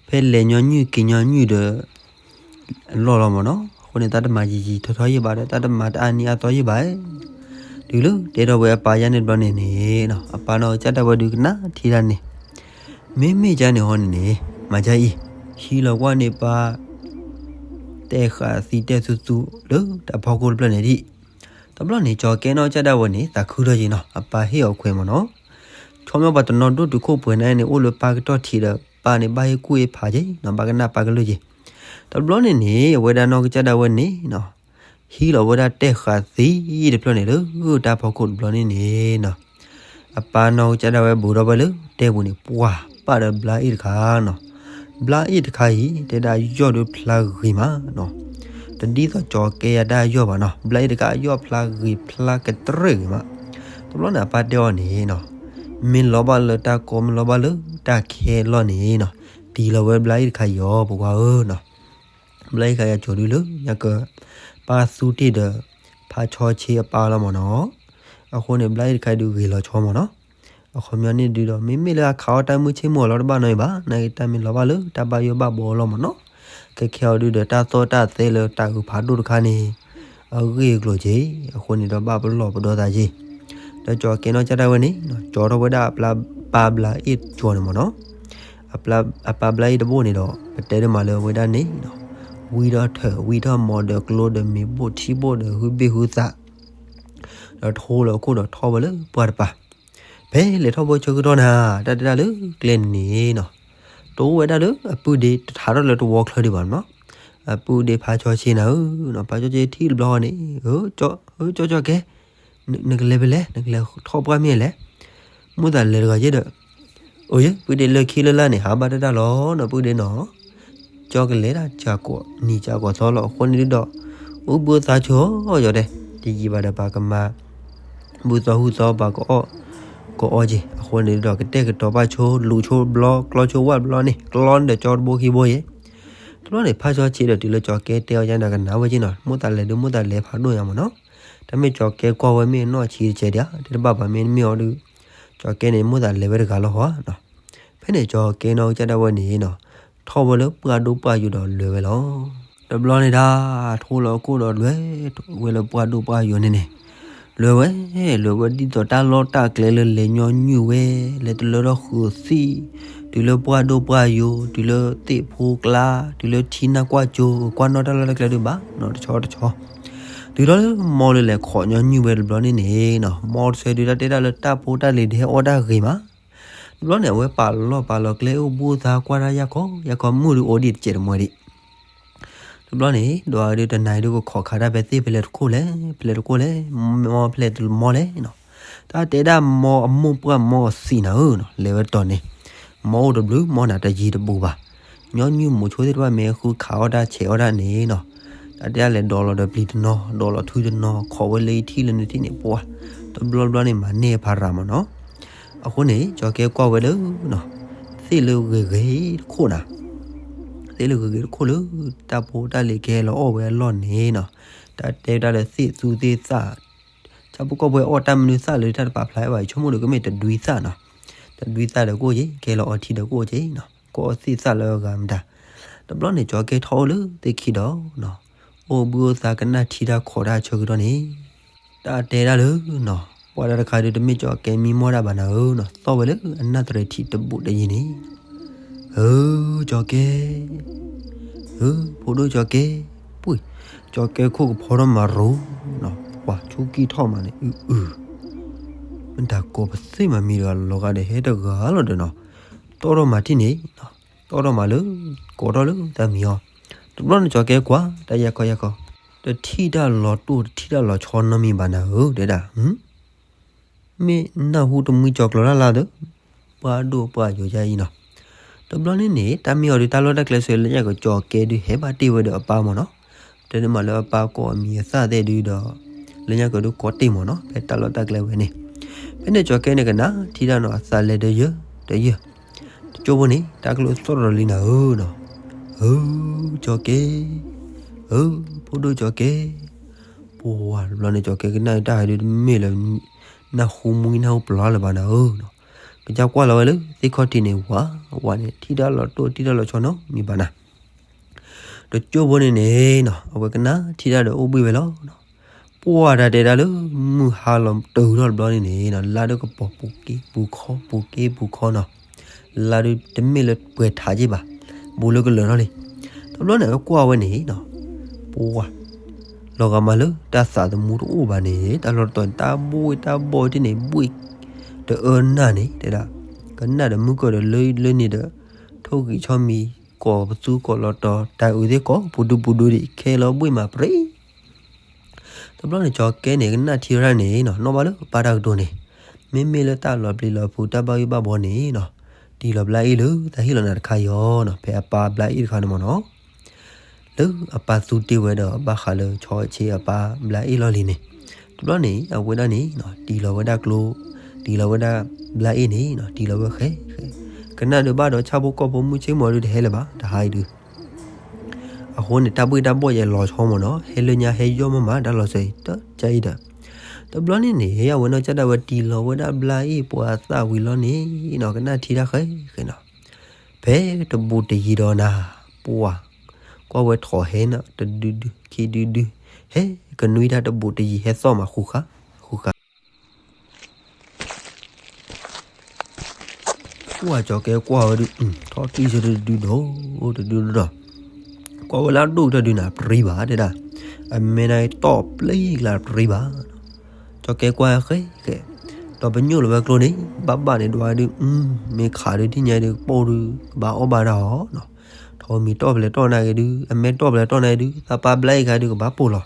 ဖဲလဲၤညီနုၢ်က့ၤညီနုၢ်ဒီး အလီၢ်လီၤမ့ၢ်နီၤ, အဃိန့ၣ် တၢ်တမၤယံာ်ယံာ်ထီထီယံာ်ဘၣ်ဒီး တၢ်တမၤတအါနံၤအါသီယံာ်ဘၣ်. တုၤလၢတဲထီၣ်ဝဲအပၢ်ယါန့ၣ်တဘျီန့ၣ်န့ၣ်နီၤ အပၢ်နီၢ်ကစၢ်ဒၣ်ဝဲဒုကနၣ်ထံတၢ်န့ၣ်, မ့မ့ၢ်ကန့ၣ်ဟီန့ၣ်န့ၣ် မၤကါအံၤ ဟံးလီၤကွၢ်န့ၢ်ပၢ် တဲဃာ်သံတဲသူသူလၢတၢ်ဖီခိၣ်တဖျၢၣ်န့ၣ်ဒံး, တဘျီန့ၣ် ကၠီၤကဲနီၢ်ကစၢ်ဒၣ်ဝဲန့ၣ် သးခုထီၣ်က့ၤနီၤ အပၢ်ဟ့ၣ်အီၤခွဲးမ့ၢ်နီၤ, ခီပညီပှၤတနီၤဒိၣ်တုာ်ခိၣ်ပှဲၤန့ၣ်န့ၣ် အိၣ်လၢပၢ်ကတီၢ်ထံးဒီး ပၢ်န့ၣ်ဘၣ်ဟ့ၣ်ကူၣ်ဟ့ၣ်ဖးက့ၤနီၤ ဘၣ်ကနၣ်ပၢ်ကလုၢ်က့ၤ, တဘျီန့ၣ်န့ၣ် အဝဲဒၣ်နီၢ်ကစၢ်ဒၣ်ဝဲန့ၣ်နီၤ ဟံးလီၤဝဲဒၣ်တဲဃာ်သံတဖျၢၣ်န့ၣ်လၢတၢ်ဖီခိၣ်တဘျီန့ၣ်န့ၣ်နီၤ, အပၢ်နီၢ်ကစၢ်ဒၣ်ဝဲဘူးထီၣ်ဝဲလၢတဲပူၤန့ၣ် ပှၤပာ်ဒီးဘျါအ့ၣ်တခါနီၤ, ဘျါအ့ၣ်တခါအံၤ တဲဒၣ်ယီၢ်ဒုဖျါဂ့ၤမးနီၤ, တဒ်သိးကၠီၤကဲယါတၢ်ယီၢ်ဘၣ်နီၤ ဘျါအ့ၣ်တခါအယီၢ်ဖျါဂ့ၤဖျါကတြဲၣ်ဂ့ၤမး, တဘျီန့ၣ် အပၢ်တဲအီၤန့ၣ်နီၤ, မ့ၢ်လီၤဘၣ်လၢတၢ်ကီမ့ၢ်လီၤဘၣ်လၢတၢ်ခဲလီၢ်န့ၣ်နီၤ, တံၢ်လီၤဝဲဘျါအ့ၣ်တခါအံၤအီၤ ပှၤအၢနီၤ ဘျါအ့ၣ်တခါအံၤအကၠီၤဒုလၢ ညါက ပၢ်သူတ့ၢ်ဒီး ဖးဆီဆ့အပၢ်လီၤမ့ၢ်နီၤ, အဃိန့ၣ် ဘျါအ့ၣ်တခါအံၤဒုဂ့ၤလီၤဆီမ့ၢ်နီၤ, အခီပညီန့ၣ်ဒုဒီး မ့မ့ၢ်လၢအခးအီၣ်တၢ်မုၢ်ဆ့ၣ်မုၢ်အီၤလီၤတဘၣ်နီၤအံၤဘၣ် နာ်က့တၢ်မ့ၢ်လီၤဘၣ်လၢတၢ်ဘၣ်ယိၣ်ဘၣ်ဘှီလီၤမ့ၢ်နီၤ, ခဲခဲအံၤဒုဒီးတၢ်သီၣ်တၢ်သဲလၢတၢ်အုးဖးဒိၣ်တခါန့ၣ် အဂ့ၢ်အကျိၤက့ၤ အဃိန့ၣ်ဒီးဘၣ်ပလီၢ်ပဒီသးက့ၤ, ဒီးကၠီၤကဲနီၢ်ကစၢ်ဒၣ်ဝဲန့ၣ် ကၠီၤထီၣ်ဝဲဒၣ်အပၢ်ဘျါအ့ၣ်ကၠီၤန့ၣ်မ့ၢ်နီၤ, အပၢ်ဘျါအ့ၣ်တဘိန့ၣ်ဒီး ပတဲဒ်မးလၢအဝဲဒၣ်န့ၣ် ဝံထီၣ်ထၢၣ် ဝံထီၣ်မီၤဒီးကျိဒီးမ့ၤဘိၣ်ထံဘိၣ်ဒီးဟုဘ့ၣ်ဟုသး ဒီးထိလီၤခိၣ်ဒီးထီၣ်ဝဲလၢပှၢ်တပၤ, ဖဲလဲၤထီၣ်ဘိဆၢကတီၢ်နၤ တၢ်တဲဒၣ်လၢကျဲန့ၣ်နီၤ, တအိၣ်ဝဲဒၣ်လၢအပုၢ်ဒ့ တထးထီၣ်လၢတဝီချၢဒံးဘၣ်နီၤ, အပုၢ်ဒ့ဖးဆီဆ့နၤဧၢ, ဖးဆီဆ့ထံၣ်တဘျီဃီန့ၣ် ကၠီကၠီကဲ နကလဲၤဖဲလဲၣ် နကလဲၤထီၣ်ပှၢ်မ့ၢ်လဲၣ်, မိၣ်သးလဲၤတဂၤယဲဒီး အိၣ်ယဲ ပုၢ်ဒ့လၢခံလၢလၢ်န့ၣ် ဟးဘၣ်တၢ်တၢ်လီၤနီၤ ပုၢ်ဒ့နီၤ, ကၠီကလဲၤတၢ် နံၤကၠီကီၢ်သီလီၤ အဃိန့ၣ်ဒုဒီး အိၣ်ဘှံးအိၣ်သါဆိယီၤဒဲး တယံာ်ဘၣ်ဒီးပှၤကမၤ ဘုၣ်သီဟူသီပှၤကအီၣ် ကအီၣ်က့ၤ အဃိန့ၣ်ဒုဒီး ကတဲာ်ကတီၤပာ်ဆိ လူၤဆိဘျီ ကျီဆိဝၣ်ဘျီန့ၣ် ကျီန့ၣ်ဒီးကၠီတဘိခံဘိယဲ, တဘျီန့ၣ် ဖးဆီဆ့ဒီးတုၤလၢကၠီကဲတဲအီၤယဲဒီးကနၣ်ဝဲက့ၤနီၤ မိၣ်သးလဲၤဒုးမိၣ်သးလဲၤဖးဒိၣ်ညါမ့ၢ်နီၤ, တၢ်မ့ၢ်ကၠီကဲကွၢ်ဝဲမ့ၢ်နီၢ်ဆံးတကဲးဒံး တဲတဘၣ်ပှၤမ့ၢ်မ့ၢ်အီၤဒုး ကၠီကဲန့ၣ် မိၣ်သးလဲၤဝဲတဂၤလီၤဟီနီၤ, ဖဲန့ၣ်ကၠီကဲနီၢ်ကစၢ်ဒၣ်ဝဲန့ၣ်နီၤ ထီၣ်ဝဲလၢပှၢ်ဒိၣ်ပှၢ်ယိာ်ဒီးလဲၤဝဲလီၤ. တဘျီန့ၣ်ဒၣ် ထိလီၤခိၣ်ဒီးလဲၤဝဲလၢပှၢ်ဒိၣ်ပှၢ်ယိာ်န့ၣ်န့ၣ် လဲၤဝဲ လဲၤဝဲဒ်သိးတၢ်လီၢ်တၢ်ကျဲလၢလဲၤညီနုၢ်ဝဲ လဲၤတလၢထီၣ်ဃုာ်သံၣ် တုၤလၢပှၢ်ဒိၣ်ပှၢ်ယိာ် တုၤလၢသ့ၣ်ဖိကျါ တုၤလၢထံနၢ်ကွၢ်ကၠိ ကွၢ်နီၣ်တၢ်လီၢ်တၢ်ကျဲဒုးဘၣ်နီၤ တဆီတဆီ တုၤထီၣ်လၢမီလၢလဲၤခိးညီနုၢ်ဝဲတဘျီန့ၣ်န့ၣ်နီၤ မီတဆၢဒုးတၢ်တဲတၢ်လၢတၢ်ဖိတၢ်လံၤဒဲးဟဲအီၣ်တၢ်ဂ့ၤမး တဘျီန့ၣ် အဝဲပာ်လီၤပာ်လီၤကျဲအိၣ်ဘှံးအိၣ်သါကွၢ်တၢ်ယၢ်ခီ ယၢ်ခီမုၢ်ဒုးအိၣ်ဒံးတစဲးတမှဲဒံး တဘျီန့ၣ် ဒွးဒုးတနၤအံၤဒုးကခိးခးတၢ်ဖဲသ့ၣ်ဖဲလဲၣ်တခိၣ်လဲၣ် ဖဲလဲၣ်တခိၣ်လဲၣ် မီဖဲလဲၣ်တမီလဲၣ်နီၤ တၢ်တဲဒၣ်မီအမိၢ်ပှၢ်မီအသံးနၤဧၢနီၤ လဲၤဝဲတီၤန့ၣ် မီအိၣ်တဘျုး မီနၤတယံၤတဘူးဘၣ် ညီနုၢ်မိၤဆိသ့ၣ်တဖၣ်မ့ၢ်ဃုခးအီၣ်တၢ်ဆဲးအီၣ်တၢ်န့ၣ်နီၤ တၢ်တဲဒၣ်လဲၤဒီးလီၤဒီးပျံၤတနီၤ ဒီးလီၤထုတနီၤ ခိးဝဲလၢအံၤထံၣ်လၢနထံၣ်န့ၣ် ပှၤ တဘျီဘျီန့ၣ် မၤန့ၢ်ဖးရၤမးနီၤ အဃိန့ၣ် ကၠီကဲကွၢ်ဝဲလၢ သ့ၣ်လၢဂ့ၤဂ့ၤတခိၣ်နၤ သ့ၣ်လၢဂ့ၤဂ့ၤတခိၣ်လၢ တၢ်ဖိတၢ်လံၤကဟဲလီၤအီၣ်ဝဲအလီၢ်န့ၣ်နီၤ တၢ်တဲတၢ်လၢသ့ၣ်သူသ့ၣ်သၣ် ဆၣ်ဖိကီၢ်ဖိအီၣ်တၢ်မနုၤသၣ်လၢတၢ်တပာ်ဖျါဘၣ် ယဆိကမိၣ်ဒီးကမ့ၢ်တဒွံသၣ်နီၤ တဒွံသၣ်ဒီးကအိၣ်က့ၤ ကဟဲလီၤအီထံဒီးကအိၣ်က့ၤနီၤ ကအိၣ်သ့ၣ်သၣ်လၢအဂၤမတၤ တဘျီန့ၣ် ကၠီကဲထီၣ်အိၣ်လၢသ့ၣ်ခံဒီး အိၣ်ဘှံးအိၣ်သါကနၣ်ထံတၢ်ခိးတၢ်ဆၢကတီၢ်န့ၣ် တၢ်တဲဒၣ်လၢနီၤ ပှၤတၢ်တခါဒုးတမ့ၢ်ကၠီကဲမံမီၢ်ဒၣ်ဘၣ်နၤဧၢနီၤ သီၣ်ဝဲလၢအနၢ်တရံးထံးတဘူးတယံၤန့ၣ် ဧၢ ကၠီကဲ ဧၢ ဖိဒိၣ်ကၠီကဲ ပှ့ၢ် ကၠီကဲခိၣ်ကဖီထီၣ်မၤရိၤနီၤ ပှၤဆူကံၢ်ထီၣ်မးန့ၣ် အု အု မ့ၢ်တၢ်ကိးပသ့ၣ်မးမံၤတဂၤလီၤဂာ်ဒီးဟဲတဂၤလီၤဒီးနီၤ, တီၢ်ထီၣ်မၤထံၣ်န့ၣ်, တီၢ်ထီၣ်မၤလၢ ကိးထီၣ်လၢတၢ်မံၤအီၤ, တဘျီန့ၣ်ကၠီၤကဲကွၢ် တၢ်ယဲၢ်ခီယဲၢ်ခီ, တထံၣ်တၢ်လီၤတိၢ် တထံၣ်တၢ်လီၤဆီနီတမံၤဘၣ်နၤဧၢ တဲဒၣ် မ့ၢ်နၢ်ဟူတမှံကၠီၤကျီၤတၢ်လၢသၢ, ပှၢ်ဒိၣ်ပှၢ်ယိာ်ယါအံၤနီၤ, တဘျီန့ၣ်န့ၣ် တၢ်မ့ၢ်အီၤဒုးတၢ်လီၢ်တၢ်ကျဲစ့ၢ် လၢညါကၠီၤကဲဒုးဟဲဘၣ်တ့ၢ်ဝဲဒီးအပၢ်မ့ၢ်နီၤ, တဲန့ၣ်မးလၢအပၢ်ကိးအမံၤအသၣ်သ့ၣ်ဒုးဒီး, လၢညါကၠီၤဒုးကိးတ့ၢ်မ့ၢ်နီၤ ဖဲတၢ်လီၢ်တၢ်ကျဲဝဲန့ၣ်, ဖဲန့ၣ်ကၠီၤကဲန့ၣ်ကနၣ်ထံၣ်တၢ်နီၤ အသးလဲၤတယၢတယၢ, တကၠိဖိန့ၣ် တၢ်ကလိၣ်သီၣ်ထီၣ်လံနၤဧၢနီၤ, ဧၢ, ကၠီၤကဲ, ဧၢ, ဖိဒိၣ်ကၠီၤကဲ, ပှၤတဘျီန့ၣ် ကၠီၤကဲကနၣ်တၢ်ဟဲဒုးတမ့ၢ်လၢ နၢ်ဟူမှံနၢ်ဟူပျီလၢၤဘၣ်နၤဧၢနီၤ, ကစၢ်ကွၢ်လီၤဝဲလၢသ့ၣ်ခီၣ်ထံးန့ၣ် ဝးဝးန့ၣ် ထံၣ်တၢ်လီၤတိၢ်ထံၣ်တၢ်လီၤဆီနီတမံၤဘၣ်နၤ, တကၠိဖိန့ၣ်န့ၣ်နီၤ အဝဲကနၣ်ထံၣ်တၢ်ဒီးအိၣ်ဘှံးဝဲလီၤနီၤ, ပှၢ်တၢ်တဲဒၣ်လၢ မုၢ်ဟါလီၤတုၤထီၣ်တဘျီန့ၣ်န့ၣ်နီၤ လါဒုးကပီၤပူၤက့ၤပူၤခီ ပူၤက့ၤပူၤခီနီၤ, လါဒုးတမ့ၢ်လၢပှဲၤထးက့ၢ်ဘၣ်, ဘူးလၢကလၢာ်ထီၣ်လံ, တဘျီန့ၣ် အဝဲကွၢ်ဝဲန့ၣ်နီၤ, ပှၢ် လီၤဂာ်မးလၢတၢ်သးသမူတအိၣ်ဘၣ်န့ၣ် တၢ်လီၢ်တတီၤန့ၣ် တၢ်ဘှံးတၢ်ဘှီၣ်တ့ၢ်န့ၣ် ဘှံးတအၢနၢ်န့ၣ် တဲဒၣ်, ကနၣ်ဒီးမုၢ်ကၢၢ်ဒီးလၢလၢန့ၣ်ဒီး ထိၣ်ဂံၢ်ဆီမံၤ ကိးပသူကိးလီၤတီၤ တၢ်အုးသ့ၣ်ကိးပူၤဒုပူၤဒုဒံး ခဲလီၤဘှံးမးပြံ တဘျီန့ၣ် ကၠီၤကဲန့ၣ် ကနၣ်ထံရၣ်န့ၣ်နီၤ နီၣ်ဘၣ်လၢပၢ်တၢ်ကတိၤန့ၣ်, မ့မ့ၢ်လၢတၢ်လီၤပျံၤလီၤဖုး တၢ်ဘၣ်ယိၣ်ဘၣ်ဘှီန့ၣ်နီၤ, တံၤလီၤဘျါအ့ၣ်လၢတၢ်ဟ့ၣ်လီၤနၤတခါအံၤအီၤနီၤ, ဖဲအပၢ်ဘျါအ့ၣ်တခါန့ၣ်မ့ၢ်နီၤ, လၢအပၢ်သူတ့ၢ်ဝဲဒီး ဘၣ်ဃးလၢဆီဆ့အပၢ်ဘျါအ့ၣ်လီၢ်လံၤန့ၣ်, တဘျီန့ၣ် အဝဲဒၣ်န့ၣ်နီၤ တံၤလီၤဝဲဒၣ်ကျိ, တံၤလီၤဝဲဒၣ်ဘျါအ့ၣ်န့ၣ်နီၤ တံၤလီၤဝဲဃဲဃဲ, ကနၣ်ဒုးဘၣ်ဒီးဆၣ်ဖိကီၢ်ဖိမုၢ်ဆ့ၣ်မီၤဒုးတဟဲလၢၤဘၣ် တဟါအံၤဒုး အဃိန့ၣ် တၢ်ဘှံးတၢ်ဘှီၣ်ယဲလီၤဆီမ့ၢ်နီၤ, ဟဲလၢညါဟဲယီၢ်မးမး တၢ်လီၤစၢၤအံၤ တကါအံၤဒီး, တဘျီန့ၣ်န့ၣ် အဝဲနီၢ်ကစၢ်ဒၣ်ဝဲတံၤလီၤဝဲဒၣ်ဘျါအ့ၣ်ပှၤအသၣ်ဝံၤလီၤန့ၣ်နီၤ ကနၣ်ထံတၢ်ဃဲဃဲနီၤ, ဖဲတဘူးတယံၤဒီးနၤ, ပှၢ်, ကွၢ်ဝဲထီၣ်ဟဲနီၤ တဒုဒု ခံဒုဒု, ဟဲကနွံတၢ်တဘူးတယံၤ ဟဲသီၣ်မးဃူဃာ်, ဃူဃာ် ပှၢ်ကၠီၤကဲကွၢ်ဝဲဒုး, ထီၣ်ကံၢ်ဆၢတဒုဒီး, တဒုဒီး, ကွၢ်ဝဲလၢအဒိၣ်ကတၢၢ်ဒုးန့ၣ် ပြံဘၣ်တဲဒၣ်, အမဲာ်နၤတီၢ်ပျံၤကလၢပြံဘၣ်, ကၠီၤကဲကွၢ်ဃဲဃဲ, ဒီးပညိၣ်လီၤဝဲကျိန့ၣ် ဘၣ်ဘၣ်န့ၣ်ဒွးဒုး, မ့ၢ်ခးဒုးထံၣ်ညါဒုးကပိၢ်ဒုး ကဘၣ်အီၣ်ဘၣ်တၢ်အီၤနီၤ, ထီးမံၤတီၢ်ပလဲၤတီၢ်နၤဂ့ၤဒုး အမဲာ်တီၢ်ပလဲၤတီၢ်နၤဂ့ၤဒုး သးပၢ်ဘျါအ့ၣ်ဂၤဒုးကဘၣ်ပိာ်လီၤ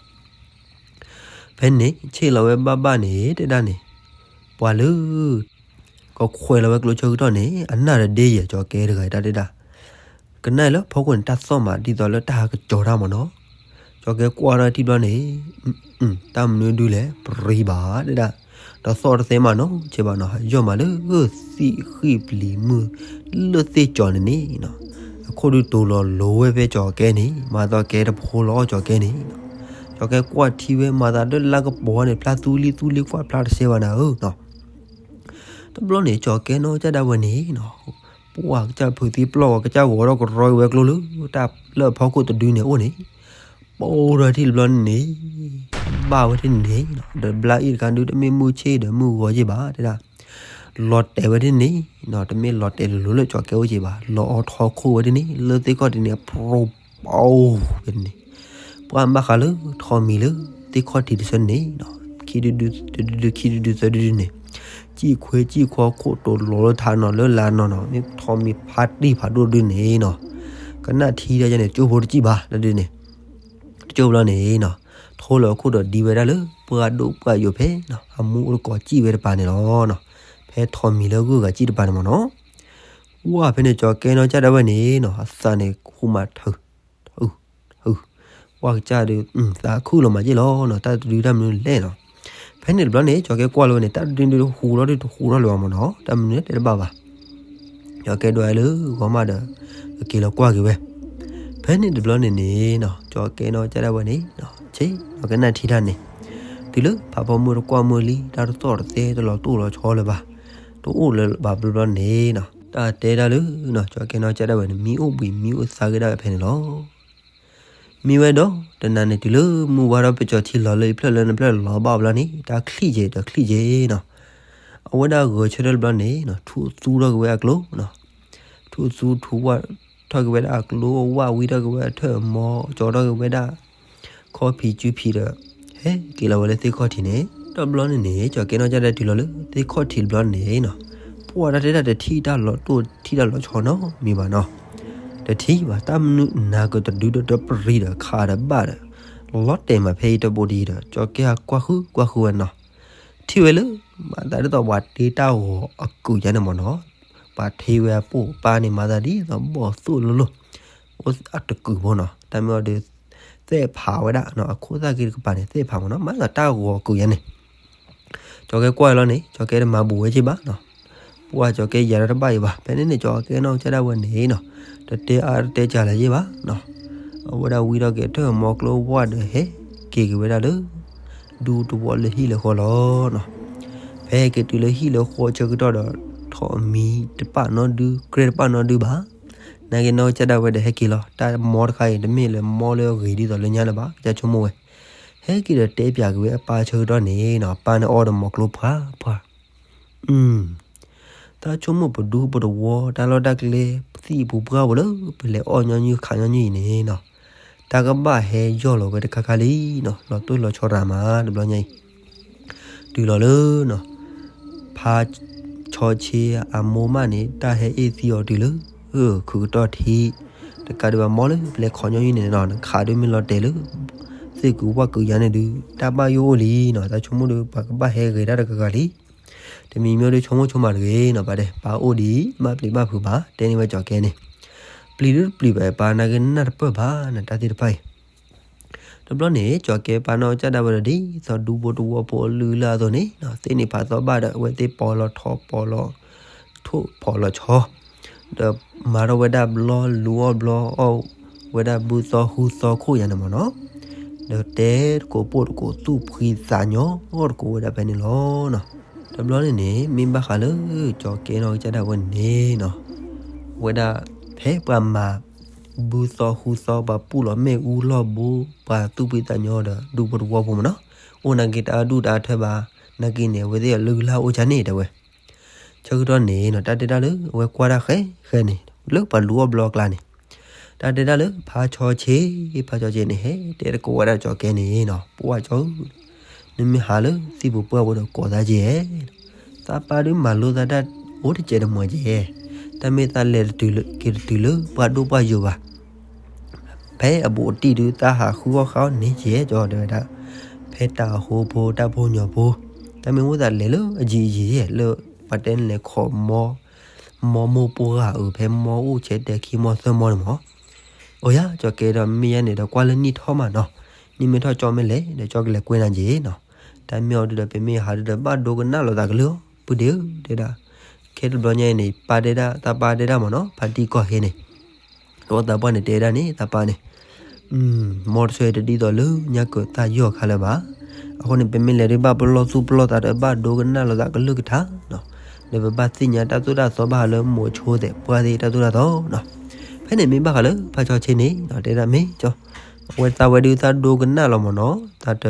ဖဲန့ၣ် ဆ့ၣ်လီၤဝဲဘၣ်ဘၣ်န့ၣ် တဲဒၣ်န့ၣ်, ပှၤလၢ ကခွဲးလီၤဝဲကျိဆၢကတီၢ်န့ၣ် အနၢ်တဒ့ယဲၢ် ကၠီၤကဲတဂၤတၢ်တဲဒၣ်, ကနၣ်လၢဖီခိၣ်န့ၣ် တၢ်သီၣ်မးဒ်သိးလၢတၢ်ဟးကစီၤတၢ်မ့ၢ်နီၤ, ကၠီၤကဲကွၢ်ထီၣ်ထံတဘျီန့ၣ်, တၢ်မနုၤဒုးလဲၣ် ပြံဘၣ်တဲဒၣ်, တသီၣ်တသဲမးနီၤ ဆ့ဘၣ်နီၤ ယီၢ်မးလၢ သံၣ်ဃံၣ်ပျံၤမုၢ် လၢသ့ၣ်ကၠီၤန့ၣ်န့ၣ်နီၤ, အခိၣ်ဒုးတိၤလီၤလိၤဝဲဖဲကၠီၤကဲန့ၣ် မၤသီၣ်ကဲတဖိလီၤအီၣ်ကၠီၤကဲန့ၣ်နီၤ, ကၠီၤကဲကွၢ်ထံဝဲမၤသးဒၢလၢကပီၤန့ၣ် ဖျါသူလံသူလံကွၢ်ဖျါတစဲဘၣ်နၤဧၢနီၤ တဘျီန့ၣ် ကၠီၤကဲနီၢ်ကစၢ်ဒၣ်ဝဲန့ၣ်နီၤ, ပှၢ်ကစၢ်ဖုးသံပျီၢ်ဝဲ ကစၢ်ဂီၤထီၣ်ကရီက့ၤဝဲကျိလၢ တၢ်လၢအဖီခိၣ်တဒုန့ၣ်အိၣ်န့ၣ်, ပိာ်ထီၣ်ထံၣ်တဘျီန့ၣ်န့ၣ်, ဘၣ်ဝဲထံၣ်န့ၣ်နီၤ, ဒီးဘျါအ့ၣ်တခါဒုးတမ့ၢ်မုၢ်ဆ့ၣ်ဒီးမုၢ်ဂီၤက့ၤဘၣ်တဲဒၣ်, လီၤတဲာ်ဝဲထံၣ်န့ၣ်နီၤ, တမ့ၢ်လီၤတဲာ်လိၤလိၤလၢကၠီၤကဲအိၣ်က့ၤဘၣ်, လီၤအီထီခိၣ်ဝဲထံၣ်န့ၣ် လၢသ့ၣ်ခီၣ်ထံးန့ၣ် အပြိပီဝဲန့ၣ် ပှၢ်ဘၣ်ဃးလၢထီးမံၤလၢသ့ၣ်ခီၣ်ထံးတဆၢန့ၣ်, ခံဒုဒု တဒုဒု ခံဒုဒု သၢဒုဒုန့ၣ်, စံၣ်ခွဲစံၣ်ခွီခိၣ်တိၤလီၤလၢထးနီၤလၢလာ်နီၤနီၤ မ့ၢ်ထီးမံၤဖါတံၢ်ဖးဒိၣ်ဒုန့ၣ်နီၤ, ကနၣ်ထံတၢ်ယဲန့ၣ် ကၠိဖိတစံၣ်ဘၣ်တဒုန့ၣ်, တကၠိဘျီန့ၣ်နီၤ, ထိလီၤခိၣ်ဒီးဒံဝဲဒၣ်လၢ ပှၢ်ဒိၣ်ပှၢ်ယိာ်ဖဲနီၤ အမူအိၣ်တကိးစံၣ်ဝဲတပၤန့ၣ်လီၤ. ဖဲထီးမံၤလၢဂုၢ်ဂၤစံၣ်တပၤန့ၣ်မ့ၢ်နီၤ, ပှၢ်ဖဲန့ၣ် ကၠီၤကဲနီၢ်ကစၢ်ဒၣ်ဝဲန့ၣ်နီၤ အသးန့ၣ်ဃူမးထၢ ပှၢ်ကစၢ်ဒုး သးခုၣ်လီၤမးက့ၢ်လီၤနီၤ တၢ်တဒုတၢ်မနုၤလဲၣ်နီၤ, ဖဲန့ၣ်တဘျီန့ၣ် ကၠီၤကဲကွၢ်လီၤဝဲန့ၣ် တၢ်တဒုဒုတဟူးထီၣ်ဒုတဟူးထီၣ်လၢၤဘၣ်မ့ၢ်နီၤ တၢ်မနုၤတဲတဘၣ်ဘၣ် ကၠီၤကဲဒွးလၢဂီၤမးဒီး ကက့ၤလီၤကွၢ်က့ၤဝဲ, ဖဲန့ၣ်တဘျီန့ၣ်န့ၣ်နီၤ ကၠီၤကဲနီၢ်ကစၢ်ဒၣ်ဝဲန့ၣ် ဆ့ ကနၣ်ထံတၢ်န့ၣ်, တုၤလၢဖးဖီမုၢ်တကွၢ်မုၢ်လံ တၢ်တသီၣ်တသဲတလီၤတိၢ်လီၤဆီလၢၤဘၣ်, တအိၣ်လၢၤဘၣ်ဘျီဘျီန့ၣ်နီၤ တၢ်တဲဒၣ်လၢနီၤ ကၠီၤကဲနီၢ်ကစၢ်ဒၣ်ဝဲန့ၣ် မံအိၣ်ဘှံးမံအိၣ်သါက့ၤဒၣ်ဝဲဖဲန့ၣ်လီၤ. မံဝဲဒီး တနၤန့ၣ် တုၤလၢမုၢ်ဝါထီၣ် ပကၠီၤထံလီၤလၢအဖျၢၣ်လၢနဖျၢၣ်လီၤဘၣ်ဘျီန့ၣ် တၢ်ချံၣ်က့ၤဒီးချံၣ်က့ၤနီၤ, အဝဲဒၣ်ဂဲၤဆၢထၢၣ်တဘျီန့ၣ်နီၤ ထူးသူထီၣ်က့ၤဝဲအကျိနီၤ, ထူးသူထူးဝၣ်ထီၣ်က့ၤဝဲဒၣ်အကျိ ဝၣ်ဝံထီၣ်က့ၤဝဲအထၢၣ်အမီ ကၠီထီၣ်က့ၤဝဲဒၣ် ခီၣ်ဖံးစုဖံးဒီး ဟဲက့ၤလီၤဝဲလၢသ့ၣ်ခီၣ်ထံးန့ၣ် တဘျီန့ၣ်န့ၣ် ကၠီၤကဲနီၢ်ကစၢ်ဒၣ်ဝဲတုၤလီၤလၢသ့ၣ်ခီၣ်ထံးတဘျီန့ၣ်နီၤ, ပှၢ်တၢ်တဲဒၣ်တထံၣ်တၢ်လီၤတိၢ်ထံၣ်တၢ်လီၤဆီနီတမံၤဘၣ်နီၤ, တထံၣ်ဘၣ် တၢ်မနုၤနၤကတဒုဒီးတပရံဒီးခးဒီးဘၣ်ဒီး လီၤတဲာ်မးဖဲအံၤတဘိဒံးဒီး ကၠီၤကဲဟးကွၢ်ဃုကွၢ်ဃုဝဲနီၤ, ထံၣ်ဝဲလၢ မၤသးဒ်သိးပှၤတ့တၢ်ဂီၤအကုာ်ယါန့ၣ်မ့ၢ်နီၤ, ပှၤထ့ဝဲအပိာ်ပၢ်န့ၣ် မၤသးဒ်သိးဘီၣ်သိၣ်လိၤလိၤ အိၣ်အတကုာ်ဖိနီၤ, တၢ်မ့ၢ်အီၤဒီး သဲၣ်ဖးဝဲဒၣ်နီၤ, အခိၣ်သၣ်က့တကပၤန့ၣ် သဲၣ်ဖးမ့ၢ်နီၤ, မၤသးတၢ်ဂီၤအကုာ်ယါန့ၣ် ကၠီၤကဲကွၢ်လီၤန့ၣ် ကၠီၤကဲတမၤဘူးဝဲက့ဘၣ်နီၤ, ပှၢ်ကၠီၤကဲယၤဒီးတဘၣ်အံၤဘၣ်, ဖဲန့ၣ်န့ၣ် ကၠီၤကဲနီၢ်ကစၢ်ဒၣ်ဝဲန့ၣ်နီၤ, တတဲအါတတဲကၢ်လၢၤယ့ၢ်ဘၣ်နီၤ, အဝဲဒၣ်ဝံထီၣ်က့ၤထၢၣ်မီကျိဝၢ်ဒီးဟဲက့ၤက့ၤဝဲဒၣ်လၢ ဒူသဝီလၢဟံၣ်လၢဃီလီၤနီၤ, ဖဲဟဲက့ၤတုၤလၢဟံၣ်လၢဃီဆၢကတီၢ်ဒီး ထိးမံၤတပာ်နီတဒု ကြဲတပာ်နီတဒုဘၣ် နာ်က့နီၢ်ကစၢ်ဒၣ်ဝဲဒီးဟဲက့ၤလီၤ, တၢ်မီတခါအံၤ တမ့ၢ်လၢမီလၢအဂ့ၤဒ်သိးလၢညါလၢၤဘၣ် ကစၢ်ဆိကမိၣ်ဝဲ, ဟဲက့ၤဒီးတဲပၠးက့ၤဝဲအပၢ်ဆၢကတီၢ်န့ၣ်နီၤ, ပၢ်န့ၣ်အီဒီးမီၤကျိဖှါဖှါ, အု တၢ်ဆိကမိၣ်ပဒူပတဝီ တၢ်လီၢ်တၢ်ကျဲ ပသံၣ်ပူၤပှၢ်ပူၤလၢ ပလဲၤအီၣ်ညီနုၢ်ခးညီနုၢ်အံၤန့ၣ်နီၤ, တၢ်ကဘၣ်ဟဲယီၢ်လီၤဝဲတခါခါလံနီၤ, လီၤတိၢ်လီၤဆီရၤမး တဘျီညါအံၤ တုၤလီၤလၢ ဖါဆီဆ့အမိၢ်မးန့ၣ် တၢ်ဟဲအ့ၣ်သံအီၤတုၤလၢ ခုးကတီၢ်ထံ, တကးဒံးဘၣ်မီလၢပလဲၤခီညီနုၢ်န့ၣ်နီၤ, နခးဒုးမ့ၢ်လီၤတဲာ်လၢ သ့ၣ်ကူဝၣ်ကူယါန့ၣ်ဒုး တၢ်ဘၣ်ယိၣ်အိၣ်လံနီၤ, တၢ်ဆိကမိၣ်ဒီး ပှၤကဘၣ်ဟဲဂ့ၤတၢ်တဂၤဂၤလံ, တမံၤမ့ၢ်ဒုးဆိကမိၣ်ဆိကမးတဂ့ၤနီၤ, ပၢ်တဲ ပၢ်အိၣ်ဒံး ဘၣ်ပျံၤဘၣ်ဖုးဘၣ် တဲန့ၢ်ဝဲကၠီၤကဲန့ၣ်, ပျံၤဒုးတပျံၤဘၣ် ပၢ်နာ်က့နၢ်တပၢၢ်ဘၣ် နတၢ်သ့ၣ်တဖၣ်အံၤ တဘျီန့ၣ် ကၠီၤကဲပၢ်နီၢ်ကစၢ်ဒၣ်ဝဲဒီး ဒ်သိးဒူဖိတဝီဖိအလုၢ်အလၢ်အသိးန့ၣ် သ့ၣ်န့ၣ်ဖးသီဘၣ်ဒီး အဝဲသ့ၣ်ပီၤလီၤထီပီၤလီၤ ထိၣ်ဖီးလီၤဆီ, ဒီးမၤထီၣ်ဝဲဒၣ်ဘျီလူၤအီၣ်ဘျီအီၣ်ဝဲဒၣ်ဘုသီဟူသီခိၣ်ယါန့ၣ်မ့ၢ်နီၤ, ဒီးတဲတကိးပိၢ်တကိးသူၣ်ဖှံသးညီအီၣ်တကိးဝဲဒၣ်ဖဲန့ၣ်လီၤနီၤ. တဘျီန့ၣ်န့ၣ် မ့ၢ်ဘၣ်ဃးလၢ ကၠီၤကဲနီၢ်ကစၢ်ဒၣ်ဝဲန့ၣ်နီၤ, ဝဲဒၣ်ဖဲပှၤမၤ ဘုသီဟူသီ ပှၤပူၣ်လီၤမ့ၣ်အူလီၢ်ဘိ ပှၤသူၣ်ဖှံသးညီဒီး ဒူဖိတဝီဖိမ့ၢ်နီၤ, အိၣ်နာ်က့တၢ်အဒူၣ်တၢ်အထၢဘၣ်, နာ်က့န့ၣ် အဝဲသ့ၣ်အလုၢ်အလၢ်အိၣ်ကၢန့ၣ် တဲဝဲ. ဆၢကတီၢ်န့ၣ်နီၤ တၢ်တဲတၢ်လၢအဝဲကွၢ်တၢ်ဃဲဃဲန့ၣ် လၢပှၤလူၤအီၣ်ဘျီအကျါန့ၣ်, တၢ်တဲတၢ်လၢဖါဆီဆ့, ဖါဆီဆ့န့ၣ် ဟဲတဲတကိးဝဲဒၣ်ကၠီၤကဲန့ၣ်နီၤ, ပှၢ်ကၠီၤဧၢ, နမ့ၢ်ဟးလၢသံၣ်ပူၤပှၢ်ပူၤဒီးကိးသးက့ဧါ, သးပၢ်ဒုးမၤလိသးတၢ်အိၣ်တစဲးတမှဲၤက့ဧါ, တၢ်မ့ၢ်သးလဲၤတတုၤလၢ က့ၤတတုၤလၢပှၤဒိၣ်ပှၤယိာ်ဘၣ် ဖဲအဘူးအတံၢ်ဒုး သးဟးဃုအီၣ်ဃုအီၣ်န့ၣ်က့ ကၠီတဲဝဲဒၣ်, ဖဲတၢ်အဃိဖိ တၢ်ဖိညီဖိ, တၢ်မ့ၢ်အိၣ်သးလဲၤလၢအယံၤအယံၤ လၢပှၤတဲလဲၤခိးမီ, မီမိၢ်ပှၢ်ဧၢ ဖဲမီအိၣ်ဆဲးတဲာ်ခံမီသၢမီန့ၣ်မး, အိယၤ ကၠီကဲဒီးမ့ၢ်ယါန့ၣ်ဒီးကွၢ်လၢနံၣ်ထီၣ်မးနီၤ, နံၣ်မ့ၢ်ထီၣ်ကၠီမ့ၢ်လဲၤဒီးကၠီကလဲၤကွဲနၤက့နီၤ, တၢ်မ့ၢ်အီၤဒုးဒီး ပမ့ၢ်ဟးဒုးဒီးဘၣ်ဒိကနၣ်လိာ်သးကလုၢ်အီၤ ပုၢ်ဒ့ဧၢ တဲဒၣ်, ခဲတဘျီညါအံၤန့ၣ် ပၢ်တဲဒၣ် သးပၢ်တဲဒၣ်မးနီၤ ဖါတံၢ်ကီၢ်ဟ့န့ၣ် ဒီးသးပှၢ်န့ၣ်တဲဒၣ်န့ၣ် သးပၢ်န့ၣ်, မ်တဆၢအံၤတဒ်သိးလၢညါကၢၤသၣ်ယီၢ်ခါလၢၤဘၣ်, အဃိန့ၣ် ပမ့ၢ်လဲၤဒုးဘၣ်ပလီၢ်သူၣ်ပလီၢ်သးဒီးဘၣ်ဒိကနၣ်လိာ်သးကလုၢ်ကထါနီၤ, ဒီးပဘၣ်သ့ၣ်ညါတၢ်သိၣ်တၢ်သီဘၣ်ဃးလၢမိၤဆိသဲးပှၢ်သ့ၣ်တၢ်သိၣ်တၢ်သီနီၤ, ဖဲန့ၣ်မ့ၢ်ဘၣ်ဃးလၢဖါဆီဆ့န့ၣ်နီၤ တဲဒၣ်မ့ၢ်ကၠီ, အဝဲသးဝဲဒုးသးဒိကနၣ်လီၤမးနီၤ သးတ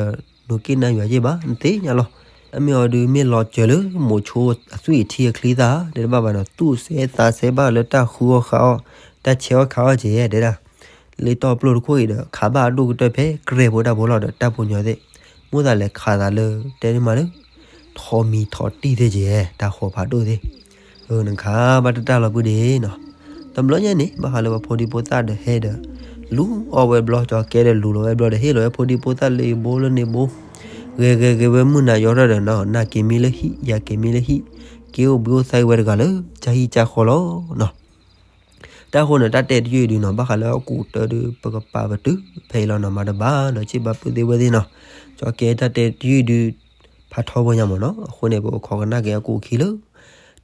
နူၤက့နၢ်ယွၤယ့ၢ်ဘၣ် နသ့ၣ်ညါလီၤ, တၢ်မ့ၢ်အီၤဒုးမ့ၢ်လီၤစၢၤလၢမိၤဆိအသွံၣ်အထံအချံသၣ် တဲတဘၣ်ဘၣ်ဒီး သူၣ်စဲသးစဲဘၣ်လၢတၢ်ဃုအီၣ်ဃုအီၣ် တၢ်ဆဲးအီၣ်ခးအီၣ်က့ တဲဒၣ်, လၢတီၢ်ပျိၢ်တခိၣ်အံၤဒီး ခးဘၣ်အဒိၣ်ကတၢၢ်ဖဲကြဲဖိတၢ်ဖိလီၤဒီး တၢ်ဖိညီသ့ၣ်, မိၣ်သးလဲၤခးသးလၢ တဲန့ၣ်မးလၢ ထိးမံၤထိးတံၢ်သ့ၣ်က့ တၢ်ဃီၤဖးဒိၣ်သ့ၣ် နခးဘၣ်တတၢ်လီၤပုၢ်ဒ့နီၤ, တဘျီညါန့ၣ် ဘၣ်ဃးလၢပှၤဖိဒံဖိသၣ်ဒီးဟဲဒီး လူၤအီၣ်ဝဲဘျီ ကၠီကဲဒီးလူၤလီၤဝဲဘျီဒီး ဟ့ၣ်လီၤဝဲဖိဒံဖိသၣ်လၢအဘိလၢန့ၣ်ဘိ, ဂဲၤဂဲၤဂ့ၤဝဲမုၢ်နၤယီၤထီၣ်ဒီးနီၤ နၤက့ၤမံလၢဟံၣ် ယၤက့ၤမံလၢဟံၣ်, က့ၤအိၣ်ဘှံးအိၣ်သါက့ၤဝဲတဂၤလၢ ကၠၢ်ဟံၣ်ကၠၢ်ဃီလီၤနီၤ. တၢ်ဃိန့ၣ် တၢ်တဲတယုၢ်အံၤဒုးနီၤ ဘၣ်ဃးလၢအကူးတၢ်ဒုး ပကပာ်ပတုာ်ဖဲအံၤလီၤနီၤ မၤတဘၣ်ဒီး စံးဘၣ်ပုၢ်သ့ၣ်ဝဲၢ်သ့ၣ်နီၤ, ကၠီကဲတၢ်တဲတယုၢ်အံၤဒုး ဖးထီဖိညါမးနီၤ, အဃိန့ၣ် ပကခိးကနၣ်က့ၤအကူးအခံလၢ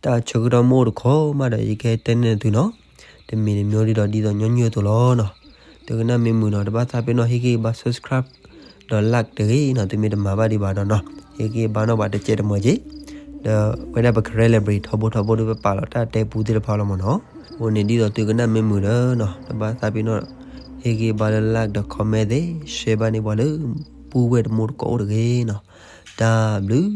တၢ်ဆၢကတီၢ်မ့ၢ်အိၣ်တခီမးဒီး ယကဟဲတဲန့ၢ်သုနီၤ, တမံၤတမံၤဒ်သိး ဒ်သိးညီနုၢ်အသိးလီၤနီၤ. သုကနၣ်မ့ၢ်မုာ်ဒီး တဘၣ်သးပ့ၤနီၣ်ဟ့ၣ်ဂံၢ်ဘါ subscribe ဒီး like တဂ့ၤနီၤ, သုမ့ၢ်တမၤဘၣ်ဒံးဘၣ်ဒီးနီၤ, ဟ့ၣ်ဂံၢ်ဘါနီၣ်ဘၣ်တစဲးတမှဲၤက့, ဒီးဝဲဒၣ်ပကရဲလၢာ်ဘြံၤထီဘိထီဘိဒုး ပပာ်လီၤတၢ်တဲပူသ့ၣ်တဖၣ်လီၤမးနီၤ, အဃိန့ၣ်ဒ်သိးသုကနၣ်မ့ၢ်မုာ်ဒီးနီၤ တဘၣ်သးပ့ၤနီၣ် ဟ့ၣ်ဂံၢ်ဘါလၢ like ဒီး comment သ့ၣ် share ဘၣ်န့ၢ်ပှၤလၢ ပုၢ်ဝဲၢ်တမူတကိးအိၣ်တဂ့ၤနီၤ, တၢ်ဘျုး